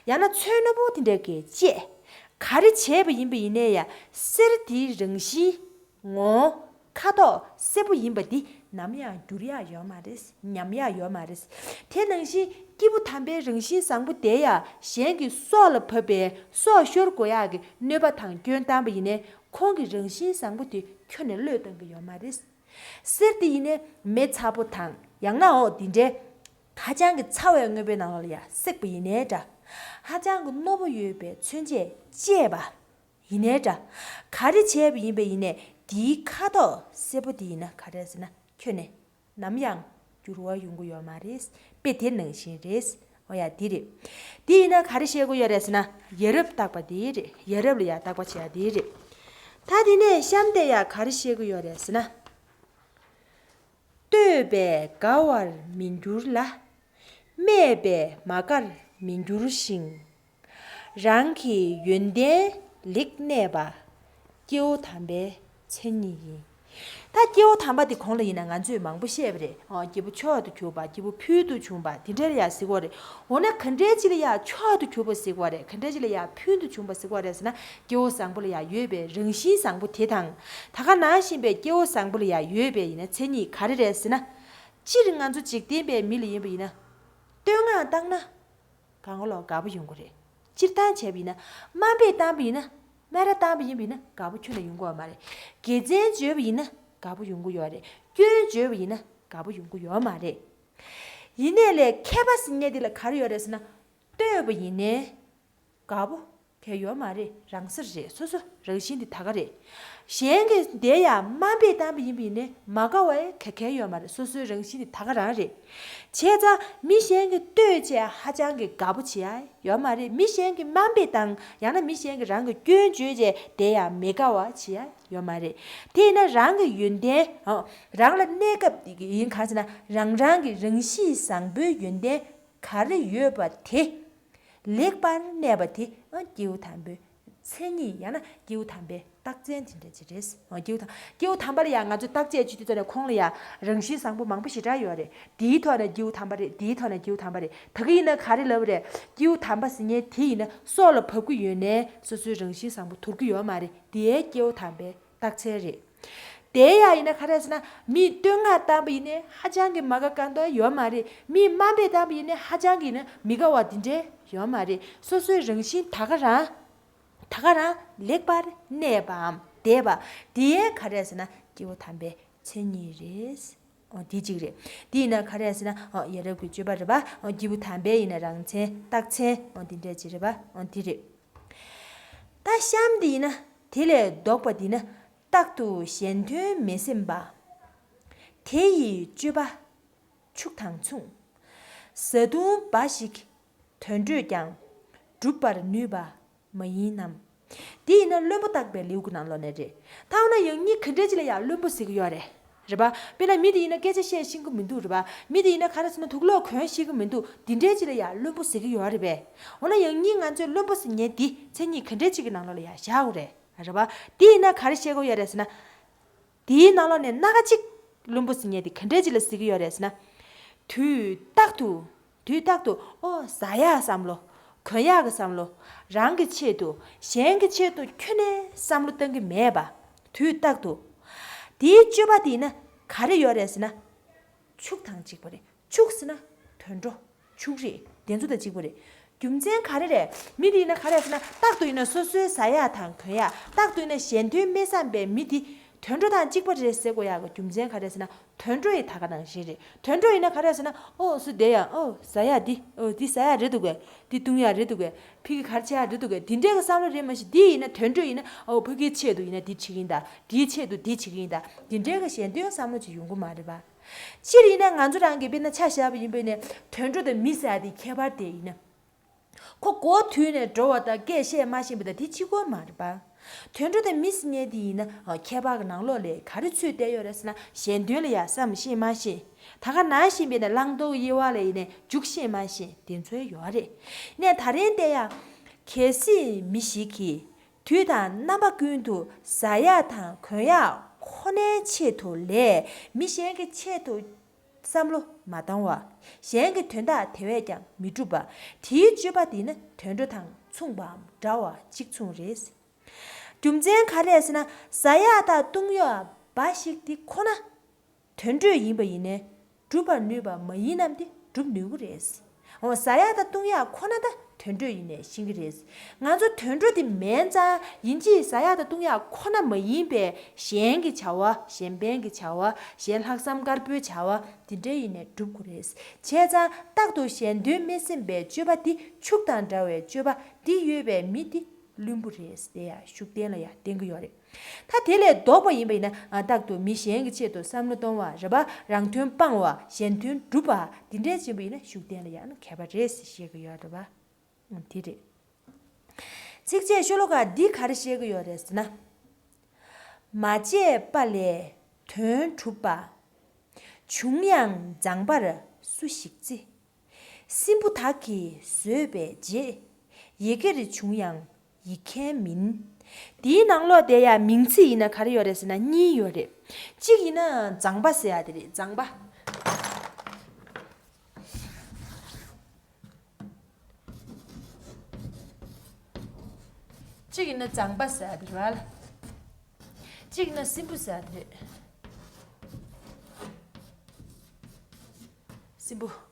ཡང་ན་ཚོན་རྣོན་པོ་དེ་འདྲ་གིས་བཅད། ག་རེ་བྱས་པ་ཡིན་པ་ཡིན་ནའི་ཡང་གསེར་དེའི་རང་བཞིན། ངོ་བོ། ཁ་དོག་སེར་པོ་ཡིན་པ་འདི་ནམ་ཡང་འགྱུར་ཡག་ཡོད་མ་རེད། ཉམས་ཡག་ཡོད་མ་རེད། དེ་ནང་བཞིན་སྐྱེས་བུ་དམ་པའི་རང་བཞིན་བཟང་པོ་དེ་ཡང་གཞན་གྱི་སྲོག་ལ་བབས་པའི་སྲོག་ཤོར་དགོས་ཡག་གི་གནོད་པ་དང་སྐྱོན་བཏང་པ་ཡིན་ནའི་ཁོང་གི་རང་བཞིན་བཟང་པོ་དེ་ཁྱོན་ནས་བློས་གཏོང་གི་ཡོད་མ་རེད། གསེར་དེ་ཡིན་ནའི་མེ་ཚ་པོ་དང་ཡང་ན་འོ་དེ་འདྲའི་ཧ་ཅང་གི་ཚ་བའི་དངོས་པོའི་ནང་ལ་ཡང་བསྲེགས་པ་ཡིན་ནའི་འདྲ། ཧ་ཅང་གི་རྣོ་པོ་ཡོད་པའི་མཚོན་ཆས་བཅད་པ་ཡིན་ནའི་འདྲ། ག་རེ་བྱས་པ་ཡིན་པ་ཡིན་ནའི་དེའི་ཁ་དོག་སེར་པོ་དེ་ཡིན་ན་ག་རེ་ཟེར་ན་ཁྱོན་ནས་ནམ་ཡང་འགྱུར་བ་ཡོང་གི་ཡོད་མ་རེད། དཔེ་དེ་ནང་བཞིན་རེད། འོ་ཡ་འདི་རེད། འདི་ཡིན་ན་ག་རེ་བཤད་གི་ཡོད་རེད་ཟེར་ན་ཡ་རབས་བརྟག་པ་འདི་རེད། ཡ་རབས་ལ་ཡ་བརྟག་པ་བྱེད་ཡ་འདི་རེད། ད་དེ་ནས་གཤམ་དེ་ཡ་ག་རེ་བཤད་གི་ཡོད་རེད་ཟེར་ན། བསྟོད་པས་དགའ་བར་མི་འགྱུར་ལ། སྨད་པས་མ་དགར་མི་འགྱུར་ཞིང་། རང་གི་ཡོན་ཏན་ལེགས་གནས་པ། སྐྱེ་བོ་དམ་པའི་མཚན་ཉིད་ཡིན། ད་སྐྱེ་བོ་དམ་པ་དེ་གོང་ལ་ཡིན་ན་ང་ཚོས་མང་པོ་བཤད་པ་རེད། ཨོ། སྐྱེས་བུ་མཆོག་ཏུ་གྱུར་པ། སྐྱེས་བུ་ཕུལ་དུ་བྱུང་བ། དེ་འདྲ་ལ་ཡང་ཟེར་གྱི་ཡོད་རེད། འོ་ན་ག་འདྲའི་ཅིག་ལ་ཡང་མཆོག་ཏུ་གྱུར་པ་ཟེར་གྱི་ཡོད་རེད། ག་འདྲའི་ཅིག་ལ་ཡང་ཕུལ་དུ་བྱུང་བ་ཟེར་གྱི་ཡོད་རེད་ཟེར་ན། སྐྱེ་བོ་བཟང་པོ་ལ་ཡང་ཡོད་པའི་རང་བཞིན་བཟང་པོ་དེ་དང་། ད་ག་ནང་བཞིན་པའི་སྐྱེ་བོ་བཟང་པོ་ལ་ཡང་ཡོད་པའི་ཡིན་ན་མཚན་ཉིད་ག་རེ་རེད་ཟེར་ན། སྤྱིར་ང་ཚོ་འཇིག་རྟེན་པའི་མི་ལ་ཡིན་པ་ཡིན་ན། བསྟོད་བསྔགས་བཏང་ན། གང་ག་ལོག་དགའ་པོ་ཡོང་གི་རེད། སྤྱིར་བཏང་བྱས་པ་ཡིན་ན། དམའ་འབེབས་བཏང་པ་ཡིན་ན། སྨད་ར་བཏང་པ་ཡིན་པ་ཡིན་ན་དགའ་པོ་ཁྱོན་ནས་ཡོང་གི་ཡོད་མ་རེད། དགེ་མཚན་བརྗོད་པ་ཡིན་ན་དགའ་པོ་ཡོང་གི་ཡོད་རེད། སྐྱོན་བརྗོད་པ་ཡིན་ན་དགའ་པོ་ཡོང་གི་ཡོད་མ་རེད། ཡིན་ནའི་ལས་མཁས་པ་ཟེར་མཁན་དེ་ལ་ག་རེ་ཡོད་རེད་ཟེར་ན། བསྟོད་པ་ཡིན་ནའི་དགའ་པོ་གང་ཡང་ཡོད་མ་རེད། རང་སར་རེད། སོ་སོ་རང་བཞིན་དེ་ད་ག་རེད། གཞན་གྱིས་དེ་ཡང་དམའ་འབེབས་བཏང་པ་ཡིན་པ་ཡིན་ནའི་མ་དགའ་བ་གང་ཡང་ཡོད་མ་རེད། སོ་སོའི་རང་བཞིན་དེ་ད་ག་རང་རེད། བྱས་ཙང་མི་གཞན་གྱིས་བསྟོད་བྱས་ཧ་ཅང་གི་དགའ་པོ་བྱེད་ཡ་ཡོད་མ་རེད། མི་གཞན་གྱིས་དམའ་འབེབས་བཏང་། ཡང་ན་མི་གཞན་གྱིས་རང་གི་སྐྱོན་བརྗོད་བྱས་དེ་ཡང་མི་དགའ་བ་བྱེད་ཡ་ཡོད་མ་རེད། དེ་ཡིན་ན་རང་གི་ཡོན་ཏན། ཨོ། རང་ལ་གནས་སྐབས་ཡིན་གང་ཟེར་ན། རང་རང་གི་རང་གཤིས་བཟང་པོའི་ཡོན་ཏན་ག་རེ་ཡོད་པ་དེ། ལེགས་པར་གནས་པ་དེ། ཨ། སྐྱེས་བུ་དམ་པའི་མཚན་ཉིད། ཡང་ན་སྐྱེས་བུ་དམ་པའི་རྟགས་མཚན་དེ་འདྲ་ཅིག་རེད། ཨ། སྐྱེས་བུ་དམ། སྐྱེས་བུ་དམ་པ་ལ་ཡང་ང་ཚོས་བརྟག་དཔྱད་བྱེད་དུས་ཙམ་ནས་ཁོང་ལ་ཡང་རང་བཞིན་བཟང་པོ་མང་པོ་ཞེ་དྲག་ཡོད་རེད། དེའི་ཐོག་ནས་སྐྱེས་བུ་དམ་པ་རེད། དེའི་ཐོག་ནས་སྐྱེས་བུ་དམ་པ་རེད། ད་གིན་ཡིན་ན་ག་རེ་ལབ་པ་རེད། སྐྱེས་བུ་དམ་པ་ཟེར་མཁན་དེ་ཡིན་ན་སྲོག་ལ་བབ་ཀྱི་ཡོད་ནའི་སོ་སོའི་རང་བཞིན་བཟང་པོ་དོར་གྱི་ཡོད་མ་རེད། དེའི་སྐྱེས་བུ་དམ་པའི་རྟགས་མཚན་རེད། དེ་ཡང་ཡིན་ན་ག་རེ་ཟེར་ན། མིས་བསྟོད་བསྔགས་བཏང་པ་ཡིན་ནའི་ཧ་ཅང་གི་མ་དགའ་གང་ལྟར་ཡོད་མ་རེད། མིས་དམའ་འབེབས་བཏང་པ་ཡིན་ནའི་ཧ་ཅང་གི་ཡིན་ན་མི་དགའ་བ་དེ་འདྲའི་ཡོད་མ་རེད། སོ་སོའི་རང་བཞིན་ད་ག་རང་། ད་ག་རང་ལེགས་པར་གནས་པའམ་བདེ་བ། དེ་ག་རེ་ཟེར་ན་སྐྱེས་བུ་དམ་པའི་མཚན་ཉིད་རེད། ཨོ། དེ་གཅིག་རེད། དེ་ཡིན་ན་ག་རེ་ཟེར་ན། ཨོ། ཡ་རབས་ཀྱི་སྤྱོད་པ་རེད་པ། ཨོ། སྐྱེས་བུ་དམ་པའི་ཡིན་ན་རང་མཚན་རྟགས་མཚན། ཨོ། དེ་འདྲས་ཅིག་རེད་པ། ཨོ། དེ་རེད། ད་གཤམ་དེ་ཡིན་ན། དེ་ལས་ལྡོག་པ་འདི་ནི། རྟག་ཏུ་གཞན་དོན་མི་སེམས་པ། དེ་ཡི་སྤྱོད་པ་ཕྱུགས་དང་མཚུངས། བཟའ་བཏུང་འབའ་ཞིག་དོན་སྤྲོད་ཀྱང་། སྒྲུབ་པར་ནུས་པ་མ་ཡིན་ནམ། འདི་ཡིན་ན་བླུན་པོ་བརྟག་པའི་ལེའུ་གི་ནང་ལོགས་ནས་རེད། ད་འོ་ན་ཡང་སྙིང་ག་འདྲས་ཅིག་ལ་ཡང་བླུན་པོ་ཟེར་གྱི་ཡོད་རེད། རེད་པ། དཔེར་ན་མི་དེ་ཡིན་ན་སྐད་ཆ་བཤད་ཤེས་ཀྱི་མི་འདུག་རེད་པ། མི་དེ་ཡིན་ན་ག་རེ་ཟེར་ན་དུག་ལོག་གོན་ཤེས་ཀྱི་མི་འདུག་འདི་འདྲས་ཅིག་ལ་ཡང་བླུན་པོ་ཟེར་གྱི་ཡོད་རེད་པས། འོ་ན་ཡང་སྙིང་ང་ཚོས་བླུན་པོ་ཟེར་མཁན་འདི་མཚན་ཉིད་ག་འདྲས་ཅིག་གི་ནང་ལོགས་ལ་ཡང་བཞག་དགོས་རེད། རེད་པ། འདི་ཡིན་ན་ག་རེ་བཤད་དགོས་ཡོད་རེད་ཟེར་ན། དེའི་ནང་ལོགས་ནས་སྣ་ཁ་གཅིག་བླུན་པོ་ཟེར་མཁན་དེ་ག་འདྲས་ཅིག་ལ་ཟེར་གྱི་ཡོད་རེད་ཟེར་ན། དུས་རྟག་ཏུ། དུས་རྟག་ཏུ་ཨོ་ཟ་ཡག་བསམ་བློ། གོན་ཡག་གི་བསམ་བློ། རང་གི་ཆེད་དུ་གཞན་གྱི་ཆེད་དུ་ཁྱོན་ནས་བསམ་བློ་བཏང་གི་མེད་པ། དུས་རྟག་ཏུ། དེའི་སྤྱོད་པ་དེ་ཡིན་ན་ག་རེ་ཡོད་རེད་ཟེར་ན། ཕྱུགས་དང་གཅིག་པ་རེད། ཕྱུགས་ཟེར་ན་དུད་འགྲོ། ཕྱུགས་རིགས་དེ་ཚོ་དང་གཅིག་པ་རེད། རྒྱུ་མཚན་ག་རེ་རེད། མི་དེ་ཡིན་ན་ག་རེ་ཟེར་ན་རྟག་ཏུ་ཡིན་ན་སོ་སོའི་ཟ་ཡག་དང་གོན་ཡག་རྟག་ཏུ་ཡིན་ན་གཞན་དོན་མི་བསམ་པའི་མི་དེ་དུད་འགྲོ་དང་གཅིག་པ་རེད་ཟེར་དགོས་ཡག་གི་རྒྱུ་མཚན་ག་རེ་ཟེར་ན་དུད་འགྲོ་ཡི་ད་ག་ནང་བཞིན་རེད། དུད་འགྲོ་ཡིན་ན་ག་རེ་ཟེར་ན་ཨོ་སུ་བསྡད་ཡ་ཨོ་ཟ་ཡག་འདི་ཨོ་འདི་ཟ་ཡག་རེད་འདུག་གས། འདི་བཏུང་ཡག་རེད་འདུག་གས། ཕ་གི་ག་རེ་བྱེད་ཡག་རེད་འདུག་གས། འདི་འདྲའི་གི་བསམ་བློ་རེད། མ་གཞི་འདི་ཡིན་ན་དུད་འགྲོ་ཡིན་ན་ཨོ་ཕ་གིའི་ཆེད་དུ་ཡིན་ན་འདི་བྱེད་ཀྱི་ཡིན་ད། འདིའི་ཆེད་དུ་འདི་བྱེད་ཀྱི་ཡིན་ད། འདི་འདྲའི་གི་གཞན་དོན་བསམ་བློ་ཅིག་ཡོང་གི་མ་རེད་པ། སྤྱིར་ཡིན་ན་ང་ཚོ་རང་གིས་དཔེར་ན་ཆ་བཞག་པ་ཡིན་པས་ནས་དུད་འགྲོ་དང་མི་ཟེར་ཡ་དེ་ཁྱད་པར་དེ་ཡིན་ན། ཁོ་མགོ་ཐུག་ནས་འགྲོ་བ་དང་སྐད་བཤད་མ་ཤེས་པ་དང་དེ་གཅིག་པོ་མ་རེད་པ། དུད་འགྲོ་དང་མི་ཟེར་མཁན་དེ་ཡིན་ན་ཁྱད་པར་གྱི་ནང་ལོགས་ལས་ག་རེ་ཚུད་བསྡད་ཡོད་རེད་ཟེར་ན་གཞན་དོན་ལ་ཡང་བསམ་ཤེས་མ་ཤེས། ད་ག་ནང་བཞིན་པའི་ནས་བླང་དོར་དབྱེ་བ་ལ་ཡིན་ནས་འཇུག་ཤེས་མ་ཤེས་དེ་ཚོ་ཡོད་རེད། ནས་ད་རིང་བལྟས་ཡ། གལ་སྲིད་མི་ཞིག་གིས། དུས་དང་རྣམ་པ་ཀུན་ཏུ་ཟ་ཡག་དང་གོན་ཡག་ཁོ་ནའི་ཆེད་དུ་ལས་མི་གཞན་གྱི་ཆེད་དུ་བསམ་བློ་མ་བཏང་བ། གཞན་གྱི་དོན་དག་དེ་བས་ཀྱང་མི་སྒྲུབ་པ། དེའི་སྤྱོད་པ་འདི་ནི་དུད་འགྲོ་དང་མཚུངས་པའམ་འདྲ་བ་གཅིག་མཚུངས་རེད། རྒྱུ་མཚན་ག་རེ་ཟེར་ན་ཟ་ཡག་དང་བཏུང་ཡག་འབའ་ཞིག་འདི་ཁོ་ན། དོན་སྤྲོད་ཡིན་པ་ཡིན་ནའི། སྒྲུབ་པར་ནུས་པ་མ་ཡིན་རྣམས་དེ་སྒྲུབ་ནུས་ཀྱི་རེད། འོ་ཟ་ཡག་དང་བཏུང་ཡག་ཁོ་ན་ད་དོན་སྤྲོད་ཡིན་ནའི་ཤེས་ཀྱི་རེད། ང་ཚོ་དོན་སྤྲོད་དེ་མིན་ཙང་ཡིན་གཅིག་ཟ་ཡག་དང་བཏུང་ཡག་ཁོ་ན་མ་ཡིན་པའི་གཞན་གྱི་བྱ་བ་གཞན་ཕན་གྱི་བྱ་བ་གཞན་ལྷག་བསམ་དཀར་པོའི་བྱ་བ་དེ་འདྲ་ཡིན་ནའི་སྒྲུབ་དགོས་རེད། བྱས་ཙང་རྟག་ཏུ་གཞན་དོན་མི་སེམས་པའི་སྤྱོད་པ་འདི་ཕྱུགས་དང་འདྲ་བའི་སྤྱོད་པ་འདི་ཡོད་པའི་མི་དེ་བླུན་པོ་རེད་དེ་ཡང་ཤུགས་བསྟན་ལ་ཡང་བསྟན་གྱི་ཡོད་རེད། ད་དེ་ལས་ལྡོག་པ་ཡིན་པ་ཡིན་ན་ཨ་རྟག་ཏུ་མི་གཞན་གྱི་ཆེད་དུ་བསམ་བློ་གཏོང་བ་རེད་པ། རང་དོན་སྤང་བ་གཞན་དོན་སྒྲུབ་པ་འདི་འདྲས་ཡིན་པ་ཡིན་ན་ཤུགས་བསྟན་ལ་ཡང་ཁྱད་པར་རེད་ཟེར་བཤད་ཀྱི་ཡོད་རེད་པ། ཨ་དེ་རེད། ཚིགས་བཅད་ཤོ་ལོ་ཀ་འདི་ག་རེ་བཤད་ཀྱི་ཡོད་རེད་ཟེར་ན། མ་བྱས་པ་ལས་དོན་གྲུབ་པ། བྱུང་ཡང་མཛངས་པར་སུ་ཞིག་བརྩི། སྲིན་པོ་དག་གིས་ཟོས་པའི་རྗེས། ཡི་གེ་རེ་བྱུང་ཡང་ཡིག་མཁན་མིན། དེའི་ནང་ལོགས་དེ་ཡ་མིང་ཚིག་ཡིན་ན་ག་རེ་ཡོད་རེད་ཟེར་ན་གཉིས་ཡོད་རེད། གཅིག་ཡིན་ན་མཛངས་པ་ཟེར་ཡ་དེ་རེད། མཛངས་པ། གཅིག་ཡིན་ན་མཛངས་པ་ཟེར་ཡ་དེ་རེད་བ། གཅིག་ཡིན་ན་སྲིན་པོ་ཟེར་ཡ་དེ་རེད། སྲིན་པོ།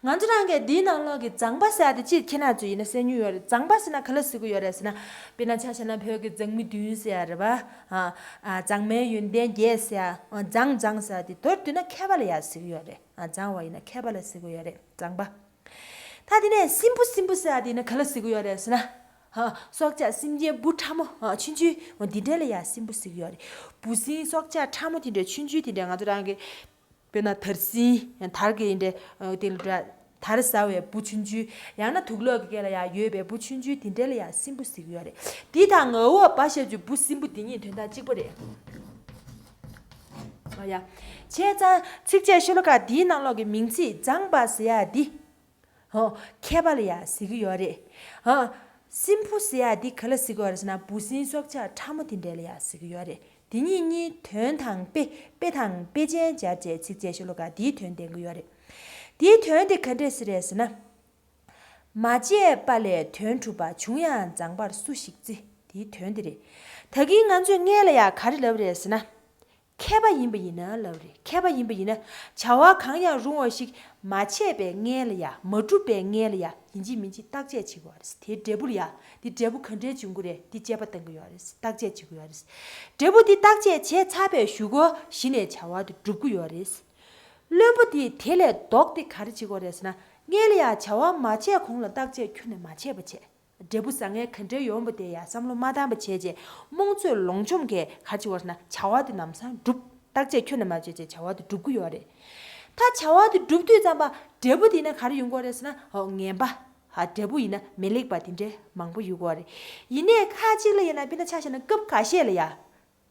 ང་ཚོ་རང་གིས་འདིའི་ནང་ལོགས་ཀྱི་མཛངས་པ་ཟེར་ཡ་དེ་ཅིག་ཁྱེད་རང་ཚོས་ཡིན་ན་གསན་མྱོང་ཡོད་རེད། མཛངས་པ་ཟེར་ན་ག་ལ་ཟེར་གྱི་ཡོད་རེད་ཟེར་ན། དཔེར་ན་ཆ་བཞག་ན་བོད་ཀྱི་མཛངས་མི་བདུན་ཟེར་ཡ་རེད་བ། ཨ། ཨ། མཛངས་མའི་ཡོན་ཏན་བརྒྱད་ཟེར་ཡ། ཨ། མཛངས་མཛངས་ཟེར་ཡ་དེ་མདོར་བསྡུས་ན་མཁས་པ་ལ་ཡ་ཟེར་གྱི་ཡོད་རེད། ཨ། མཛངས་པ་ཡིན་ན་མཁས་པ་ལ་ཟེར་གྱི་ཡོད་རེད། མཛངས་པ། ད་དེ་ནས་སྲིན་པོ་སྲིན་པོ་ཟེར་ཡ་དེ་ཡིན་ན་ག་ལ་ཟེར་གྱི་ཡོད་རེད་ཟེར་ན། ཧ། སྲོག་ཆགས་སེམས་ཅན་འབུ་ཕྲ་མོ། ཨ། ཆུང་ཆུང་འདི་འདྲ་ལ་ཡ་སྲིན་པོ་ཟེར་གྱི་ཡོད་རེད། འབུ་སྲིན་སྲོག་ཆགས་ཕྲ་མོ་དེ་འདྲ་ཆུང་ཆུང་དེ་འདྲ་ང་ཚོ་རང་གི་དཔེར་ན་དར་སྲིན། དར་གྱི་འདྲ། དེ་ལ་འདྲ། དར་ཟ་བའི་འབུ་ཆུང་ཆུང་། ཡང་ན་དུག་ལོག་གི་སྐེ་ལ་ཡ་ཡོད་པའི་འབུ་ཆུང་ཆུང་དེ་འདྲ་ལ་ཡ་སྲིན་པོ་ཟེར་གྱི་ཡོད་རེད། དེ་དང་ངའོ་བ་ཞབས་ཀྱུ་འབུ་སྲིན་པོ་དེ་གཉིས་དོན་དག་གཅིག་པ་རེད། ཨ་ཡ། བྱས་ཙང་ཚིགས་བཅད་ཤོ་ལོ་ཀ་འདིའི་ནང་ལོགས་ཀྱི་མིང་ཚིག་མཛངས་པ་ཟེར་ཡ་འདི། ཧོ། མཁས་པ་ལ་ཡ་ཟེར་གྱི་ཡོད་རེད། ཧོ། སྲིན་པོ་ཟེར་ཡ་འདི་ག་ལ་ཟེར་གྱི་ཡོད་རེད་ཟེར་ན་འབུ་སྲིན་སྲོག་ཆགས་ཕྲ་མོ་དེ་འདྲ་ལ་ཡ་ཟེར་གྱི་ཡོད་རེད། དེ་གཉིས་གཉིས་དོན་དང་དཔེ། དཔེ་དང་དཔེ་ཅན་སྦྱར་བྱས་ཚིགས་བཅད་ཤོ་ལོ་ཀ་འདིའི་དོན་བསྟན་གྱི་ཡོད་རེད། དེའི་དོན་དེ་ག་འདྲས་ཟེར་རེད་ཟེར་ན། མ་བྱས་པ་ལས་དོན་གྲུབ་པ། བྱུང་ཡང་མཛངས་པར་སུ་ཞིག་བརྩི། དེའི་དོན་དེ་རེད། ད་གིན་ང་ཚོས་སྔོན་ལ་ཡ་ག་རེ་ལབ་རེད་ཟེར་ན། མཁས་པ་ཡིན་པ་ཡིན་ན་ལབ་རེད། མཁས་པ་ཡིན་པ་ཡིན་ན་བྱ་བ་གང་ཡང་རུང་བ་ཞིག་མ་བྱས་པའི་སྔོན་ལ་ཡ། མ་གྲུབ་པའི་སྔོན་ལ་ཡ་ཡིན་གཅིག་མིན་གཅིག་བརྟག་དཔྱད་བྱེད་དགོས་པ་རེད། དེའི་འབྲས་བུ་ལ་ཡ། དེ་འབྲས་བུ་ག་འདྲས་འབྱུང་གི་རེད། དེ་དཔྱད་པ་གཏང་གི་ཡོད་རེད། བརྟག་དཔྱད་བྱེད་དགོས་ཡོད་རེད། འབྲས་བུ་དེ་བརྟག་དཔྱད་བྱས་ཚར་བའི་གཞུག་གུ་གཞི་ནས་བྱ་བ་དེ་འགྲུབ་ཀྱི་ཡོད་རེད། བླུན་པོ་དེས་དེ་ལས་ལྡོག་སྟེ་ག་རེ་བྱེད་དགོས་རེད་ཟེར་ན། སྔོན་ལ་ཡ་བྱ་བ་མ་བྱས་གོང་ལ་བརྟག་དཔྱད་ཁྱོན་ནས་མ་བྱས་པ་བྱས། འབྲས་བུ་བཟང་ངན་ག་འདྲ་ཡོང་པ་དེ་ཡ་བསམ་བློ་མ་བཏང་བ་བྱས་རྗེས་རྨོངས་ཚོད་ལོངས་སྤྱོད་ཀྱིས་ག་རེ་བྱེད་དགོས་རེད་ཟེར་ན་བྱ་བ་དེ་ལམ་སང་འགྲུབ། བརྟག་དཔྱད་ཁྱོན་ནས་མ་བྱས་རྗེས་བྱ་བ་དེ་འགྲུབ་ཀྱི་ཡོད་རེད། ད་བྱ་བ་དེ་འགྲུབ་དུས་ཙམ་པ་འབྲས་བུ་དེ་ཡིན་ན་ག་རེ་ཡོང་གི་ཡོད་རེད་ཟེར་ན། ཨོ། ངན་པ། ཧ། འབྲས་བུ་ཡིན་ན་མི་ལེགས་པ་དེ་འདྲ་མང་པོ་ཡོང་གི་ཡོད་རེད། ཡིན་ནའི་ཁ་ཅིག་ལ་ཡིན་ན་དཔེར་ན་ཆ་བཞག་ན་སྐབས་ཁ་ཤས་ལ་ཡ།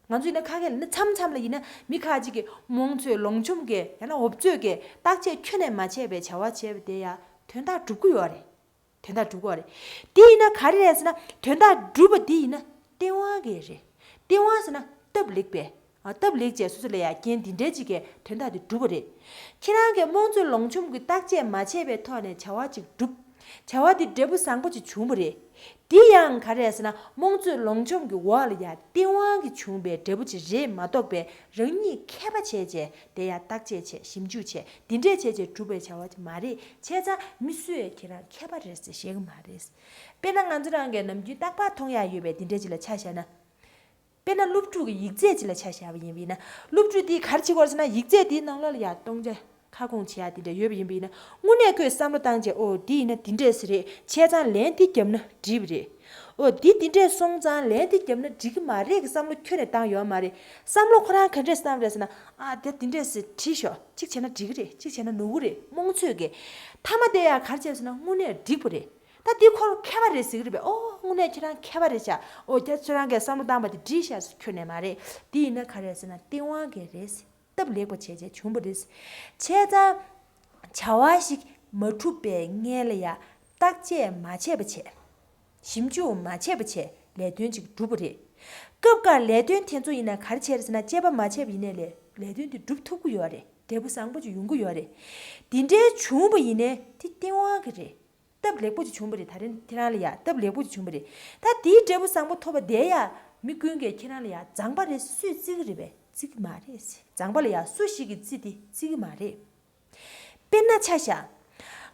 ང་ཚོ་ཡིན་ན་ཁ་སྐད་ལ་ཡིན་ན་མཚམས་མཚམས་ལ་ཡིན་ན་མི་ཁ་ཅིག་གིས་རྨོངས་ཚོད་ལོངས་སྤྱོད་ཀྱིས་ཡང་ན་འོབ་ཚོད་ཀྱིས་བརྟག་དཔྱད་ཁྱོན་ནས་མ་བྱས་པའི་བྱ་བ་བྱས་པ་དེ་ཡ་དོན་དག་འགྲུབ་ཀྱི་ཡོད་རེད། དོན་དག་འགྲུབ་ཀྱི་ཡོད་རེད། དེ་ཡིན་ན་ག་རེ་རེད་ཟེར་ན་དོན་དག་འགྲུབ་པ་དེ་ཡིན་ན་སྟེས་དབང་གིས་རེད། སྟེས་དབང་ཟེར་ན་སྟབས་ལེགས་པས། ཨ། སྟབས་ལེགས་བྱས་སོ་སོ་ལ་ཡ་རྐྱེན་འདི་འདྲའི་ཅིག་གིས་དོན་དག་དེ་འགྲུབ་པ་རེད། ཁྱེད་རང་གིས་རྨོངས་ཚོད་ལོངས་སྤྱོད་ཀྱི་བརྟག་དཔྱད་མ་བྱས་པའི་ཐོག་ནས་བྱ་བ་ཅིག་བསྒྲུབས། བྱ་བ་དེ་འབྲས་བུ་བཟང་པོ་ཅིག་བྱུང་བ་རེད། དེ་ཡང་ག་རེ་ཟེར་ན་རྨོངས་ཚོད་ལོངས་སྤྱོད་ཀྱི་འོག་ལ་ཡ་སྟེས་དབང་གིས་བྱུང་བའི་འབྲས་བུ་ཅིག་རེད་མ་གཏོགས་པའི་རང་ཉིད་མཁས་པ་བྱས་བྱས་དེ་ཡ་བརྟག་དཔྱད་བྱས་ཞིབ་འཇུག་བྱས་འདི་འདྲས་བྱས་བྱས་གྲུབ་པའི་བྱ་བ་ཅིག་མ་རེད། བྱས་ཙང་མི་སུ་ཡང་ཁྱེད་རང་མཁས་པ་རེད་ཟེར་བཤད་གི་མ་རེད། དཔེར་ན་ང་ཚོ་རང་གིས་ནམ་རྒྱུན་རྟག་པར་མཐོང་ཡ་ཡོད་པའི་འདི་འདྲས་ཅིག་ལ་ཆ་བཞག་ན། དཔེར་ན་སློབ་ཕྲུག་གི་ཡིག་ཚད་ཅིག་ལ་ཆ་བཞག་པ་ཡིན་པ་ཡིན་ན། སློབ་ཕྲུག་དེས་ག་རེ་བྱེད་དགོས་རེད་ཟེར་ན་ཡིག་ཚད་དེའི་ནང་ལོགས་ལ་ཡ་སྟོང་ཆ་ཁ་སྐོང་བྱེད་ཡ་དེ་འདྲ་ཡོད་པ་ཡིན་པ་ཡིན་ན། དངོས་གནས་ཁོས་བསམ་བློ་བཏང་བྱས། ཨོ། འདི་ཡིན་ན་འདི་འདྲས་ཟེར་རེད། བྱས་ཙང་ལན་འདི་བརྒྱབ་ན་འགྲིག་པ་རེད། ཨོ། འདི་འདི་འདྲས་སོང་ཙང་ལན་འདི་བརྒྱབ་ན་འགྲིག་གི་མ་རེད་གི་བསམ་བློ་ཁྱོན་ནས་བཏང་ཡོད་མ་རེད། བསམ་བློ་ཁོ་རང་ག་འདྲས་བཏང་བ་རེད་ཟེར་ན། ཨ། འདི་འདི་འདྲས་ཟེར་བྲིས་ཤོག་གཅིག་བྱས་ན་འགྲིག་གི་རེད། གཅིག་བྱས་ན་ནོར་གི་རེད། རྨོངས་ཚོད་ཀྱིས། མཐའ་མ་དེ་ཡ་ག་རེ་བྱས་ཟེར་ན་དངོས་གནས་འགྲིག་པ་རེད། ད་འདི་ཁོ་རང་མཁས་པ་རེད་ཟེར་གི་རེད་པས། ཨོ། དངོས་གནས་ཁྱེད་རང་མཁས་པ་རེད་ཤག་ཨོ། ཁྱེད་ཚོ་རང་གིས་བསམ་བློ་བཏང་བ་དེ་འགྲིག་ཤག་ཟེར་ཁྱོན་ནས་མ་རེད། འདི་ཡིན་ན་ག་རེ་ཟེར་ན་སྟེས་དབང་གིས་རེད། སྟབས་ལེགས་པ་བྱས་བྱས་བྱུང་བ་རེད། བྱས་ཙང་། བྱ་བ་ཞིག་མ་གྲུབ་པའི་སྔོན་ལ་ཡ་བརྟག་དཔྱད་མ་བྱས་པ་བྱས། ཞིབ་འཇུག་མ་བྱས་པ་བྱས་ལས་དོན་ཅིག་འགྲུབ་པ་རེད། སྐབས་འགའ་ལས་དོན་དེ་ཚོ་ཡིན་ན་ག་རེ་བྱས་རེད་ཟེར་ན་དཔྱད་པ་མ་བྱས་པ་ཡིན་ནའི་ལས་ལས་དོན་དེ་འགྲུབ་ཐུབ་ཀྱི་ཡོད་རེད། འབྲས་བུ་བཟང་པོ་ཅིག་ཡོང་གི་ཡོད་རེད། དེ་འདྲའི་བྱུང་བ་ཡིན་ནའི་དེ་སྟེས་དབང་གི་རེད། སྟབས་ལེགས་པོ་ཅིག་བྱུང་བ་རེད། ད་རིང་ཁྱེད་རང་ལ་ཡ་སྟབས་ལེགས་པོ་ཅིག་བྱུང་བ་རེད། ད་དེའི་འབྲས་བུ་བཟང་པོ་ཐོབ་པ་དེ་ཡ་མི་ཀུན་གྱིས་ཁྱེད་རང་ལ་ཡ་མཛངས་པ་རེད་ཟེར་སུས་བརྩི་གི་རེད་པས། བརྩི་གི་མ་རེད། མཛངས་པ་ལ་ཡ་སུ་ཞིག་གིས་བརྩི་དེ་བརྩི་གི་མ་རེད། དཔེར་ན་ཆ་བཞག་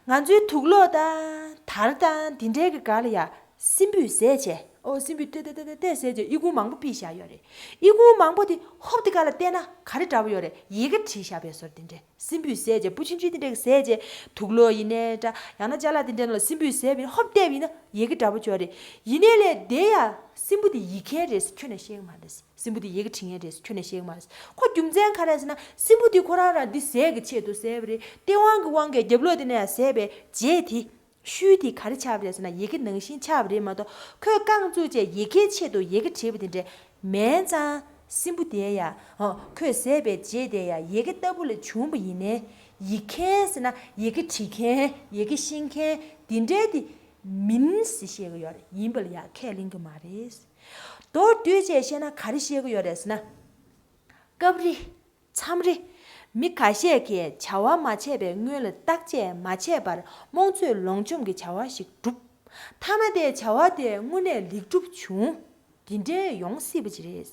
ང་ཚོའི་དུག་ལོག་དང་དར་དང་དེ་འདྲའི་གི་སྒང་ལ་ཡ་སྲིན་འབུས་བཟས་བྱས། ཨོ། སྲིན་འབུས་ཏེ་ཏེ་ཏེ་ཏེ་ཏེ་བཟས་བྱས་ཨི་ཁུང་མང་པོ་ཕུད་བཞག་ཡོད་རེད། ཨི་ཁུང་མང་པོ་དེ་ཧོབ་དེ་ག་ལ་བལྟས་ན་ག་རེ་འདྲ་པོ་ཡོད་རེད། ཡལ་ག་བྲིས་བཞག་པའི་བཟོ་འདྲ་དེ་འདྲས། སྲིན་འབུས་བཟས་བྱས་འབུ་ཆུང་ཆུང་དེ་འདྲས་བཟས་བྱས་དུག་ལོག་ཡིན་ནའི་འདྲ། ཡང་ན་ཅ་ལག་དེ་འདྲས་ནང་ལ་སྲིན་འབུས་བཟས་པ་ཡིན་ན་ཧོབ་བལྟས་པ་ཡིན་ན་ཡལ་ག་འདྲ་པོ་ཅིག་ཡོད་རེད། ཡིན་ནའི་ལས་དེ་ཡ་སྲིན་འབུ་དེ་ཡལ་མཁན་རེད་ཟེར་ཁྱོན་ནས་བཤད་གི་མ་རེད། སྲིན་འབུ་དེ་ཡལ་ག་བྲིས་མཁན་རེད་ཟེར་ཁྱོན་ནས་བཤད་གི་མ་རེད། ཁོ་རྒྱུ་མཚན་ག་རེ་ཟེར་ན་སྲིན་འབུ་དེ་ཁོ་རང་རང་འདི་ཟས་ཀྱི་ཆེད་དུ་བཟས་པ་རེད། སྟེས་དབང་གི་དབང་གིས་རྒྱབ་ལོགས་དེ་ནས་ཡང་བཟས་པའི་རྗེས་དེ། ཤུལ་དེ་ག་རེ་ཆགས་པ་རེད་ཟེར་ན་ཡལ་ག་ནང་བཞིན་ཆགས་པ་རེད་མ་གཏོགས་ཁོས་རྐང་བཙུགས་བྱས་ཡལ་གའི་ཆེད་དུ་ཡལ་ག་བྲིས་པ་དེ་འདྲས་མིན་ཙང་། སྲིན་འབུ་དེ་ཡ། ཨོ། ཁོས་བཟས་པའི་རྗེས་དེ་ཡ་ཡལ་ག་ལྟ་བུ་ལ་བྱུང་བ་ཡིན་ནའི། ཡལ་མཁན་ཟེར་ན་ཡལ་ག་བྲིས་མཁན། ཡལ་ག་ཤེས་མཁན་དེ་འདྲས་དེ། མིན་ཟེར་བཤད་ཀྱི་ཡོད་རེད། ཡིན་པ་ལ་ཡང་ཁས་ལེན་གྱི་མ་རེད། མདོར་བསྡུས་བྱས་བཤད་ན་ག་རེ་བཤད་ཀྱི་ཡོད་རེད་ཟེར་ན། སྐབས་རེ། མཚམས་རེ། མི་ཁ་ཤས་ཀྱིས་བྱ་བ་མ་བྱས་པའི་སྔོན་ལ་བརྟག་དཔྱད་མ་བྱས་པར་རྨོངས་ཚོད་ལོངས་སྤྱོད་ཀྱི་བྱ་བ་ཞིག་བསྒྲུབས། མཐའ་མ་དེ་བྱ་བ་དེ་དངོས་གནས་ལེགས་གྲུབ་བྱུང་། འདི་འདྲའི་ཡོང་སྲིད་པ་ཅིག་རེད།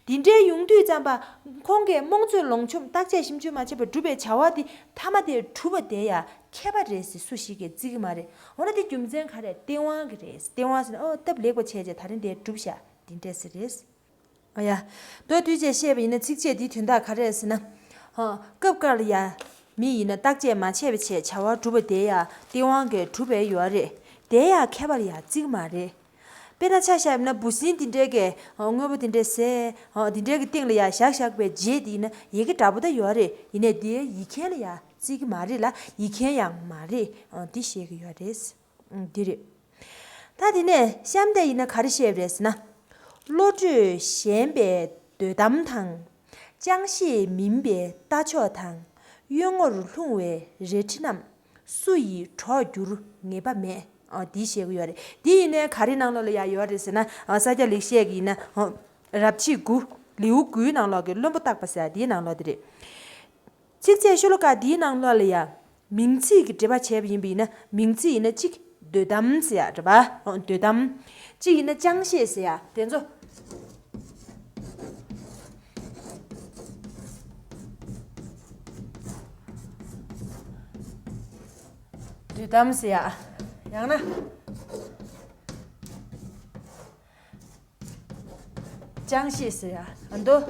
འདི་འདྲའི་ཡོང་དུས་ཙམ་པ། ཁོང་གིས་རྨོངས་ཚོད་ལོངས་སྤྱོད་བརྟག་དཔྱད་ཞིབ་འཇུག་མ་བྱས་པར་བསྒྲུབས་པའི་བྱ་བ་དེ་མཐའ་མ་དེ་གྲུབ་པ་དེ་ཡང་ཁྱད་པར་རེད་ཟེར་སུ་ཞིག་གིས་བརྩི་གི་མ་རེད། འོ་ན་དེ་རྒྱུ་མཚན་ག་རེ། སྟེས་དབང་གི་རེད། སྟེས་དབང་ཟེར་ན། ཨོ། སྟབས་ལེགས་པ་བྱས་རྗེས་ད་རིང་དེ་གྲུབ་ཤག་འདི་འདྲས་ཟེར་རེད། ཨ་ཡ། མདོར་བསྡུས་བྱས་བཤད་པ་ཡིན་ན། ཚིགས་བཅད་འདིའི་དོན་དག་ག་རེ་རེད་ཟེར་ན། ཧ། སྐབས་འགའ་ལ་ཡ། མི་ཡིན་ན་བརྟག་དཔྱད་མ་བྱས་པ་བྱས་བྱ་བ་སྒྲུབ་པ་དེ་ཡང་སྟེས་དབང་གིས་གྲུབ་པའི་ཡོད་རེད། དེ་ཡང་ཁྱད་པར་ཡང་བརྩི་གི་མ་རེད། དཔེར་ན་ཆ་བཞག་ན་འབུ་སྲིན་དེ་འདྲའི་གི་དངོས་པོ་དེ་འདྲའི་ཟས་དེ་འདྲའི་གི་སྟེང་ལ་ཡ་བཞག་བཞག་པའི་རྗེས་དེ་ཡིན་ན་ཡི་གེ་འདྲ་པོ་ད་ཡོད་རེད། ཡིན་ནའི་དེ་ཡི་མཁན་ལ་ཡ་བརྩི་གི་མ་རེད་ལ། ཡི་མཁན་ཡང་མ་རེད། འདི་བཤད་གི་ཡོད་རེད། འདི་རེད། ད་དེ་ནས་གཤམ་དེ་ཡིན་ན་ག་རེ་བཤད་པ་རེད་ཟེར་ན། བློ་གྲོས་ཞན་པའི་འདོད་གཏམ་དང་། ཅང་ཤེས་མིན་པའི་ལྟ་ཕྱོགས་དང་། གཡོ་ངོར་ལྷུང་བའི་རལ་གྲི་རྣམས། སུ་ཡིས་སྒྲོག་རྒྱུར་ངེས་པ་མེད། ཨ། འདི་བཤད་ཀྱི་ཡོད་རེད། འདི་ཡིན་ནའི་ག་རེ་ནང་ལོགས་ལ་ཡ་ཡོད་རེད་ཟེར་ན། ཨ། ས་སྐྱ་ལེགས་བཤད་ཀྱི་ཡིན་ན། ཨ། རབ་བྱེད་དགུ། ལེའུ་དགུའི་ནང་ལོགས་ཀྱི་བློན་པོ་བརྟག་པ་ཟེར་ཡ་འདིའི་ནང་ལོགས་དེ་རེད། ཚིགས་བཅད་ཤོ་ལོ་ཀ་འདིའི་ནང་ལོགས་ལ་ཡ། མིང་ཚིག་གི་འགྲེལ་པ་བྱས་པ་ཡིན་པ་ཡིན་ན། མིང་ཚིག་ཡིན་ན་གཅིག་འདོད་གཏམ་ཟེར་ཡ་རེད་པ། འོ། འདོད་གཏམ། གཅིག་ཡིན་ན་ཅང་ཤེས་ཟེར་ཡ། དེ་ཚོ། འདོད་གཏམ་ཟེར་ཡ། ཡང་ན། ཅང་ཤེས་ཟེར་ཡ། ཨ། འདོད།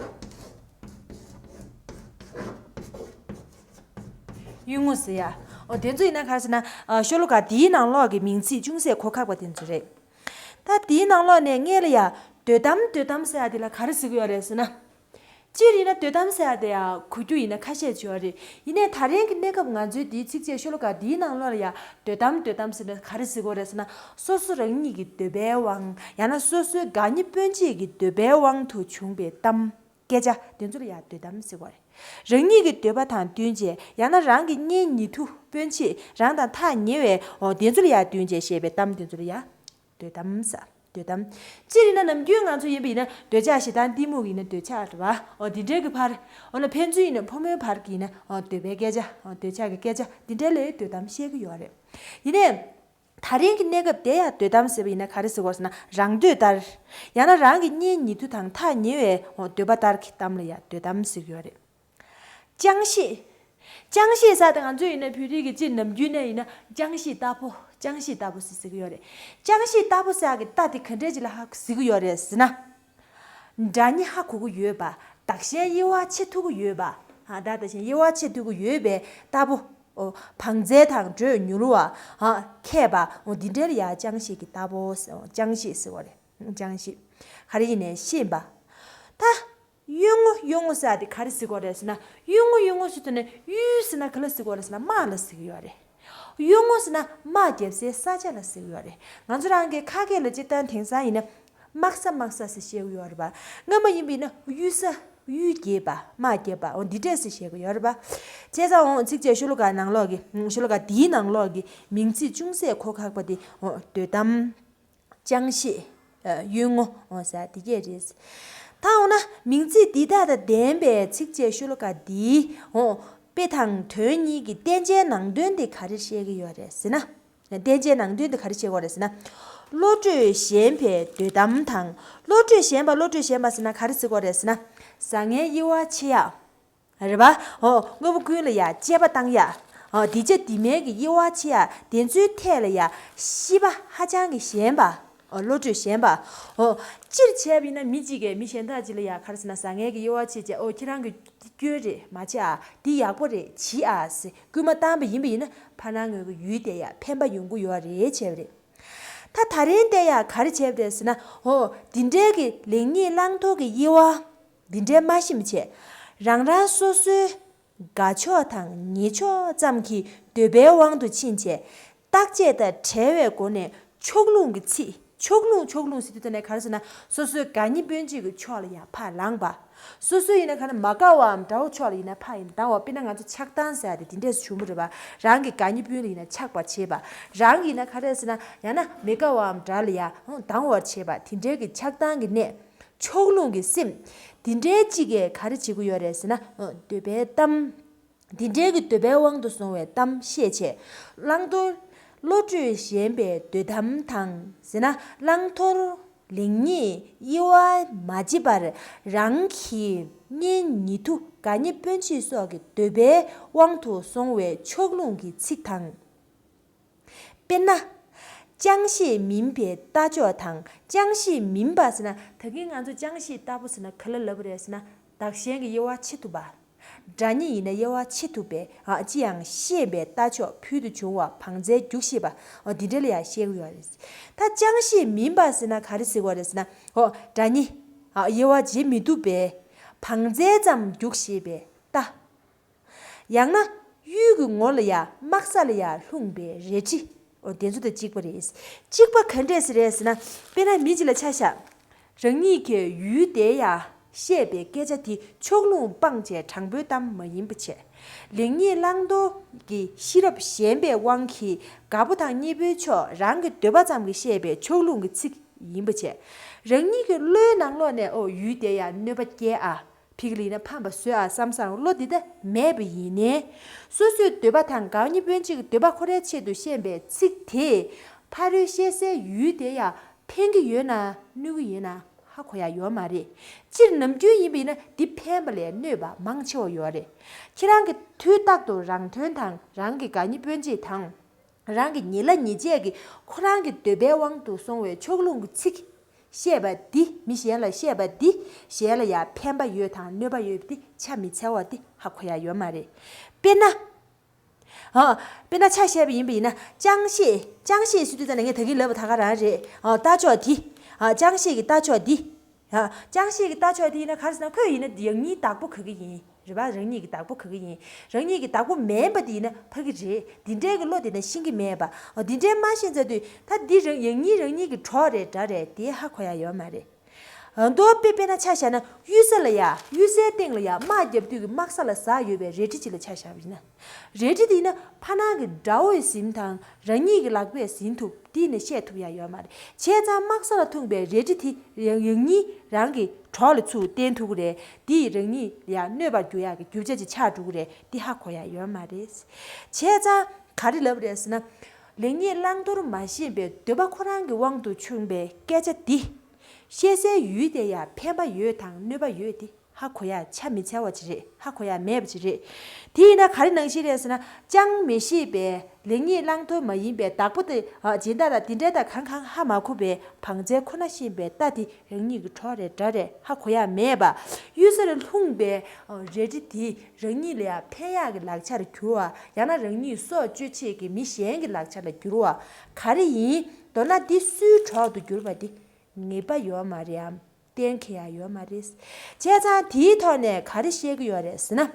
གཡུལ་ངོ་ཟེར་ཡ། འོ། དེ་ཚོ་ཡིན་ན་ག་རེ་ཟེར་ན། ཨ། ཤོ་ལོ་ཀ་འདིའི་ནང་ལོགས་ཀྱི་མིང་ཚིག་ཅུང་ཟད་གོ་ཁག་པ་དེ་ཚོ་རེད། ད་འདིའི་ནང་ལོགས་ནས་སྔོན་ལ་ཡ། འདོད་གཏམ་འདོད་གཏམ་ཟེར་ཡ་དེ་ལ་ག་རེ་ཟེར་གི་ཡོད་རེད་ཟེར་ན། སྤྱིར་ཡིན་ན་འདོད་གཏམ་ཟེར་ཡ་དེ་ཡང་གོ་རྒྱུ་ཡིན་ན་ཁ་ཤས་ཅིག་ཡོད་རེད། ཡིན་ནའི་ད་རིང་གི་གནས་སྐབས་ང་ཚོའི་འདིའི་ཚིགས་བཅད་ཤོ་ལོ་ཀ་འདིའི་ནང་ལོགས་ལ་ཡ། འདོད་གཏམ་འདོད་གཏམ་ཟེར་ན་ག་རེ་ཟེར་གི་ཡོད་རེད་ཟེར་ན། སོ་སོ་རང་ཉིད་ཀྱི་འདོད་པའི་དབང་། ཡང་ན་སོ་སོའི་དགའ་ཉེ་སྤུན་མཆེད་ཀྱི་འདོད་པའི་དབང་དུ་བྱུང་བའི་གཏམ། སྐད་ཆ་དེ་ཚོ་ལ་ཡ་འདོད་གཏམ་ཟེར་གི་ཡོད་རེད། རང་ཉིད་ཀྱི་འདོད་པ་དང་བསྟུན་བྱས། ཡང་ན་རང་གི་གཉེན་ཉེ་དུ་སྤུན་མཆེད། རང་དང་ཐག་ཉེ་བའི། འོ། དེ་ཚོ་ལ་ཡ་བསྟུན་བྱས་བཤད་པའི་གཏམ་དེ་ཚོ་ལ་ཡ། འདོད་གཏམ་ཟེར། འདོད་གཏམ། སྤྱིར་ཡིན་ན་ནམ་རྒྱུན་ང་ཚོ་ཡིན་པ་ཡིན་ན། འདོད་ཆགས་ཞེ་སྡང་གཏི་མུག་ཡིན་ན་འདོད་ཆགས་རེད་པ། འོ། འདི་འདྲའི་གི་བར། འོ་ན་ཕན་ཚུན་ཡིན་ན་ཕོ་མོའི་བར་གྱི་ཡིན་ན། འོ། འདོད་པའི་སྐད་ཆ། འོ། འདོད་ཆགས་ཀྱི་སྐད་ཆ་འདི་འདྲའི་ལ་འདོད་གཏམ་བཤད་ཀྱི་ཡོད་རེད། ཡིན་ནའི། ད་རིང་གི་གནས་སྐབས་དེ་ཡ་འདོད་གཏམ་ཟེར་བ་ཡིན་ན་ག་རེ་ཟེར་གི་ཡོད་ཟེར་ན། རང་འདོད་ལྟར། ཡང་ན་རང་གི་གཉེན་ཉེ་དུ་དང་ཐག་ཉེ་བའི། འོ། འདོད་པ་ལྟར་གྱི་གཏམ་ལ་ཡ་འདོད་གཏམ་ཟེར་གྱི་ཡོད་རེད། ཅང་ཤེས། ཅང་ཤེས་ཟེར་དེ་ང་ཚོ་ཡིན་ན་བོད་རིགས་ཀྱི་སྤྱིར་ནམ་རྒྱུན་ནས་ཡིན་ན་ཅང་ཤེས་ལྟ་བུ། ཅང་ཤེས་ལྟ་བུ་ཟེར་ཟེར་གྱི་ཡོད་རེད། ཅང་ཤེས་ལྟ་བུ་ཟེར་གྱི་རྟགས་དེ་ག་འདྲས་ཅིག་ལ་ཧ་གོ་ཟེར་གྱི་ཡོད་རེད་ཟེར་ན། དགྲ་ཉེ་ཧ་གོ་གི་ཡོད་པ། བདག་གཞན་དབྱེ་བ་ཕྱེ་ཐུབ་ཀྱི་ཡོད་པ། ཧ། བདག་དང་གཞན་དབྱེ་བ་ཕྱེ་ཐུབ་ཀྱི་ཡོད་པའི་ལྟ་བུ། འོ། བང་རྩལ་དང་འགྲོས་མྱུར་བ། ཧ། མཁས་པ། འོ། འདི་འདྲའི་ལ་ཡ་ཅང་ཤེས་ཀྱི་ལྟ་བུ་ཟེར། ཅང་ཤེས་ཟེར་བ་རེད། ཅང་ཤེས། ག་རེ་ཡིན་ནའི་ཤེས་པ། ད། གཡུལ་ངོ། གཡུལ་ངོ་ཟེར་དེ་ག་རེ་ཟེར་གྱི་ཡོད་རེད་ཟེར་ན། གཡུལ་ངོ། གཡུལ་ངོ་ཟེར་དུས་ནས། གཡུལ་ཟེར་ན་ག་ལ་ཟེར་གྱི་ཡོད་རེད་ཟེར་ན། དམག་ལ་ཟེར་གྱི་ཡོད་རེད། གཡུལ་ངོ་ཟེར་ན་དམག་རྒྱབ་སའི་ས་ཆ་ལ་ཟེར་གྱི་ཡོད་རེད། ང་ཚོ་རང་གི་ཁ་སྐད་ལ་སྤྱིར་བཏང་དེང་སང་ཡིན་ན། དམག་ས། དམག་ས་ཟེར་བཤད་ཀྱི་ཡོད་རེད་པ། སྔ་མ་ཡིན་པ་ཡིན་ན་གཡུལ་ས། གཡུལ་རྒྱབ་པ། དམག་རྒྱབ་པ། འོ། འདི་འདྲས་ཟེར་བཤད་ཀྱི་ཡོད་རེད་པ། བྱས་ཙང་། འོ། ཚིགས་བཅད་ཤོ་ལོ་ཀ་ནང་ལོགས་ཀྱི། ཤོ་ལོ་ཀ་འདིའི་ནང་ལོགས་ཀྱི་མིང་ཚིག་ཅུང་ཟད་གོ་ཁག་པ་དེ། འོ། འདོད་གཏམ། ཅང་ཤེས། ཨ། གཡུལ་ངོ། འོ་ཟེར་དེ་གས་རེད། ད་འོ་ན་མིང་ཚིག་འདི་དག་དང་ལྡན་པའི་ཚིགས་བཅད་ཤོ་ལོ་ཀ་འདིའི། འོ། དཔེ་དང་དོན་གཉིས་ཀྱི་བསྟན་བྱའི་ནང་དོན་དེ་ག་རེ་བཤད་ཀྱི་ཡོད་རེད་ཟེར་ན། བསྟན་བྱའི་ནང་དོན་དེ་ག་རེ་བཤད་ཀྱི་ཡོད་རེད་ཟེར་ན། བློ་གྲོས་ཞན་པའི་འདོད་གཏམ་དང་། བློ་གྲོས་ཞན་པ། བློ་གྲོས་ཞན་པ་ཟེར་ན་ག་རེ་ཟེར་གྱི་ཡོད་རེད་ཟེར་ན། བཟང་ངན་དབྱེ་བ་ཕྱེ་ཡག་རེད་པ། འོ། དངོས་པོ་ཀུན་ལ་ཡ་དཔྱད་པ་བཏང་ཡག་འོ། འདི་བྱ་འདི་མིན་གྱི་དབྱེ་བ་ཕྱེ་ཡག་དེ་ཚོའི་ཐད་ལ་ཡ་ཤེས་པ་ཧ་ཅང་གི་ཞན་པ། འོ། བློ་གྲོས་ཞན་པ། འོ། སྤྱིར་བྱས་པ་ཡིན་ན་མི་གཅིག་གིས་མི་གཞན་དག་ཅིག་ལ་ཡ་ག་རེ་ཟེར་ན། བཟང་ངན་གྱི་དབྱེ་བ་ཕྱེ་བྱས། འོ། ཁྱེད་རང་གི་འདི་སྐྱོན་རེད། མ་བྱེད་ཨ། འདི་ཡག་པོ་རེད། བྱེད་ཨ་ཟེར་སྐུལ་མ་བཏང་པ་ཡིན་པ་ཡིན་ན། ཕར་ནང་ངོས་ཀྱི་ཡུལ་དེ་ཡ་ཕན་པ་ཡོང་གི་ཡོད་རེད། བྱས་པ་རེད། ད་ད་རིང་དེ་ཡ་ག་རེ་བྱས་པ་རེད་ཟེར་ན། འོ། འདི་འདྲའི་གི་ལེགས་ཉེས་བླང་དོར་གྱི་དབྱེ་བ་འདི་འདྲའི་མ་ཤེས་བྱས། རང་རང་སོ་སོའི་དགའ་ཕྱོགས་དང་ཉེ་ཕྱོགས་ཙམ་གྱི་འདོད་པའི་དབང་དུ་ཕྱིན་བྱས། བརྟག་དཔྱད་དང་བྲལ་བའི་སྒོ་ནས་ཕྱོགས་ལྷུང་གི་ཚིག་ཕྱོགས་ལྷུང་། ཕྱོགས་ལྷུང་ཟེར་དུས་ད་ནས་ག་རེ་ཟེར་ན། སོ་སོའི་དགག་གཉེན་སྤུན་མཆེད་ཀྱི་ཕྱོགས་ལ་ཡང་ཕར་ལངས་པ། སོ་སོའི་ཡིན་ན་ག་ན་མ་དགའ་བའམ་དགྲ་བོ་ཕྱོགས་ལ་ཡིན་ན་ཕར་ཡིན་ལྡང་བ། དཔེར་ན་ང་ཚོ་ཆགས་སྡང་ཟེར་ཡ་དེ་དེ་འདྲས་བྱུང་བ་རེད་པ། རང་གི་དགག་གཉེན་སྤུན་ལ་ཡིན་ན་ཆགས་པར་བྱེད་པ། རང་གི་ཡིན་ན་ག་རེ་ཟེར་ན། ཡང་ན་མི་དགའ་བའམ་དགྲ་ལ་ཡང་ལྡང་བར་བྱེད་པ། དེ་འདྲའི་གི་ཆགས་སྡང་གི་གནས། ཕྱོགས་ལྷུང་གི་སེམས། དེ་འདྲའི་གཅིག་གིས་ག་རེ་བྱེད་ཀྱི་ཡོད་རེད་ཟེར་ན། འདོད་པའི་གཏམ། འདི་འདྲའི་གི་འདོད་པའི་དབང་དུ་སོང་བའི་གཏམ་བཤད་བྱས། བླང་དོར། བློ་གྲོས་ཞན་པའི་འདོད་གཏམ་དང་ཟེར་ན། བླང་དོར། ལེགས་ཉེས་དབྱེ་བ་མ་འབྱེད་པར་རང་གི་གཉེན་ཉེ་དུ་དགའ་ཉེ་སྤུན་མཆེད་སོགས་ཀྱི་འདོད་པའི་དབང་དུ་སོང་བའི་ཕྱོགས་ལྷུང་གི་ཚིག་དང་། དཔེར་ན། ཅང་ཤེས་མིན་པའི་ལྟ་ཕྱོགས་དང་། ཅང་ཤེས་མིན་པ་ཟེར་ན། ད་གིན་ང་ཚོ་ཅང་ཤེས་ལྟ་བུ་ཟེར་ན་ག་ལ་ལབ་པ་རེད་ཟེར་ན། བདག་གཞན་གྱི་དབྱེ་བ་ཕྱེ་ཐུབ་པ། དགྲ་གཉེན་ཡིན་ན་དབྱེ་བ་ཕྱེ་ཐུབ་པའི། ཨ། ཅི་ཡང་ཤེས་པའི་ལྟ་ཕྱོགས་ཕུལ་དུ་བྱུང་བ། བང་མཛད་རྒྱུགས་ཤེས་པ། ཨ། འདི་འདྲ་ལ་ཡང་བཤད་ཀྱི་ཡོད་རེད། ད་ཅང་ཤེས་མིན་པ་ཟེར་ན་ག་རེ་ཟེར་དགོས་རེད་ཟེར་ན། ཨོ། དགྲ་གཉེན། ཨ། དབྱེ་བ་འབྱེད་མི་ཐུབ་པའི། བང་མཛད་ཙམ་རྒྱུགས་ཤེས་པའི་ལྟ། ཡང་ན། གཡུལ་གྱི་ངོ་ལ་ཡ། དམག་ས་ལ་ཡ་ལྷུང་པའི་རལ་གྲི། འོ། དེ་ཚོ་དང་གཅིག་པ་རེད། གཅིག་པ་ག་འདྲས་རེད་ཟེར་ན། དཔེར་ན་མི་གཅིག་ལ་ཆ་བཞག་རང་ཉིད་ཀྱི་ཡུལ་དེ་ཡ་བཤད་པའི་སྐད་ཆ་དེ་ཕྱོགས་ལྷུང་སྤངས་བྱས་དྲང་པོའི་གཏམ་མ་ཡིན་པ་བྱས། ལེགས་ཉེས་བླང་དོར་གྱི་ཤེས་རབ་ཞན་པའི་དབང་གིས་དགའ་པོ་དང་མཉེས་པོའི་ཕྱོགས་རང་གི་འདོད་པ་ཙམ་གྱིས་བཤད་པའི་ཕྱོགས་ལྷུང་གི་ཚིག་ཡིན་པ་བྱས། རང་ཉིད་ཀྱི་བློའི་ནང་ལོགས་ནས། ཨོ། ཡུལ་དེ་ཡ་གནོད་པ་སྐྱེལ་ཨ། ཕ་གི་ལ་ཡིན་ན་ཕམ་པ་བཟོས་ཨ་བསམ་བསམ་བློ་འདི་ད་མེད་པ་ཡིན་ནའི། སོ་སོའི་འདོད་པ་དང་དགའ་ཉེ་སྤུན་མཆེད་ཀྱི་འདོད་པ་ཁོ་རའི་ཆེད་དུ་བཤད་པའི་ཚིག་དེས་ཕ་རོལ་བཤད་སའི་ཡུལ་དེ་ཡ་ཕན་གྱི་ཡོད་ན་གནོད་ཀྱི་ཡོད་ན་ཧ་གོ་ཡ་ཡོད་མ་རེད། སྤྱིར་ནམ་རྒྱུན་ཡིན་པ་ཡིན་ན་འདི་ཕན་པ་ལས་གནོད་པ་མང་ཆེ་བ་ཡོད་རེད། ཁྱེད་རང་གིས་དུས་རྟག་ཏུ་རང་དོན་དང་རང་གི་དགའ་ཉེ་སྤུན་མཆེད་དང་། རང་གི་ཉེ་ལ་ཉེ་བཅས་ཀྱི་ཁོ་རང་གི་འདོད་པའི་དབང་དུ་སོང་བའི་ཕྱོགས་ལྷུང་གི་ཚིག་བཤད་པ་འདི། མི་གཞན་ལ་བཤད་པ་འདི་གཞན་ལ་ཡང་ཕན་པ་ཡོད་དང་གནོད་པ་ཡོད་པ་འདི་ཆ་མི་འཚལ་བ་འདི་ཧ་གོ་ཡ་ཡོད་མ་རེད། དཔེར་ན། ཨ། དཔེར་ན་ཆ་བཞག་པ་ཡིན་པ་ཡིན་ན། ཅང་ཤེས། ཅང་ཤེས་ཟེར་དུས་ཙམ་ནས་ངས་ད་གིན་ལབ་པ་ད་ག་རང་རེད། ཨ། ལྟ་ཕྱོགས་འདི། ཨ། ཅང་ཤེས་ཀྱི་ལྟ་ཕྱོགས་འདི། ཡང་ཅང་ཤེས་ཀྱི་ལྟ་ཕྱོགས་དེ་ཡིན་ན་ག་རེ་ཟེར་ན། ཁོས་ཡིན་ན་ཡང་སྙིང་བདག་པོ་ག་གི་ཡིན། རེད་པ། རང་ཉིད་ཀྱི་བདག་པོ་ག་གི་ཡིན། རང་ཉིད་ཀྱི་བདག་པོ་མིན་པ་དེ་ཡིན་ན་ཕ་གི་རེད། འདི་འདྲའི་གི་བློ་དེ་ན་ཤེས་ཀྱི་མེད་པ། འོ། འདི་འདྲའི་མ་ཤེས་ཚར་དུས་ད་འདི་རང་ཡང་སྙིང་རང་ཉིད་ཀྱི་གྲོགས་རེད་དགྲ་རེད་དེ་ཧ་གོ་ཡ་ཡོད་མ་རེད། མདོར་དཔེ་དཔེར་ན་ཆ་བཞག་ན་གཡུལ་ས་ལ་ཡ། གཡུལ་སའི་སྟེང་ལ་ཡ་དམག་རྒྱབ་དུས་ཀྱི་དམག་ས་ལ་ཟག་ཡོད་པའི་རལ་གྲི་ཅིག་ལ་ཆ་བཞག་པ་ཡིན་ན། རལ་གྲི་དེ་ཡིན་ན་ཕར་ནང་གི་དགྲ་བོས་ཟིན་དང་རང་ཉིད་ཀྱི་ལག་པས་ཟིན་ཐུབ། དེ་ཡིན་ན་བཤད་ཐུབ་ཡ་ཡོད་མ་རེད། བྱས་ཙང་དམག་ས་ལ་ཐོན་པའི་རལ་གྲི་དེ་ཡང་ཡང་སྙིང་རང་གི་གྲོགས་ལ་ཚུར་བསྟན་ཐུབ་ཀྱི་རེད། དེ་ཡིས་རང་ཉིད་ལ་ཡང་གནོད་པར་འགྱུར་ཡག་གི་རྒྱུ་ཆ་ཅིག་ཆགས་འགྲོ་གི་རེད། དེ་ཧ་གོ་ཡ་ཡོད་མ་རེད། བྱས་ཙང་ག་རེ་ལབ་རེད་ཟེར་ན། ལེགས་ཉེས་བླང་དོར་མ་ཤེས་པའི་འདོད་པ་ཁོ་རང་གི་དབང་དུ་བྱུང་བའི་སྐད་ཆ་འདི། བཤད་སའི་ཡུལ་དེ་ཡང་ཕན་པ་ཡོད་དང་གནོད་པ་ཡོད་དེ། ཧ་གོ་ཡ་ཆ་མི་འཚལ་བ་ཅིག་རེད། ཧ་གོ་ཡ་མེད་པ་ཅིག་རེད། དེ་ཡིན་ན་ག་རེ་ནང་བཞིན་རེད་ཟེར་ན། ཅང་མི་ཤེས་པའི་ལེགས་ཉེས་བླང་དོར་མ་ཡིན་པའི་བདག་པོ་དེ། ཨ། སྦྱིན་བདག་དང་དེ་འདྲའི་དང་གང་གང་ཧ་མ་གོ་བའི་བང་མཛོད་ཁོ་ན་ཤེས་པའི་རྟ་དེ་རང་ཉིད་ཀྱི་གྲོགས་རེད་དགྲ་རེད་ཧ་གོ་ཡ་མེད་པ། གཡུལ་སར་ལྷུང་པའི། ཨ། རལ་གྲི་དེ་རང་ཉིད་ལ་ཡང་ཕན་ཡག་གི་ལག་ཆར་གྱུར་བ། ཡང་ན་རང་ཉིད་སྲོག་གཅོད་བྱེད་ཀྱི་མི་གཞན་གྱི་ལག་ཆ་ལ་གྱུར་བ། ག་རེ་ཡིན། མདོར་ན་འདི་སུའི་གྲོགས་སུ་གྱུར་པ་འདི་ངེས་པ་ཡོད་མ་རེད་འམ། གཏན་འཁེལ་ཡ་ཡོད་མ་རེད། བྱས་ཙང་དེའི་ཐོག་ནས་ག་རེ་བཤད་ཀྱི་ཡོད་རེད་ཟེར་ན།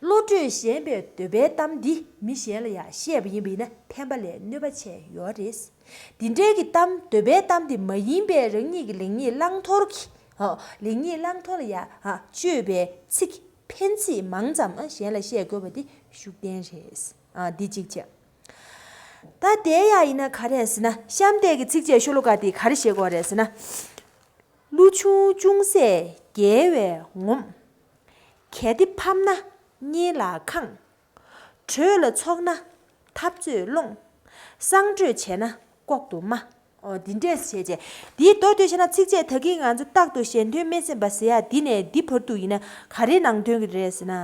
བློ་གྲོས་ཞན་པའི་འདོད་པའི་གཏམ་འདི་མི་གཞན་ལ་ཡང་བཤད་པ་ཡིན་པ་ཡིན་ན་ཕན་པ་ལས་གནོད་པ་ཆེ་ཡོད་རེད། འདི་འདྲའི་གི་གཏམ། འདོད་པའི་གཏམ་འདི་མ་ཡིན་པའི་རང་ཉིད་ཀྱི་ལེགས་ཉེས་བླང་དོར་གྱི། ཨ། ལེགས་ཉེས་བླང་དོར་ལ་ཡང་། ཨ། བཅོས་པའི་ཚིག་ཕན་ཚིག་མང་ཙམ། ཨ། གཞན་ལ་བཤད་དགོས་པ་འདི་ཤུགས་ལྡན་རེད། ཨ། འདི་གཅིག་བྱས། ད་དེ་ཡང་ཡིན་ན་ག་རེ་ཟེར་ན། གཤམ་དེ་གི་ཚིགས་བཅད་ཤོ་ལོ་ཀ་དེ་ག་རེ་བཤད་ཀྱི་ཡོད་རེད་ཟེར་ན། ཀླུ་ཆུང་ཅུང་ཟད་རྒྱལ་བས་ངོམས། གལ་ཏེ་ཕམ་ན་གཉེན་ལ་འཁང་། གྲོས་ལ་ཚོགས་ན་འཐབ་རྩོད་སློང་། གསང་གྲོས་བྱས་ན་ལྐོག་ཏུ་སྨྲ། ཨོ། འདི་འདྲས་བྱས་རྗེས། འདིའི་མདོར་བསྡུས་བྱས་ན་ཚིགས་བཅད་ད་གིན་ང་ཚོ་རྟག་ཏུ་གཞན་དོན་སྨྲས་ཟིན་པ་ཟེར་ཡ་འདི་ནས་འདི་བར་དུ་ཡིན་ན་ག་རེའི་ནང་དོན་གྱི་རེད་ཟེར་ན།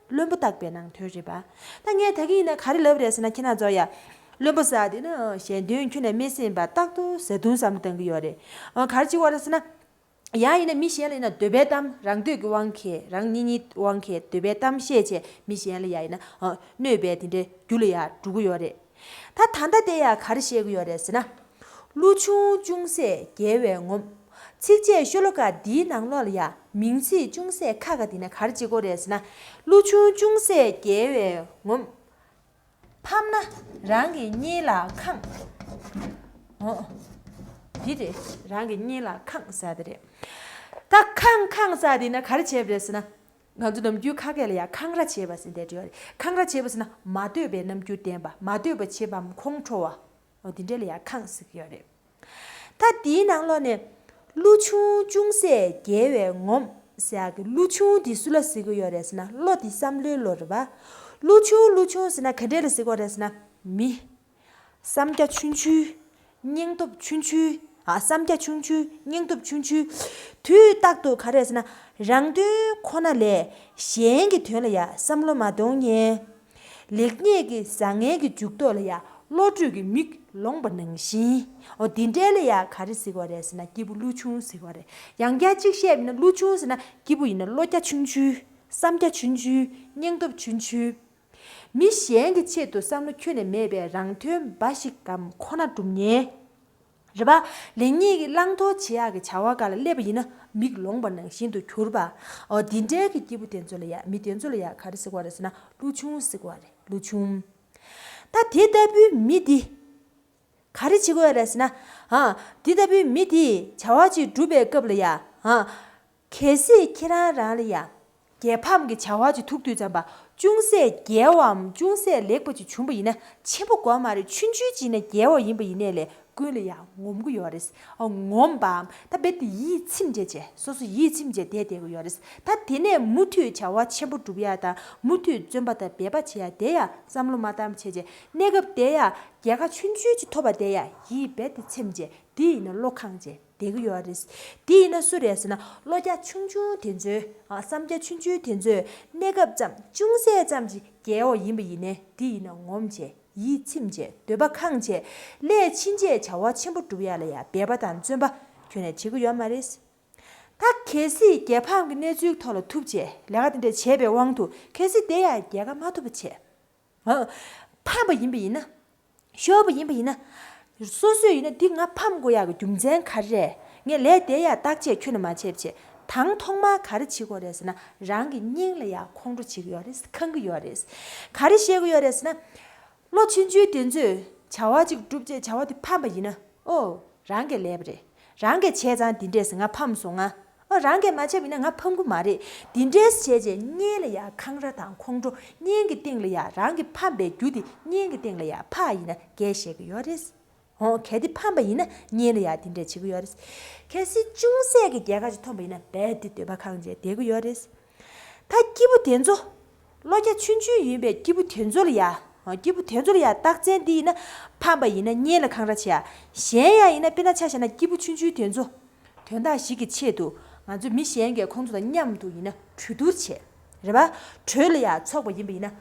བླུན་པོ་བརྟག་པའི་ནང་དོན་རེད་པ། ད་ངས་ད་གིན་ཡིན་ན་ག་རེ་ལབ་རེད་ཟེར་ན། ཁྱེད་རང་ཚོ་ཡ། བླུན་པོ་ཟེར་དེ་ནི་གཞན་དོན་ཁྱོན་ནས་སྨྲས་ཟིན་པ་རྟག་ཏུ་བཟའ་བཏུང་བསམ་བློ་གཏང་གི་ཡོད་རེད། ཨ། ག་རེ་བྱེད་ཀྱི་ཡོད་རེད་ཟེར་ན། ཡང་ཡིན་ན་མི་གཞན་ལ་ཡིན་ན་འདོད་པའི་གཏམ། རང་འདོད་ཀྱི་དབང་གིས། རང་གཉེན་ཉེའི་དབང་གིས་འདོད་པའི་གཏམ་བཤད་བྱས་མི་གཞན་ལ་ཡང་ཡིན་ན། ཨ། གནོད་པའི་དེ་འདྲའི་རྒྱུ་ལ་ཡང་འགྲོ་གི་ཡོད་རེད། ད་ད་ལྟ་དེ་ཡང་ག་རེ་བཤད་ཀྱི་ཡོད་རེད་ཟེར་ན། ཀླུ་ཆུང་ཅུང་ཟད་རྒྱལ་བས་ངོམས། ཚིགས་བཅད་ཤོ་ལོ་ཀ་འདིའི་ནང་ལོགས་ལ་ཡང་མིང་ཚིག་ཅུང་ཟད་ཁ་ཁ་དེ་ནས་ག་རེ་བྱེད་ཀྱི་ཡོད་རེད་ཟེར་ན། ཀླུ་ཆུང་ཅུང་ཟད་རྒྱལ་བས་ངོམས། ཕམ་ན་རང་གི་གཉེན་ལ་འཁང་། འོ། འདི་རེད། རང་གི་གཉེན་ལ་ཁེངས་ཟེར་དེ་རེད། ད་ཁེངས་ཁེངས་ཟེར་དེ་ན་ག་རེ་བྱས་པ་རེད་ཟེར་ན། ང་ཚོ་ནམ་རྒྱུན་ཁ་སྐད་ལ་ཡ་འཁང་ར་བྱེད་པ་ཟེར་དེ་འདྲ་ཡོད་རེད། འཁང་ར་བྱེད་པ་ཟེར་ན་མ་འདོད་པའི་རྣམ་འགྱུར་བསྟན་པ། མ་འདོད་པ་བྱེད་པའམ་ཁོང་ཁྲོ་བ། འོ་དེ་འདྲ་ལ་ཡ་འཁང་ཟེར་གྱི་ཡོད་རེད། ད་དེའི་ནང་ལོགས་ནས་ཀླུ་ཆུང་ཅུང་ཟད་རྒྱལ་བའི་ངོམས་ཟེར་ཡག་གི་ཀླུ་ཆུང་དེ་སུ་ལ་ཟེར་གྱི་ཡོད་རེད་ཟེར་ན། བློ་དེ་བསམ་བློའི་བློ་རེད་པ། ཀླུ་ཆུང་ཀླུ་ཆུང་ཟེར་ན་ག་འདྲས་ལ་ཟེར་གྱི་ཡོད་རེད་ཟེར་ན། མི། བསམ་རྒྱ་ཆུང་ཆུང་། སྙིང་སྟོབས་ཆུང་ཆུང་། ཨ། བསམ་རྒྱ་ཆུང་ཆུང་། སྙིང་སྟོབས་ཆུང་ཆུང་། དུས་རྟག་ཏུ་ག་རེ་ཟེར་ན། རང་དོན་ཁོ་ན་ལས་གཞན་གྱི་དོན་ལ་ཡ་བསམ་བློ་མ་གཏོང་མཁན། ལེགས་ཉེས་ཀྱི་བཟང་ངན་གྱི་འཇུག་ལྡོག་ལ་ཡ་བློ་གྲོས་ཀྱི་མིག་ལོང་པ་ནང་བཞིན། འོ་དེ་འདྲའི་ལ་ཡ་ག་རེ་ཟེར་གྱི་ཡོད་རེད་ཟེར་ན། སྐྱེས་བུ་ཀླུ་ཆུང་ཟེར་གྱི་ཡོད་རེད། ཡང་བསྐྱར་གཅིག་བཤད་པ་ཡིན་ན། ཀླུ་ཆུང་ཟེར་ན་སྐྱེས་བུ་ཡིན་ན་བློ་རྒྱ་ཆུང་ཆུང་། བསམ་རྒྱ་ཆུང་ཆུང་། སྙིང་སྟོབས་ཆུང་ཆུང་། མི་གཞན་གྱི་ཆེད་དུ་བསམ་བློ་ཁྱོན་ནས་མེད་པའི་རང་དོན་འབའ་ཞིག་གམ་ཁོ་ན་སྒྲུབ་མཁན། རེད་པ། ལེགས་ཉེས་ཀྱི་བླང་དོར་བྱེད་ཡག་གི་བྱ་བ་སྒང་ལ་སླེབས་པ་ཡིན་ན་མིག་ལོང་པ་ནང་བཞིན་དུ་གྱུར་པ། འོ་དེ་འདྲའི་གི་སྐྱེས་བུ་དེ་ཚོ་ལ་ཡ། མི་དེ་ཚོ་ལ་ཡ་ག་རེ་ཟེར་གྱི་ཡོད་རེད་ཟེར་ན། ཀླུ་ཆུང་ཟེར་གྱི་ཡོད་རེད། ཀླུ་ཆུང་། ད་དེ་ལྟ་བུའི་མི་འདི་ག་རེ་བྱེད་ཀྱི་ཡོད་རེད་ཟེར་ན། ཨ། འདི་ལྟ་བུའི་མི་དེས་བྱ་བ་ཅིག་སྒྲུབ་པའི་སྐབས་ལ་ཡ། ཨ། གལ་སྲིད་ཁྱེད་རང་རང་ལ་ཡ་རྒྱལ་ཕམ་གྱི་བྱ་བ་ཅིག་ཐུག་དུས་ཙམ་པ། ཅུང་ཟད་རྒྱལ་བའམ་ཅུང་ཟད་ལེགས་པ་ཅིག་བྱུང་པ་ཡིན་ན། ཆེན་པོ་དགོས་མ་རེད། ཆུང་ཆུང་ཅིག་ཡིན་ན། རྒྱལ་བ་ཡིན་པ་ཡིན་ནའི་ལས་ཀུན་ལ་ཡ་ངོམ་གྱི་ཡོད་རེད། ཨ། ངོམ་པའམ་ད་རྦད་དེ་ཡིད་ཚིམ་བྱས་བྱས། སོ་སོ་ཡིད་ཚིམ་བྱས་བསྡད་བསྡད་ཀྱི་ཡོད་རེད། ད་དེ་ནས་མུ་མཐུད་བྱ་བ་ཆེན་པོ་སྒྲུབ་ཡ་དང་། མུ་མཐུད་བརྩོན་པ་དང་འབད་པ་བྱེད་ཡ་དེ་ཡ་བསམ་བློ་མ་བཏང་བྱས་བྱས། གནས་སྐབས་དེ་ཡ་རྒྱལ་ཁ་ཆུང་ཆུང་ཅིག་ཐོབ་པ་དེ་ཡ་ཡིད་རྦད་དེ་ཚིམ་བྱས། དེ་ཡིན་ན་བློ་ཁེངས་བྱས་བསྡད་ཀྱི་ཡོད་རེད། དེ་ཡིན་ན་སུ་རེད་ཟེར་ན། བློ་རྒྱ་ཆུང་ཆུང་དེ་ཚོའི། ཨ། བསམ་རྒྱ་ཆུང་ཆུང་དེ་ཚོས་གནས་སྐབས་ཙམ་ཅུང་ཟད་ཙམ་ཅིག་རྒྱལ་བ་ཡིན་པ་ཡིན་ནའི། དེ་ཡིན་ན་ངོམ་བྱས། ཡིད་ཚིམ་བྱས། འདོད་པ་ཁེངས་བྱས། སླད་ཕྱིན་ཆད་བྱ་བ་ཆེན་པོ་སྒྲུབ་ཡ་ལ་ཡ་འབད་པ་དང་བརྩོན་པ་ཁྱོན་ནས་བྱེད་ཀྱི་ཡོད་མ་རེད། ད་གལ་སྲིད་རྒྱལ་ཕམ་གྱི་གནས་ཚུལ་ཐོག་ལ་ཐུག་བྱས། ལས་ཀ་དེ་འདྲ་བྱས་པའི་དབང་དུ་གལ་སྲིད་དེ་ཡ་རྒྱལ་ཁ་མ་ཐོབ་པ་བྱས། ཨ། ཕམ་པ་ཡིན་པ་ཡིན་ན། ཤོར་བ་ཡིན་པ་ཡིན་ན། སོ་སོས་ཡིན་ན་འདི་ང་ཕམ་དགོས་ཡག་གི་རྒྱུ་མཚན་ག་རེ་རེད། ངས་ལས་དེ་ཡ་བརྟག་དཔྱད་ཁྱོན་ནས་མ་བྱས་པ་བྱས། དང་ཐོག་མར་ག་རེ་བྱེད་དགོས་རེད་ཟེར་ན། རང་གི་སྙིང་ལ་ཡ་ཁོང་ཁྲོ་བྱེད་ཀྱི་ཡོད་རེད། ཁེངས་ཀྱི་ཡོད་རེད། ག་རེ་བཤད་ཀྱི་ཡོད་རེད་ཟེར་ན། བློ་ཆུང་ཆུང་དེ་ཚོས་བྱ་བ་ཅིག་སྒྲུབ་བྱས་བྱ་བ་དེ་ཕམ་པ་ཡིན་ན། ཨོ། རང་གིས་ལས་པ་རེད། རང་གིས་བྱས་ཙང་འདི་འདྲས་ང་ཕམ་སོང་ང་། ཨོ། རང་གིས་མ་བྱས་པ་ཡིན་ན་ང་ཕམ་གྱི་མ་རེད། འདི་འདྲས་བྱས་རྗེས་སྙིང་ལ་ཡ་འཁང་ར་དང་ཁོང་ཁྲོ། སྙིང་གི་གཏིང་ལ་ཡ་རང་གིས་ཕམ་པའི་རྒྱུ་དེ་སྙིང་གི་གཏིང་ལ་ཡ་ཕར་ཡིན་ན་རྒྱས་བཤད་ཀྱི་ཡོད་རེད། ཨོ། གལ་ཏེ་ཕམ་པ་ཡིན་ན་སྙིང་ལ་ཡ་འདི་འདྲས་བྱེད་ཀྱི་ཡོད་རེད། གལ་སྲིད་ཅུང་ཟད་ཀྱི་རྒྱལ་ཁ་ཅིག་ཐོབ་པ་ཡིན་ན་རྦད་དེ་འདོད་པ་ཁེངས་བྱས་བསྡད་ཀྱི་ཡོད་རེད། ད་སྐྱེས་བུ་དེ་ཚོ། བློ་རྒྱ་ཆུང་ཆུང་ཡིན་པའི་སྐྱེས་བུ་དེ་ཚོ་ལ་ཡ། སྐྱེས་བུ་དེ་ཚོ་ལ་ཡ་རྟགས་མཚན་འདི་ཡིན་ན། ཕམ་པ་ཡིན་ན་སྙིང་ལ་འཁང་ར་བྱེད་ཡ། གཞན་ཡང་ཡིན་ན། དཔེར་ན་ཆ་བཞག་ན་སྐྱེས་བུ་ཆུང་ཆུང་དེ་ཚོ། དོན་དག་ཞིག་གི་ཆེད་དུ་ང་ཚོ་མི་གཞན་གྱིས་ཁོང་ཚོ་དང་མཉམ་དུ་ཡིན་ན་གྲོས་བསྡུར་བྱེད། རེད་པ། གྲོས་ལ་ཡ་ཚོགས་པ་ཡིན་པ་ཡིན་ན།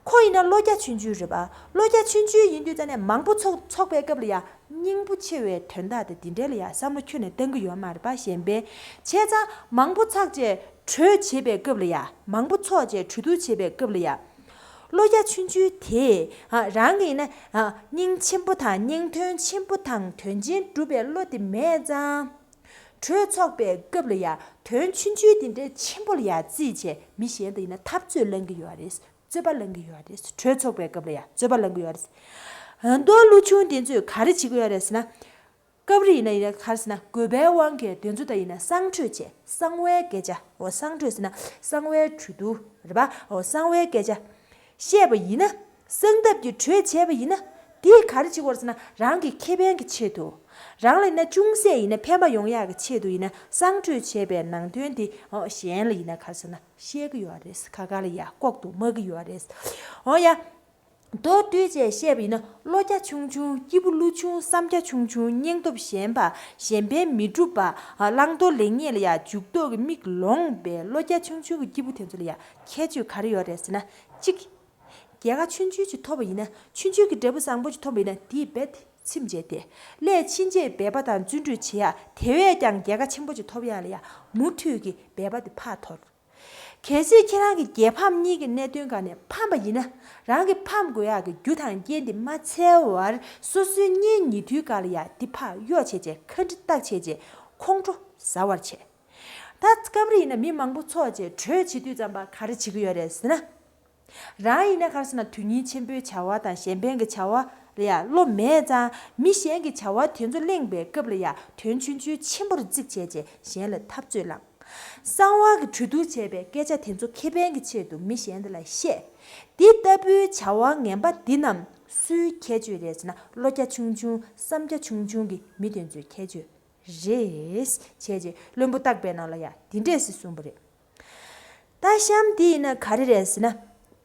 ཁོ་ཡིན་ན་བློ་རྒྱ་ཆུང་ཆུང་རེད་པ། བློ་རྒྱ་ཆུང་ཆུང་ཡིན་དུས་ཙང་ནས་མང་པོ་ཚོགས་ཚོགས་པའི་སྐབས་ལ་ཡ། སྙིང་པོ་ཆེ་བའི་དོན་དག་དེ་འདི་འདྲའི་ལ་ཡ་བསམ་བློ་ཁྱོན་ནས་གཏང་གི་ཡོད་མ་རེད་པ། གཞན་ཕན། བྱས་ཙང་མང་པོ་ཚོགས་བྱས་གྲོས་བྱེད་པའི་སྐབས་ལ་ཡ། མང་པོ་ཚོགས་བྱས་གྲོས་བསྡུར་བྱེད་པའི་སྐབས་ལ་ཡ། བློ་རྒྱ་ཆུང་ཆུང་དེས། ཨ། རང་གི་ཡིན་ན། ཨ། སྙིང་ཆེན་པོ་དང་། སྙིང་དོན་ཆེན་པོ་དང་། དོན་ཆེན་སྒྲུབ་པའི་བློ་དེ་མེད་ཙང་། གྲོས་ཚོགས་པའི་སྐབས་ལ་ཡ། དོན་ཆུང་ཆུང་དེ་འདྲའི་ཆེན་པོ་ལ་ཡ་བརྩིས་བྱས་མི་གཞན་དང་ཡིན་ན་འཐབ་རྩོད་ལངས་ཀྱི་ཡོད་རེད། རྩོད་པ་ལངས་ཀྱི་ཡོད་རེད། གྲོས་ཚོགས་པའི་སྐབས་ལ་ཡ་རྩོད་པ་ལངས་ཀྱི་ཡོད་རེད། མདོ་ཀླུ་ཆུང་དེ་ཚོས་ག་རེ་བྱེད་ཀྱི་ཡོད་རེད་ཟེར་ན། སྐབས་རེ་ཡིན་ན་ཡིན་ན་ག་རེ་ཟེར་ན། དགོས་པའི་དབང་གིས་དེ་ཚོ་དང་ཡིན་ན་གསང་གྲོས་བྱས། གསང་བའི་སྐད་ཆ། འོ། གསང་གྲོས་ཟེར་ན་གསང་བའི་གྲོས་བསྡུར་རེད་པ། འོ། གསང་བའི་སྐད་ཆ་བཤད་པ་ཡིན་ན། གསང་ཐབས་ཀྱི་གྲོས་བྱས་པ་ཡིན་ན། དེས་ག་རེ་བྱེད་དགོས་རེད་ཟེར་ན། རང་གི་ཁེ་ཕན་གྱི་ཆེད་དུ། རང་ལ་ཡིན་ན་ཅུང་ཟད་ཡིན་ན་ཕན་པ་ཡོང་ཡག་གི་ཆེད་དུ་ཡིན་ན། གསང་གྲོས་བྱས་པའི་ནང་དོན་དེ། འོ། གཞན་ལ་ཡིན་ན་ག་རེ་ཟེར་ན། བཤད་ཀྱི་ཡོད་རེད། ཁ་ཁ་ལ་ཡ་ལྐོག་ཏུ་སྨྲ་གི་ཡོད་རེད། འོ་ཡ། མདོར་བསྡུས་བྱས་བཤད་པ་ཡིན་ན། བློ་རྒྱ་ཆུང་ཆུང་། སྐྱེས་བུ་ཀླུ་ཆུང་། བསམ་རྒྱ་ཆུང་ཆུང་། སྙིང་སྟོབས་ཞན་པ། གཞན་ཕན་མི་སྒྲུབ་པ། བླང་དོར་ལེགས་ཉེས་ལ་ཡ་འཇུག་ལྡོག་གི་མིག་ལོང་པའི་བློ་རྒྱ་ཆུང་ཆུང་གི་སྐྱེས་བུ་དེ་ཚོ་ལ་ཡ་ཁྱད་ཆོས་ག་རེ་ཡོད་རེད་ཟེར་ན། གཅིག་རྒྱལ་ཁ་ཆུང་ཆུང་ཅིག་ཐོབ་པ་ཡིན་ན། ཆུང་ཆུང་གི་འབྲས་བུ་བཟང་པོ་ཅིག་ཐོབ་པ་ཡིན་ན། དེའི་རྦད་དེ་ཚིམ་བྱས་ཏེ། སླད་ཕྱིན་ཆད་འབད་པ་དང་བརྩོན་འགྲུས་བྱེད་ཡ། དེ་བས་ཀྱང་རྒྱལ་ཁ་ཆེན་པོ་ཅིག་ཐོབ་ཡ་ལ་ཡ་མུ་མཐུད་ཀྱི་འབད་པ་དེ་ཕར་འཐོར། གལ་སྲིད་ཁྱེད་རང་གི་རྒྱལ་ཕམ་གཉིས་ཀྱི་གནད་དོན་སྒང་ནས་ཕམ་པ་ཡིན་ན། རང་གི་ཕམ་དགོས་ཡག་གི་རྒྱུ་དང་རྐྱེན་དེ་མ་འཚོལ་བར། སོ་སོའི་གཉེན་ཉེ་དུའི་སྒང་ལ་ཡ་འདི་ཕར་གཡོ་བྱས་བྱས། ཁ་འདྲི་བཏགས་བྱས་བྱས། ཁོང་ཁྲོ་ཟ་བར་བྱེད། ད་སྐབས་རེ་ཡིན་ན་མི་མང་པོ་ཚོགས་བྱས་གྲོས་བྱེད་དུས་ཙམ་པ་ག་རེ་བྱེད་ཀྱི་ཡོད་རེད་ཟེར་ན། རང་ཡིན་ན་ག་རེ་ཟེར་ན། དོན་སྙིང་ཆེན་པོའི་བྱ་བ་དང་གཞན་ཕན་གྱི་བྱ་བ། ལ་ཡ་བློ་མེད་ཙང་མི་གཞན་གྱི་བྱ་བ་དེ་ཚོ་གླེང་པའི་སྐབས་ལ་ཡ་དོན་ཆུང་ཆུང་ཆེན་པོར་བརྩིགས་བྱས་རྗེས་གཞན་ལ་འཐབ་རྩོད་ལངས། གསང་བ་གི་གྲོས་བསྡུར་བྱས་པའི་སྐད་ཆ་དེ་ཚོ་ཁེ་ཕན་གྱི་ཆེད་དུ་མི་གཞན་དེ་ལ་བཤད། འདི་ལྟ་བུའི་བྱ་བ་ངན་པ་འདི་རྣམས་སུའི་ཁྱད་ཆོས་རེད་ཟེར་ན། བློ་རྒྱ་ཆུང་ཆུང་བསམ་རྒྱ་ཆུང་ཆུང་གི་མི་དེ་ཚོའི་ཁྱད་ཆོས་རེད། བྱས་རྗེས་བློན་པོ་བརྟག་པའི་ནང་ལ་ཡ་འདི་འདྲས་སེ་གསུངས་པ་རེད། ད་གཤམ་འདི་ཡིན་ན་ག་རེ་རེད་ཟེར་ན།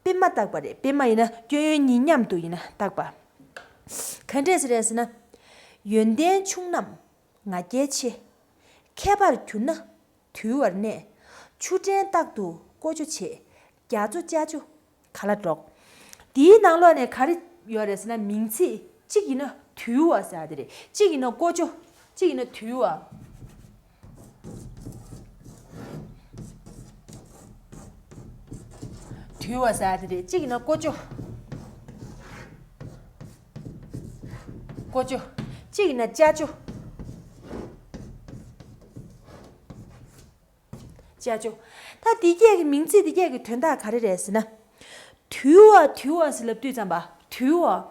པད་མ་བརྟག་པ་རེད། པད་མ་ཡིན་ན་སྐྱོན་ཡོན་གཉིས་མཉམ་དུ་ཡིན་ན་བརྟག་པ། ག་འདྲས་སེ་རེད་ཟེར་ན། ཡོན་ཏན་ཆུང་རྣམས་ང་རྒྱལ་ཆེ། མཁས་པར་གྱུར་ན་དུལ་བར་གནས། ཆུ་ཕྲན་རྟག་ཏུ་བཀོལ་སྤྱོད་བྱེད། རྒྱ་མཚོ་ལྕགས་ཀྱུ་ག་ལ་སྒྲོག་འདིའི་ནང་ལོགས་ནས་ག་རེ་ཡོད་རེད་ཟེར་ན། མིང་ཚིག་གཅིག་ཡིན་ན་དུལ་བ་ཟེར་ཡ་དེ་རེད། གཅིག་ཡིན་ན་བཀོལ་སྤྱོད། གཅིག་ཡིན་ན་དུལ་བ། དུལ་བ་ཟེར་ཡ་དེ་རེད། གཅིག་ཡིན་ན་བཀོལ་སྤྱོད། བཀོལ་སྤྱོད། གཅིག་ཡིན་ན་ལྕགས་ཀྱུ། ལྕགས་ཀྱུ། ད་འདི་སྐད་ཀྱི་མིང་ཚིག་འདི་སྐད་ཀྱི་དོན་དག་ག་རེ་རེད་ཟེར་ན། དུལ་བ་དུལ་བ་ཟེར་ལབ་དུས་ཙམ་པ། དུལ་བ།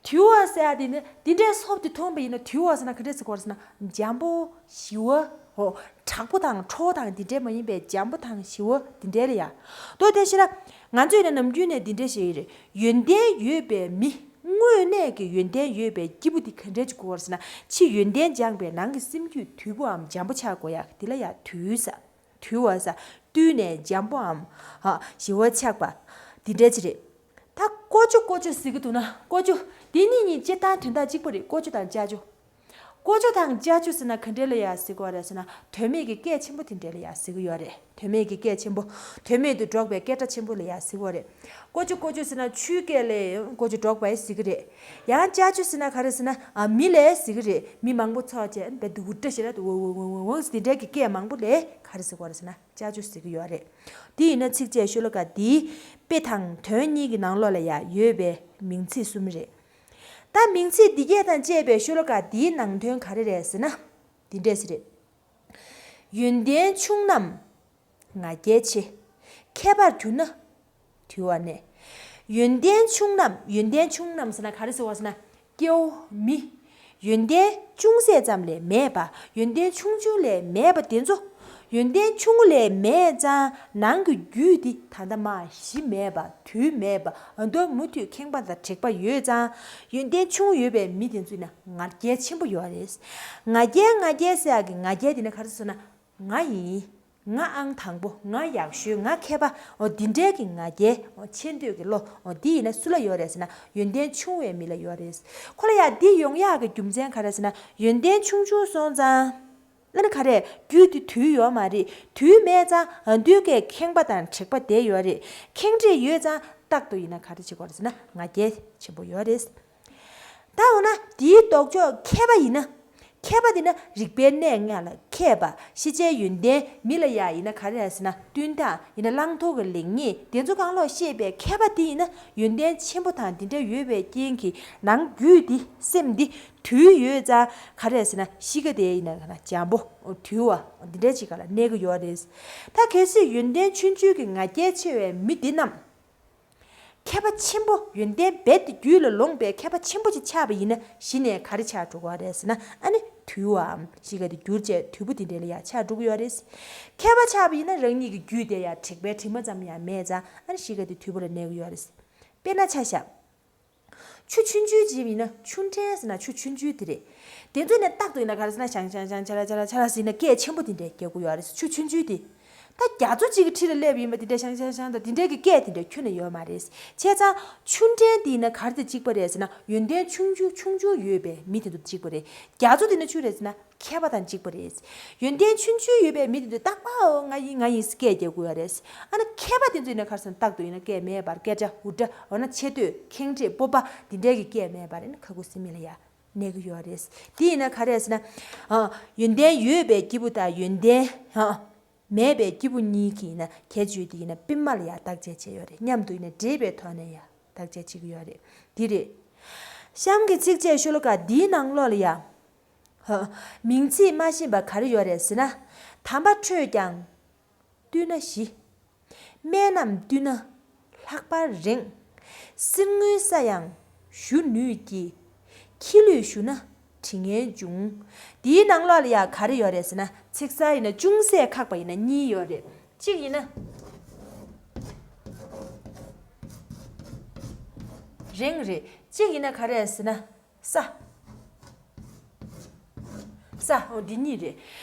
དུལ་བ་ཟེར་ཡ་དེ་ནི་འདི་འདྲའི་སོབ་དེ་མཐོང་པ་ཡིན་ན་དུལ་བ་ཟེར་ན་ག་འདྲས་ཟེར་གོ་རེད་ཟེར་ན། འཇམ་པོ་ཞི་བ། ཧོ། དྲག་པོ་དང་ཁྲོ་བོ་དང་འདི་འདྲས་མ་ཡིན་པའི་འཇམ་པོ་དང་ཞི་བ་འདི་འདྲས་ལ་ཡ། དོ་དེ་ཤེས་ན། ང་ཚོས་ནི་ནམ་རྒྱུན་ནས་འདི་འདྲས་བཤད་ཡི་རེད། ཡོན་ཏན་ཡོད་པའི་མི། དངོས་གནས་ཀྱི་ཡོན་ཏན་ཡོད་པའི་སྐྱེས་བུ་དེ་ག་འདྲས་ཅིག་དགོས་པ་རེད་ཟེར་ན། ཕྱི་ཡོན་ཏན་སྦྱངས་པའི་ནང་གི་སེམས་རྒྱུད་དུལ་པོའམ་འཇམ་པོ་ཆགས་དགོས་ཡ། དེ་ལ་ཡ་དུལ་ཟེར། དུལ་བ་ཟེར། བཏུལ་ནས་འཇམ་པོའམ། ཧ། ཞི་བ་ཆགས་པ། དེ་འདྲས་ཅིག་རེད། ད་བཀོལ་སྤྱོད་བཀོལ་སྤྱོད་ཟེར་གི་འདུག་ན། བཀོལ་སྤྱོད། དེ་གཉིས་གཉིས་སྤྱིར་བཏང་དོན་དག་གཅིག་པ་རེད། བཀོལ་སྤྱོད་དང་ལྕགས་ཀྱུ། བཀོལ་སྤྱོད་དང་ལྕགས་ཀྱུ་ཟེར་ན་ག་འདྲས་ལ་ཡ་ཟེར་གི་ཡོད་རེད་ཟེར་ན། དོན་མེད་ཀྱི་སྐད་ཆེན་པོ་དེ་འདྲས་ལ་ཡ་ཟེར་གི་ཡོད་རེད། དོན་མེད་ཀྱི་སྐད་ཆེན་པོ། དོན་མེད་དུ་སྒྲོག་པའི་སྐད་སྒྲ་ཆེན་པོ་ལ་ཡ་ཟེར་གི་ཡོད་རེད། བཀོལ་སྤྱོད་བཀོལ་སྤྱོད་ཟེར་ན་ཆུའི་སྐད་ལ་བཀོལ་སྤྱོད་སྒྲོག་པ་ཡི་ཟེར་གི་རེད། ཡང་ལྕགས་ཀྱུ་ཟེར་ན་ག་རེ་ཟེར་ན། ཨ། མི་ལ་ཟེར་གི་རེད། མི་མང་པོ་ཚོགས་བྱས་བེ་འུར་སྒྲ་ཞིག་ལ་འུར་འུར་འུར་འུར་འུར་དེ་འདྲས་ཀྱི་སྐད་མང་པོ་ལ་ག་རེ་ཟེར་གི་ཡོད་རེད་ཟེར་ན། ལྕགས་ཀྱུ་ཟེར་གི་ཡོད་རེད། དེ་ཡིན་ན་ཚིགས་བཅད་ཤོ་ལོ་ཀ་འདིའི་དཔེ་དང་དོན་གཉིས་ཀྱི་ནང་ལོགས་ལ་ཡ་ཡོད་པའི་མིང་ཚིག་གསུམ་རེད། ད་མིང་ཚིག་འདི་སྐད་དང་བཅས་པའི་ཤོ་ལོ་ཀ་འདིའི་ནང་དོན་ག་རེ་རེད་ཟེར་ན། འདི་འདྲས་རེད། ཡོན་ཏན་ཆུང་རྣམས་ང་རྒྱལ་ཆེ། མཁས་པར་གྱུར་ན་དུལ་བར་གནས། ཡོན་ཏན་ཆུང་རྣམས། ཡོན་ཏན་ཆུང་རྣམས་ཟེར་ན་ག་རེ་ཟེར་བ་ཟེར་ན། སྐྱེ་བོ་མི། ཡོན་ཏན་ཅུང་ཟད་ཙམ་ལས་མེད་པ། ཡོན་ཏན་ཆུང་ཆུང་ལས་མེད་པ་དེ་ཚོ། ཡོན་ཏན་ཆུང་ངུ་ལས་མེད་ཙང་ནང་གི་རྒྱུད་འདི་ད་ལྟ་མ་གཞི་མེད་པ། དུས་མེད་པ། ཨ་མདོ་མུ་མཐུད་ཁེངས་པ་དང་དྲེགས་པ་ཡོད་ཙང་། ཡོན་ཏན་ཆུང་ངུ་ཡོད་པའི་མི་དེ་ཚོ་ཡིན་ན་ང་རྒྱལ་ཆེན་པོ་ཡོད་རེད། ང་རྒྱལ་ང་རྒྱལ་ཟེར་ཡག་གི་ང་རྒྱལ་དེ་ནི་ག་རེ་ཟེར་ན། ང་ཡིན། ང་ཨང་དང་པོ། ང་ཡག་ཤོས། ང་མཁས་པ། འོ་འདི་འདྲའི་གི་ང་རྒྱལ། འོ་ཆེ་འདོད་ཀྱི་བློ། འོ་འདི་ཡིན་ན་སུ་ལ་ཡོད་རེད་ཟེར་ན། ཡོན་ཏན་ཆུང་བའི་མི་ལ་ཡོད་རེད། ཁོ་ལ་ཡ་འདི་ཡོང་ཡག་གི་རྒྱུ་མཚན་ག་རེ་ཟེར་ན། ཡོན་ཏན་ཆུང་ཆུང་སོང་ཙང་། ཨ་ནི་ག་རེ། རྒྱུད་དེ་དུལ་ཡོད་མ་རེད། དུལ་མེད་ཙང་ཨ་མདོའི་སྐད་ཁེངས་པ་དང་དྲེགས་པ་དེ་ཡོད་རེད། ཁེངས་དྲེགས་ཡོད་ཙང་རྟག་ཏུ་ཡིན་ན་ག་རེ་བྱེད་དགོས་རེད་ཟེར་ན། ང་རྒྱལ་ཆེན་པོ་ཡོད་རེད། ད་འོ་ན་དེའི་ལྡོག་ཕྱོགས་མཁས་པ་ཡིན་ན། མཁས་པ་དེ་ནི་རིག་པའི་གནས་ལྔ་ལ་མཁས་པ། ཤེས་བྱའི་ཡོན་ཏན། མི་ལ་ཡ་ཡིན་ན་ག་རེ་ཟེར་ན། བསྟུན་སྟངས་ཡིན་ན། བླང་དོར་གྱི་ལེགས་ཉེས་དེ་ཚོ་གང་ལོག་ཤེས་པའི་མཁས་པ་དེ་ཡིན་ན། ཡོན་ཏན་ཆེན་པོ་དང་དེ་འདྲ་ཡོད་པའི་རྐྱེན་གྱིས་ནང་རྒྱུད་འདི། སེམས་འདི་དུལ་ཡོད་ཙང་ག་རེ་ཟེར་ན། གཤིས་ཀ་དེ་ཡིན་ན་ག་ན་འཇམ་པོ། དུལ་བ་འདི་འདྲའི་ཅིག་ག་ལ་གནས་ཀྱི་ཡོད་རེད། ད་གལ་སྲིད་ཡོན་ཏན་ཆུང་ཆུང་གི་ང་རྒྱལ་ཆེ་བའི་མི་འདི་རྣམས། མཁས་པ་ཆེན་པོ། ཡོན་ཏན་རྦད་དེ་རྒྱུད་ལ་ལོངས་པའི་མཁས་པ་ཆེན་པོ་ཅིག་ཆགས་པ་ཡིན་ན། གཞི་ནས་ག་རེ་ཆགས་འགྲོ་གི་རེད་ཟེར་ན། ཨ་ནི་དུལ་བའམ་གཤིས་ཀ་དེ་འགྱུར་བྱས་དུལ་པོ་དེ་འདྲ་ལ་ཡ་ཆགས་འགྲོ་གི་ཡོད་རེད། མཁས་པ་ཆགས་པ་ཡིན་ན་རང་ཉིད་ཀྱི་རྒྱུད་དེ་ཡ་དྲེགས་པའི་དྲི་མ་ཙམ་ཡང་མེད་ཙང་། ཨ་ནི་གཤིས་ཀ་དེ་དུལ་པོ་ལ་གནས་ཀྱི་ཡོད་རེད། དཔེར་ན་ཆ་བཞག་ཆུ་ཆུང་ཆུང་ཅིག་ཡིན་ན། ཆུ་ཕྲན་ཟེར་ན་ཆུ་ཆུང་ཆུང་དེ་རེད། དེ་ཚོ་ནས་རྟག་ཏུ་ཡིན་ན་ག་རེ་ཟེར་ན། ཤང་ཤང་ཤང་། ཆ་ལ་ཆ་ལ་ཆ་ལ་ཟེར་ན་སྐད་ཆེན་པོ་དེ་འདྲས་རྒྱག་གི་ཡོད་རེད། ཆུ་ཆུང་ཆུང་དེ། ད་རྒྱ་མཚོ་གཅིག་གི་འཁྲིས་ལ་སླེབས་ཡིན་པ་དེ་འདྲས་ཤང་ཤང་ཤང་དང་དེ་འདྲས་ཀྱི་སྐད་དེ་འདྲས་ཁྱོན་ནས་ཡོད་མ་རེད། བྱས་ཙང་ཆུ་ཕྲན་དེ་ཡིན་ན་ག་རེ་དང་གཅིག་པ་རེད་ཟེར་ན། ཡོན་ཏན་ཆུང་ཆུང་ཆུང་ཆུང་ཡོད་པའི་མི་དེ་ཚོ་དང་གཅིག་པ་རེད། རྒྱ་མཚོ་དེ་ན་ཆུ་རེད་ཟེར་ན། མཁས་པ་དང་གཅིག་པ་རེད། ཡོན་ཏན་ཆུང་ཆུང་ཡོད་པའི་མི་དེ་ཚོས་རྟག་པར་ང་ཡིན་ང་ཡིན་ཟེར་སྐད་རྒྱག་གི་ཡོད་རེད། ཨ་ནི་མཁས་པ་དེ་ཚོ་ཡིན་ན་ག་རེ་ཟེར་ན། རྟག་ཏུ་ཡིན་ན་སྐད་མེད་པར། སྐད་སྒྲ་འུར་སྒྲ། འོ་ན་ཆེ་བསྟོད། ཁེངས་དྲེགས། སྤོབས་པ་དེ་འདྲའི་གི་སྐད་མེད་པར། ཨ་ནི་ཁ་ཁུ་སིམ་མེ་ལ་ཡ་གནས་ཀྱི་ཡོད་རེད། དེ་ཡིན་ན་ག་རེ་ཟེར་ན། ཨ། ཡོན་ཏན་ཡོད་པའི་སྐྱེས་བུ་དང་ཡོན་ཏན། ཨ། མེད་པའི་སྐྱེས་བུ་གཉིས་ཀྱི་ཡིན་ན་ཁྱད་ཆོས་དེ་ཡིན་ན་པད་མ་ལ་ཡ་བརྟག་དཔྱད་བྱས་ཡོད་རེད། མཉམ་དུ་ཡིན་ན་འདྲེས་པའི་ཐོག་ནས་ཡ་བརྟག་དཔྱད་བྱེད་ཀྱི་ཡོད་རེད། འདི་རེད། གཤམ་གྱི་ཚིགས་བཅད་ཤོ་ལོ་ཀ་འདིའི་ནང་ལོགས་ལ་ཡ། ཧ། མིང་ཚིག་མ་ཤེས་པ་ག་རེ་ཡོད་རེད་ཟེར་ན། དམ་པ་ཁྲོས་ཀྱང་བཏུལ་ན་ཞི། སྨན་རྣམས་བཏུལ་ན་ལྷག་པར་རེངས། གསེར་དངུལ་ས་ཡང་ཞུ་ནུས་ཀྱི། ཁྱི་ལུས་ཞུ་ན་དྲི་ངན་འབྱུང་། འདིའི་ནང་ལོགས་ལ་ཡ་ག་རེ་ཡོད་རེད་ཟེར་ན། ཚིག་གསར་ཡིན་ན་ཅུང་ཟད་ཁག་པ་ཡིན་ན་གཉིས་ཡོད་རེད། གཅིག་ཡིན་ན་རེངས་རེད། གཅིག་ཡིན་ན་ག་རེ་ཟེར་ན། ས། ས། འོ་འདི་གཉིས་རེད།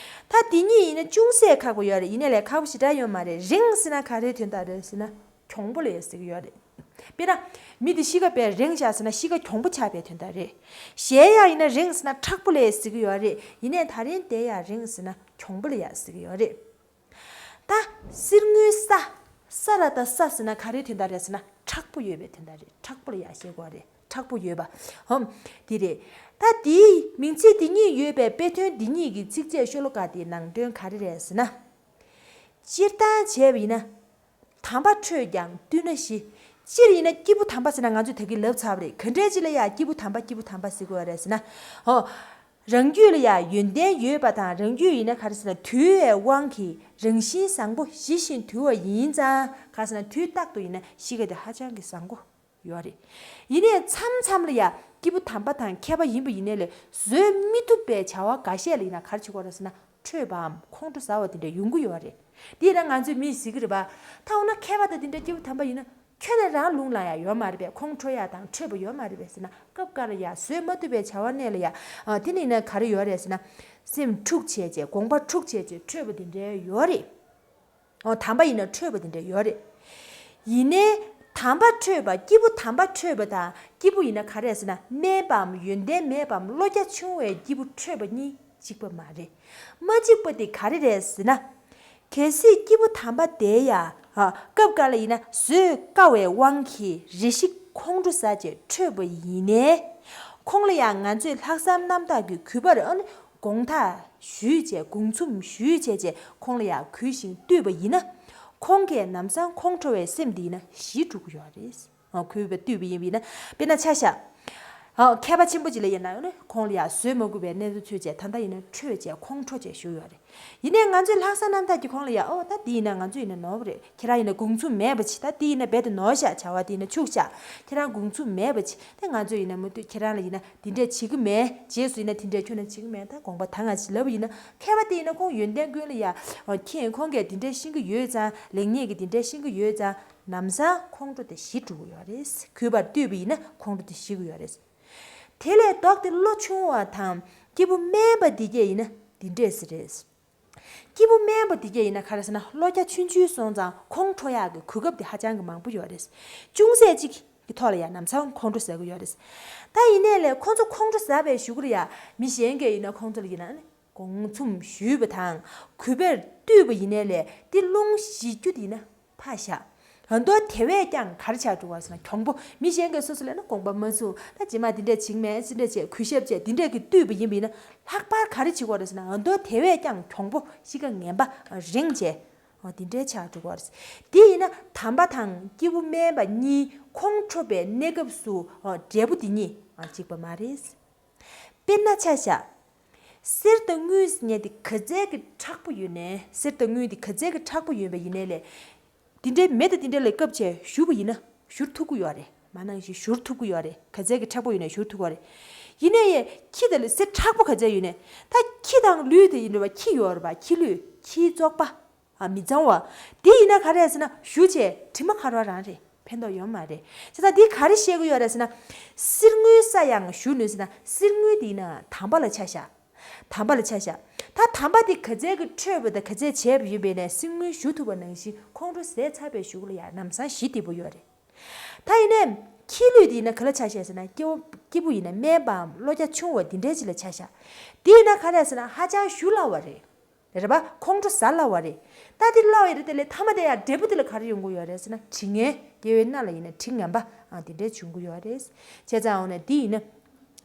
ད་འདི་གཉིས་ཡིན་ན་ཅུང་ཟད་ཁག་པོ་ཡོད་རེད། ཡིན་ནའི་ལས་ཁག་པོ་ཞེ་དྲག་ཡོད་མ་རེད། རེངས་ཟེར་ན་ག་རེའི་དོན་དག་རེད་ཟེར་ན། གྱོང་པོ་ལ་ཡ་ཟེར་གི་ཡོད་རེད། དཔེར་ན། མི་དེ་གཤིས་ཀ་དཔེ་རེངས་བཞག་ཟེར་ན་གཤིས་ཀ་གྱོང་པོ་ཆགས་པའི་དོན་དག་རེད། གཞན་ཡང་ཡིན་ན་རེངས་ཟེར་ན་མཁྲེགས་པོ་ལ་ཡ་ཟེར་གི་ཡོད་རེད། ཡིན་ནའི་ད་རིང་དེ་ཡ་རེངས་ཟེར་ན་གྱོང་པོ་ལ་ཡ་ཟེར་གི་ཡོད་རེད། ད་གསེར་དངུལ་ས། ས་ར་ད་ས་ཟེར་ན་ག་རེའི་དོན་དག་རེད་ཟེར་ན་མཁྲེགས་པོ་ཡོད་པའི་དོན་དག་རེད། མཁྲེགས་པོ་ལ་ཡ་ཞེས་གོ་རེད། མཁྲེགས་པོ་ཡོད་པ། ཧོམ། དེ་རེད། ད་དེའི་མིང་ཚིག་འདི་གཉིས་ཡོད་པའི་དཔེ་དོན་འདི་གཉིས་ཀྱི་ཚིགས་བཅད་ཤོ་ལོ་ཀ་དེའི་ནང་དོན་ག་རེ་རེད་ཟེར་ན། སྤྱིར་བཏང་བྱས་པ་ཡིན་ན། དམ་པ་ཁྲོས་ཀྱང་བཏུལ་ན་ཞི། སྤྱིར་ཡིན་ན་སྐྱེས་བུ་དམ་པ་ཟེར་ན་ང་ཚོས་ད་གིན་ལབ་ཚར་བ་རེད། ག་འདྲའི་ཅིག་ལ་ཡ་སྐྱེས་བུ་དམ་པ་སྐྱེས་བུ་དམ་པ་ཟེར་དགོས་པ་རེད་ཟེར་ན། ཧོ། རང་རྒྱུད་ལ་ཡང་ཡོན་ཏན་ཡོད་པ་དང་། རང་རྒྱུད་ཡིན་ན་ག་རེ་ཟེར་ན་དུལ་བའི་དབང་གིས་རང་བཞིན་བཟང་པོ་ཞི་ཞིང་དུལ་བ་ཡིན་ཙང་། ག་རེ་ཟེར་ན་དུས་རྟག་ཏུ་ཡིན་ན་གཤིས་ཀ་དེ་ཧ་ཅང་གི་བཟང་པོ་ཡོད་རེད། ཡིན་ནའི་མཚམས་མཚམས་ལ་ཡང་སྐྱེས་བུ་དམ་པ་དང་མཁས་པ་ཡིན་པ་ཡིན་ནའི་ལས་བཟོད་མི་ཐུབ་པའི་བྱ་བ་འགའ་ཤས་ལ་ཡིན་ན་ག་རེ་བྱེད་དགོས་རེད་ཟེར་ན་ཁྲོས་པའམ་ཁོང་ཁྲོ་ཟ་བ་དེ་འདྲ་ཡོང་གི་ཡོད་རེད། དེ་ཡིན་ན་ང་ཚོས་མིས་ཟེར་གི་རེད་པ། ད་འོ་ན་མཁས་པ་དང་དེ་འདྲ་སྐྱེས་བུ་དམ་པ་ཡིན་ན། ཁྱོད་ལ་རང་ལུང་ལ་ཡང་ཡོད་མ་རེད་པས། ཁོང་ཁྲོ་ཡ་དང་ཁྲོས་པ་ཡོད་མ་རེད་པས་ཟེར་ན། སྐབས་འགའ་ལ་ཡང་བཟོད་མ་ཐུབ་པའི་བྱ་བ་གནས་ལ་ཡང་། ཨ། དེ་ནི་ཡིན་ན་ག་རེ་ཡོད་རེད་ཟེར་ན། སེམས་འཁྲུགས་བྱས་བྱས། དགོངས་པ་འཁྲུགས་བྱས་བྱས་ཁྲོས་པ་དེ་འདྲའི་ཡོད་རེད། ཨོ། དམ་པ་ཡིན་ན་ཁྲོས་པ་དེ་འདྲའི་ཡོད་རེད། ཡིན་ནའི་དམ་པ་ཁྲོས་པ། སྐྱེས་བུ་དམ་པ་ཁྲོས་པ་དང་སྐྱེས་བུ་ཡིན་ན་ག་རེ་ཟེར་ན། དམན་པའམ་ཡོན་ཏན་མེད་པའམ་བློ་རྒྱ་ཆུང་བའི་སྐྱེས་བུ་ཁྲོས་པ་གཉིས་གཅིག་པ་མ་རེད། མ་གཅིག་པ་དེ་ག་རེ་རེད་ཟེར་ན། གལ་སྲིད་སྐྱེས་བུ་དམ་པ་དེ་ཡང་། ཨ། སྐབས་འགའ་ལ་ཡིན་ན་བཟོད་དཀའ་བའི་དབང་གིས་རེ་ཞིག་ཁོང་ཁྲོ་ཟ་བྱས་ཁྲོས་པ་ཡིན་ནའི། ཁོང་ལ་ཡང་ང་ཚོས་ལྷག་བསམ་རྣམ་དག་གིས་གུས་པར། ཨ་ནི་དགོངས་དག་ཞུས་བྱས། དགོངས་ཚུམས་ཞུས་བྱས་བྱས་ཁོང་ལ་ཡང་གུས་ཤིང་བཏུད་པ་ཡིན་ན། ཁོང་གིས་ལམ་སང་ཁོང་ཁྲོ་བའི་སེམས་འདི་ཡིན་ན་ཞི་འགྲོ་གི་ཡོད་རེད། ཨ། གུས་པས་བཏུད་པ་ཡིན་པ་ཡིན་ན། དཔེར་ན་ཆ་བཞག་ཨ། མཁས་པ་ཆེན་པོ་ཅིག་ལ་ཡིན་ན་ནི་ཁོང་ལ་ཡང་བཟོད་མ་དགོས་པའི་གནས་ཚུལ་ཚུད་བྱས། ད་ལྟ་ཡིན་ན་ཁྲོས་བྱས་ཁོང་ཁྲོ་བྱས་བཞུགས་ཡོད་རེད། ཡིན་ནའི་ང་ཚོས་ལྷག་བསམ་རྣམ་དག་གིས་ཁོང་ལ་ཡང་། ཨོ། ད་འདི་ཡིན་ན་ང་ཚོ་ཡིན་ན་ནོར་བ་རེད། ཁྱེད་རང་ཡིན་ན་དགོངས་ཚུལ་མེད་པ་བྱེད། ད་འདི་ཡིན་ན་རྦད་དེ་ནོར་བཞག་བྱ་བ་འདི་ཡིན་ན་འཕྱུགས་བཞག་ཁྱེད་རང་དགོངས་ཚུལ་མེད་པ་བྱེད། ད་ང་ཚོ་ཡིན་ན་མུ་མཐུད་ཁྱེད་རང་ལ་ཡིན་ན་འདི་འདྲས་བྱེད་ཀྱི་མེད། རྗེས་སུ་ཡིན་ན་འདི་འདྲས་ཁྱོད་ན་བྱེད་ཀྱི་མེད། ད་དགོངས་པ་ད་ང་ཅིག་ལབ་པ་ཡིན་ན། མཁས་པ་དེ་ཡིན་ན་ཁོང་ཡོན་ཏན་ཀུན་ལ་ཡང་མཁྱེན། ཁོང་གིས་འདི་འདྲས་ཤེས་ཀྱི་ཡོད་ཙང་། ལེགས་ཉེས་ཀྱི་འདི་འདྲས་ཤེས་ཀྱི་ཡོད་ཙང་། ལམ་སང་ཁོང་ཁྲོ་དེ་ཞི་འགྲོ་གི་ཡོད་རེད། གུས་པར་བཏུད་པ་ཡིན་ན་ཁོང་ཁྲོ་དེ་ཞི་གི་ཡོད་རེད། དེ་ལས་ལྡོག་སྟེ་བློ་ཆུང་བ་དང་སྐྱེས་བུ་དམན་པ་འདི་གྱད་ཡིན་ན་འདི་འདྲས་སེ་རེད། སྐྱེས་བུ་དམན་པ་འདི་གྱད་ཡིན་ན་ག་རེ་ཟེར་ན། བློ་རྒྱ་ཆུང་ཆུང་སོང་ཙང་ཁོང་ཁྲོ་ཡག་གི་གོ་སྐབས་དེ་ཧ་ཅང་གི་མང་པོ་ཡོད་རེད། ཅུང་ཟད་ཅིག་གི་ཐོག་ལ་ཡང་ལམ་སང་ཁོང་ཁྲོ་ཟ་གི་ཡོད་རེད། ད་ཡིན་ནའི་ལས་ཁོང་ཚོ་ཁོང་ཁྲོ་ཟ་བའི་གཞུག་གུ་ལ་ཡང་མི་གཞན་གྱད་ཡིན་ན་ཁོང་ཚོ་ལ་ཡིན་ན་ནི། དགོངས་ཚུམས་ཞུས་པ་དང་གུས་པར་བཏུད་པ་ཡིན་ནའི་ལས་དེ་སློང་ཞི་རྒྱུ་དེ་ཡིན་ན་ཕར་བཞག་ཨ། མདོ་དེ་བས་ཀྱང་ག་རེ་ཆགས་འགྲོ་བ་ཟེར་ན་གྱོང་པོ། མི་གཞན་གྱིས་སོ་སོ་ལ་ཡིན་ན་དགོངས་པ་མ་ཚུམས། ད་རྗེས་མ་འདི་འདྲས་བྱེད་ཀྱི་མེད། འདི་འདྲས་བྱས་གུས་ཞབས་བྱས་འདི་འདྲས་ཀྱིས་བཏུད་པ་ཡིན་པ་ཡིན་ན། ལྷག་པར་ག་རེ་བྱེད་དགོས་རེད་ཟེར་ན། ཨ། མདོ་དེ་བས་ཀྱང་གྱོང་པོ་གཤིས་ཀ་ངན་པ་རེངས་བྱས། ཨ། འདི་འདྲས་ཆགས་འགྲོ་གི་རེད། དེ་ཡིན་ན་དམ་པ་དང་སྐྱེས་བུ་དམན་པ་གཉིས་ཁོང་ཁྲོ་བའི་གནས་སྐབས་སུ། ཨ། འབྲས་བུ་དེ་གཉིས། ཨ། གཅིག་པ་མ་རེད། དཔེར་ན་ཆ་བཞག་གསེར་དང་དངུལ་ཟེར་མཁན་དེ་ག་ཚད་ཀྱི་མཁྲེགས་པོ་ཡོད་ནའི། གསེར་དང་དངུལ་དེ་ག་ཚད་ཀྱི་མཁྲེགས་པོ་ཡོད་པ་ཡིན་ནའི་ལས། དེ་འདྲའི་མེ་དང་དེ་འདྲ་ལ་བཀབ་བྱས་བཞུ་བ་ཡིན་ན་བཞུར་ཐུབ་ཀྱི་ཡོད་རེད། མ་ནང་བཞིན་བཞུར་ཐུབ་ཀྱི་ཡོད་རེད། ག་ཚད་ཀྱི་མཁྲེགས་པོ་ཡོད་ནའི་བཞུར་ཐུབ་ཀྱི་ཡོད་རེད། ཡིན་ནའི་ཡང་ཁྱི་དེ་ལ་གསེར་མཁྲེགས་པོ་ག་ཚད་ཡོད་ནའི། ད་ཁྱི་དང་ལུས་དེ་ཡིན་རེད་པ། ཁྱི་ལུས། ཁྱིའི་བཙོག་པ། ཨ། མི་གཙང་བ། དེ་ཡིན་ན་ག་རེ་ཟེར་ན། བཞུ་བྱས་དྲི་མ་ཁ་རོག་རང་རེད། ཕན་ཐོགས་ཡོད་མ་རེད། བྱས་ཙང་འདིས་ག་རེ་བཤད་ཀྱི་ཡོད་རེད་ཟེར་ན། གསེར་དངུལ་ས་ཡང་བཞུ་ནུས་ཟེར་ན། གསེར་དངུལ་དེ་ཡིན་ན་དམ་པ་ལ་ཆ་བཞག་དམ་པ་ལ་ཆ་བཞག་ད་དམ་པ་དེ་ག་ཚད་ཀྱི་ཁྲོས་པ་དང་ག་ཚད་བྱས་པ་ཡིན་པས་ན། གསེར་དངུལ་བཞུ་ཐུབ་པ་ནང་བཞིན་ཁོང་ཁྲོ་ཟད་ཚར་བའི་གཞུག་ལ་ཡང་ལམ་སང་ཞི་བདེ་པོ་ཡོད་རེད། ད་ཡིན་ནའི་ཁྱི་ལུས་དེ་ཡིན་ན་ག་ལ་ཆ་བཞག་ཟེར་ན། སྐྱེ་བོ་སྐྱེས་བུ་ཡིན་ན་དམན་པའམ་བློ་རྒྱ་ཆུང་བ་འདི་འདྲའི་ཅིག་ལ་ཆ་བཞག་དེ་ཡིན་ན་ག་རེ་ཟེར་ན། ཧ་ཅང་བཞུ་སླ་བ་རེད། རེད་པ། ཁོང་ཁྲོ་ཟ་སླ་བ་རེད། ད་དེ་སླ་བ་ཡིན་རེད། དེ་ལས་མཐའ་མ་དེ་ཡང་འབྲས་བུ་དེ་ལ་ག་རེ་ཡོང་གི་ཡོད་རེད་ཟེར་ན། དྲི་ངན། དགེ་བའི་སྣ་ལ་ཡིན་ན་དྲི་ངན་པ། ཨ། དེ་འདྲའི་འབྱུང་གི་ཡོད་རེད། བྱས་ཙང་འོ་ན་དེ་ཡིན་ན།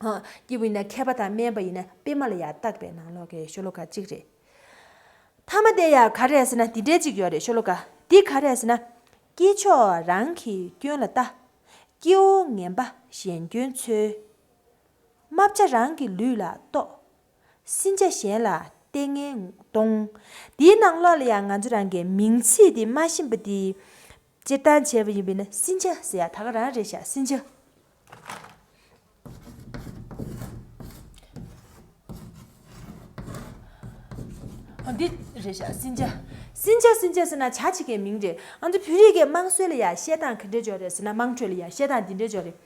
ཨ། སྐྱེས་བུ་ཡིན་ན་མཁས་པ་དང་དམན་པ་ཡིན་ན་པད་མ་ལ་ཡང་བཏགས་པའི་ནང་ལོགས་ཀྱི་ཤོ་ལོ་ཀ་གཅིག་རེད། མཐའ་མ་དེ་ཡང་ག་རེ་ཟེར་ན། དེ་འདྲའི་གཅིག་ཡོད་རེད། ཤོ་ལོ་ཀ་དེ་ག་རེ་ཟེར་ན། སྐྱེས་མཆོག་རང་གི་སྐྱོན་ལ་ལྟ། སྐྱེ་བོ་ངན་པ་གཞན་སྐྱོན་འཚོལ། རྨ་བྱ་རང་གི་ལུས་ལ་གཏོགས། སྲིན་བྱ་གཞན་ལ་ལྟས་ངན་གཏོང་། དེའི་ནང་ལོགས་ལ་ཡང་ང་ཚོ་རང་གི་མིང་ཚིག་དེ་མ་ཤེས་པ་དེ་སྤྱིར་བཏང་བྱས་པ་ཡིན་པས་ན། སྲིན་བྱ་ཟེར་ཡ་ད་ག་རང་རེད་ཤག་སྲིན་བྱ། འོ་འདི་རེད་ཤག་སྲིན་བྱ། སྲིན་བྱ་སྲིན་བྱ་ཟེར་ན་བྱ་གཅིག་གི་མིང་རེད། ཨ་ནི་བོད་རིགས་ཀྱི་དམངས་སྲོལ་ལ་ཡ་བཤད་སྟངས་ག་འདྲས་འཇོག་རེད་ཟེར་ན། དམངས་ཁྲོད་ལ་ཡ་བཤད་སྟངས་འདི་འདྲས་འཇོག་རེད།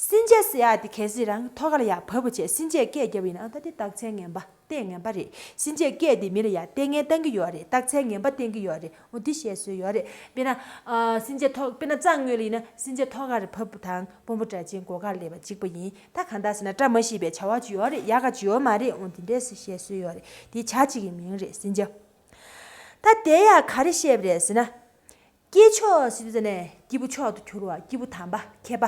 སྲིན་བྱ་ཟེར་ཡ་དེ་གལ་སྲིད་རང་ཐོག་ཁ་ལ་ཡ་བབས་པ་བྱས་སྲིན་བྱས་སྐད་བརྒྱབ་པ་ཡིན་ན། ཨ་ད་དེ་རྟགས་མཚན་ངན་པ། ལྟས་ངན་པ་རེད། སྲིན་བྱས་སྐད་དེ་མི་ལ་ཡ་ལྟས་ངན་བཏང་གི་ཡོད་རེད། རྟགས་མཚན་ངན་པ་བསྟན་གི་ཡོད་རེད། འོ་འདི་བཤད་སྲོལ་ཡོད་རེད། དཔེར་ན། ཨ་སྲིན་བྱས་ཐོག་དཔེར་ན་གཙང་དངོས་ལ་ཡིན་ན་སྲིན་བྱས་ཐོག་ཁར་བབས་པ་དང་དཔོན་པོ་སྒྲ་གཅན་གོ་ཁར་སླེབས་པ་གཅིག་པ་ཡིན། ད་གང་ལྟར་ཟེར་ན་བཀྲ་མ་ཤིས་པའི་བྱ་བ་ཅིག་ཡོད་རེད། ཡག་ག་ཅིག་ཡོད་མ་རེད། འོ་འདི་འདྲས་སེ་བཤད་སྲོལ་ཡོད་རེད། དེ་བྱ་གཅིག་གི་མིང་རེད་སྲིན་བྱ། ད་དེ་ཡང་ག་རེ་བཤད་པ་རེད་ཟེར་ན། སྐྱེས་མཆོག་ཟེར་དུས་ཙ་ནས་སྐྱེས་བུ་མཆོག་ཏུ་གྱུར་པ། སྐྱེས་བུ་དམ་པ་མཁས་པ།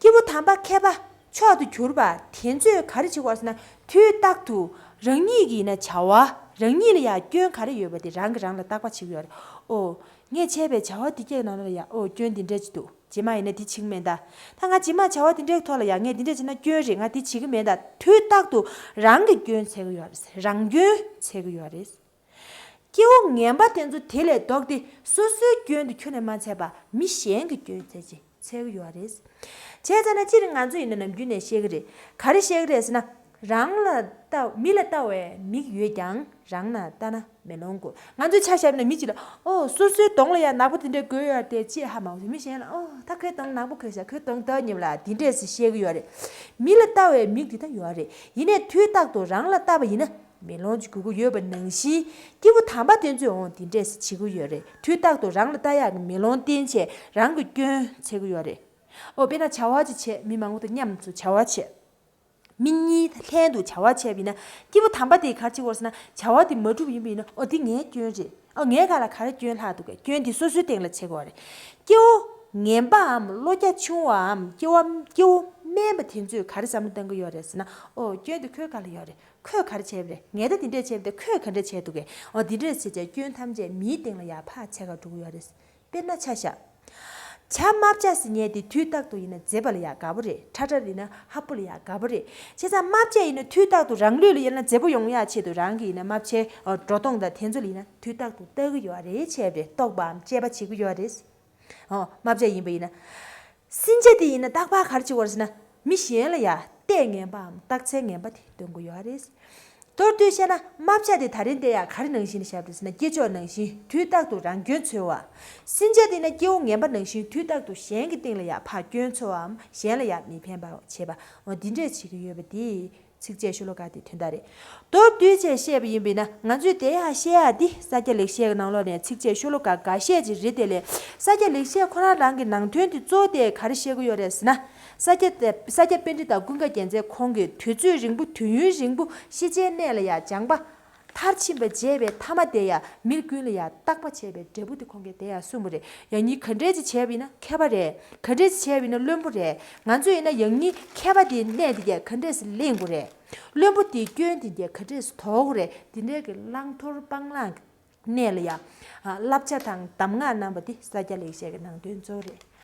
སྐྱེས་བུ་དམ་པ་མཁས་པ་མཆོག་ཏུ་གྱུར་པ་དེ་ཚོས་ག་རེ་བྱེད་དགོས་ཟེར་ན། དུས་རྟག་ཏུ་རང་ཉིད་ཀྱི་ཡིན་ན་བྱ་བ། རང་ཉིད་ལ་ཡང་སྐྱོན་ག་རེ་ཡོད་པ་དེ་རང་གིས་རང་ལ་བརྟག་པ་བྱེད་ཀྱི་ཡོད་རེད། ཨོ། ངས་བྱས་པའི་བྱ་བ་འདི་གྱད་ནང་ལ་ཡ་ཨོ་སྐྱོན་འདི་འདྲས་ཅིག་འདུག་རྗེས་མ་ཡིན་ན་འདི་བྱེད་ཀྱི་མེད་ད། ད་ང་རྗེས་མ་བྱ་བ་འདི་འདྲའི་ཐོག་ལ་ཡ་ངས་འདི་འདྲས་བྱས་ན་སྐྱོན་རེད། ང་འདི་བྱེད་ཀྱི་མེད་ད། དུས་རྟག་ཏུ་རང་གི་སྐྱོན་འཚོལ་གྱི་ཡོད་རེད། རང་སྐྱོན་འཚོལ་གྱི་ཡོད་རེད། སྐྱེ་བོ་ངན་པ་དེ་ཚོ་དེ་ལས་ལྡོག་སྟེ་སོ་སོའི་སྐྱོན་དེ་ཁྱོན་ནས་མ་འཚོལ་བར་མི་གཞན་གྱི་སྐྱོན་འཚོལ་ཅིག་འཚོལ་གྱི་ཡོད་རེད། བྱས་ཙང་ན་སྤྱིར་ང་ཚོ་ཡིན་ན་ནམ་རྒྱུན་ནས་བཤད་ཀྱི་རེད། ག་རེ་བཤད་ཀྱི་རེད་ཟེར་ན། རང་ལ་ལྟ། མི་ལ་ལྟ་བའི་མིག་ཡོད་ཀྱང་རང་ལ་ལྟ་ན་མེ་ལོང་དགོས། ང་ཚོས་ཆ་བཞག་ན་མི་གཅིག་ལ་ཨོ་སོ་སོའི་གདོང་ལ་ཡང་ནག་པོ་དེ་འདྲ་གོན་ཡོད་དེ་ཅེས་ཧ་མ་གོ། མི་གཞན་ལ་ཨོ་ད་ཁོའི་གདོང་ནག་པོ་གོན་ཤག་ཁོའི་གདོང་ད་ཉེ་བ་ལ་དེ་འདྲས་སེ་བཤད་ཀྱི་ཡོད་རེད། མི་ལ་ལྟ་བའི་མིག་དེ་ད་ཡོད་རེད། ཡིན་ནའི་དུས་རྟག་ཏུ་རང་ལ་ལྟ་བ་ཡིན་ན་མེ་ལོང་ཅིག་དགོས་ཀྱི་ཡོད་པ་ནང་བཞིན། སྐྱེས་བུ་དམ་པ་དེ་ཚོས་འོང་དེ་འདྲས་སེ་བྱེད་ཀྱི་ཡོད་རེད། དུས་རྟག་ཏུ་རང་ལ་ལྟ་ཡག་གི་མེ་ལོང་བསྟན་བྱས་རང་གི་སྐྱོན་འཚོལ་གྱི་ཡོད་རེད། ཨོ་དཔེར་ན་བྱ་བ་ཅིག་བྱས། མི་མང་པོ་དང་མཉམ་དུ་བྱ་བ་བྱས། མི་གཉིས་ལྷན་དུ་བྱ་བ་བྱས་པ་ཡིན་ན། སྐྱེས་བུ་དམ་པ་དེས་ག་རེ་བྱེད་དགོས་ཟེར་ན། བྱ་བ་དེ་མ་འགྲུབ་ཡིན་པ་ཡིན་ན། ཨོ་འདི་ངའི་སྐྱོན་རེད། ཨོ་ངའི་ཁ་ལ་ག་རེ་སྐྱོན་ལྷག་འདུག་གས། སྐྱོན་འདི་སོ་སོའི་སྟེང་ལ་འཚོལ་དགོས་རེད། སྐྱེ་བོ་ངན་པའམ་བློ་རྒྱ་ཆུང་བའམ་སྐྱེ་བོ་སྐྱེ་བོ་དམན་པ་དེ་ཚོས་ག་རེ་བསམ་བློ་གཏོང་གི་ཡོད་རེད་ཟེར་ན། ཨོ་སྐྱོན་འདི་ཁོའི་ཁ་ལ་ཡོད་རེད། ཁོས་ག་རེ་བྱས་པ་རེད། ངས་ད་འདི་འདྲས་བྱས་པ་དེ་ཁོས་ག་འདྲས་བྱས་འདུག་གས། ཨོ་འདི་འདྲས་བྱས་བྱས་སྐྱོན་ཐམས་ཅད་མིའི་སྟེང་ལ་ཡར་ཕར་འཚོལ་ག་འགྲོ་གི་ཡོད་རེད། དཔེར་ན་ཆ་བཞག་བྱ་རྨ་བྱ་ཟེར་མཁན་དེ་དུས་རྟག་ཏུ་ཡིན་ན་མཛེས་པ་ལ་ཡ་དགའ་པོ་རེད། ཁྲ་ཁྲ་ཡིན་ན་ཧབ་པོ་ལ་ཡ་དགའ་པོ་རེད། བྱས་ཙང་རྨ་བྱ་ཡིན་ན་དུས་རྟག་ཏུ་རང་ལུས་ལ་ཡིན་ན་མཛེས་པོ་ཡོང་ཡ་ཆེད་དུ་རང་གི་ཡིན་ན་རྨ་བྱའི་འགྲོ་སྟངས་དང་དེ་ཚོ་ལ་ཡིན་ན་དུས་རྟག་ཏུ་ལྟ་གི་ཡོད་རེད། བྱས་པས་རྟོག་པའམ་དཔྱད་པ་བྱེད་ཀྱི་ཡོད་རེད། ཨོ་རྨ་བྱ་ཡིན་པ་ཡིན་ན། སྲིན་བྱ་དེ་ཡིན་ན་རྟག་པར་ག་རེ་བྱེད་དགོས་རེད་ཟེར་ན། མི་གཞན་ལ་ཡ་ལྟས་ངན་པའམ་རྟགས་མཚན་ངན་པ་དེ་སྟོན་གྱི་ཡོད་རེད། མདོར་བསྡུས་བཤད་ན་རྨ་བྱ་དེ་ད་རིང་དེ་ཡ་ག་རེ་ནང་བཞིན་བཞག་པ་རེད་ཟེར་ན། སྐྱེས་མཆོག་ནང་བཞིན་དུས་རྟག་ཏུ་རང་སྐྱོན་འཚོལ་བ། སྲིན་བྱ་དེ་ན་སྐྱེ་བོ་ངན་པ་ནང་བཞིན་དུས་རྟག་ཏུ་གཞན་གྱི་སྟེང་ལ་ཡ་ཕར་སྐྱོན་འཚོལ་བའམ་གཞན་ལ་ཡ་མི་ཕན་པ་བྱེད་པ། འོ་འདི་འདྲས་བྱེད་ཀྱི་ཡོད་པ་དེ། ཚིགས་བཅད་ཤོ་ལོ་ཀ་དེ་དོན་དག་རེད། མདོར་བསྡུས་བྱས་བཤད་པ་ཡིན་པས་ན། ང་ཚོས་དེ་ཡང་བཤད་ཡག་འདི་ས་སྐྱ་ལེགས་བཤད་ཀྱི་ནང་ལོགས་ནས་ཚིགས་བཅད་ཤོ་ལོ་ཀ་འགའ་ཤས་ཅིག་རེད། དེ་ལས་ས་སྐྱ་ལེགས་བཤད་ཁོ་རང་རང་གི་ནང་དོན་དེ་གཙོ་བོ་དེ་ག་རེ་བཤད་ཀྱི་ཡོད་རེད་ཟེར་ན། ས་སྐྱ་ས་སྐྱ་པཎྜི་ཏ་ཀུན་དགའ་རྒྱལ་མཚན་ཁོང་གིས་དུས་ཚོད་རིང་པོ་དུས་ཡུན་རིང་པོ་ཤེས་བྱའི་གནས་ལ་ཡང་སྦྱངས་པ། མཐར་ཕྱིན་པ་མཇལ་བའི་ཐ་མ་དེ་ཡང་མི་ཀུན་ལ་ཡང་བརྟག་པ་བྱས་པའི་འབྲས་བུ་དེ་ཁོང་གིས་དེ་ཡང་གསུངས་པ་རེད། ཡང་སྙིང་ག་འདྲས་ཅིག་བྱས་པ་ཡིན་ན་མཁས་པ་རེད། ག་འདྲས་ཅིག་བྱས་པ་ཡིན་ན་བླུན་པོ་རེད། ང་ཚོ་ཡིན་ན་ཡང་སྙིང་མཁས་པ་དེའི་གནས་དེ་གས་ག་འདྲས་སེ་ལེན་དགོས་རེད། བླུན་པོ་དེའི་སྐྱོན་དེ་གས་ག་འདྲས་སེ་དོར་དགོས་རེད། དེ་འདྲས་ཀྱི་བླང་དོར་སྤང་བླང་གི་གནས་ལ་ཡང་བསླབ་བྱ་དང་གདམས་ངག་གནང་བ་དེ་ས་སྐྱ་ལེགས་བཤད་ཀྱི་ནང་དོན་གཙོ་བོ་རེད།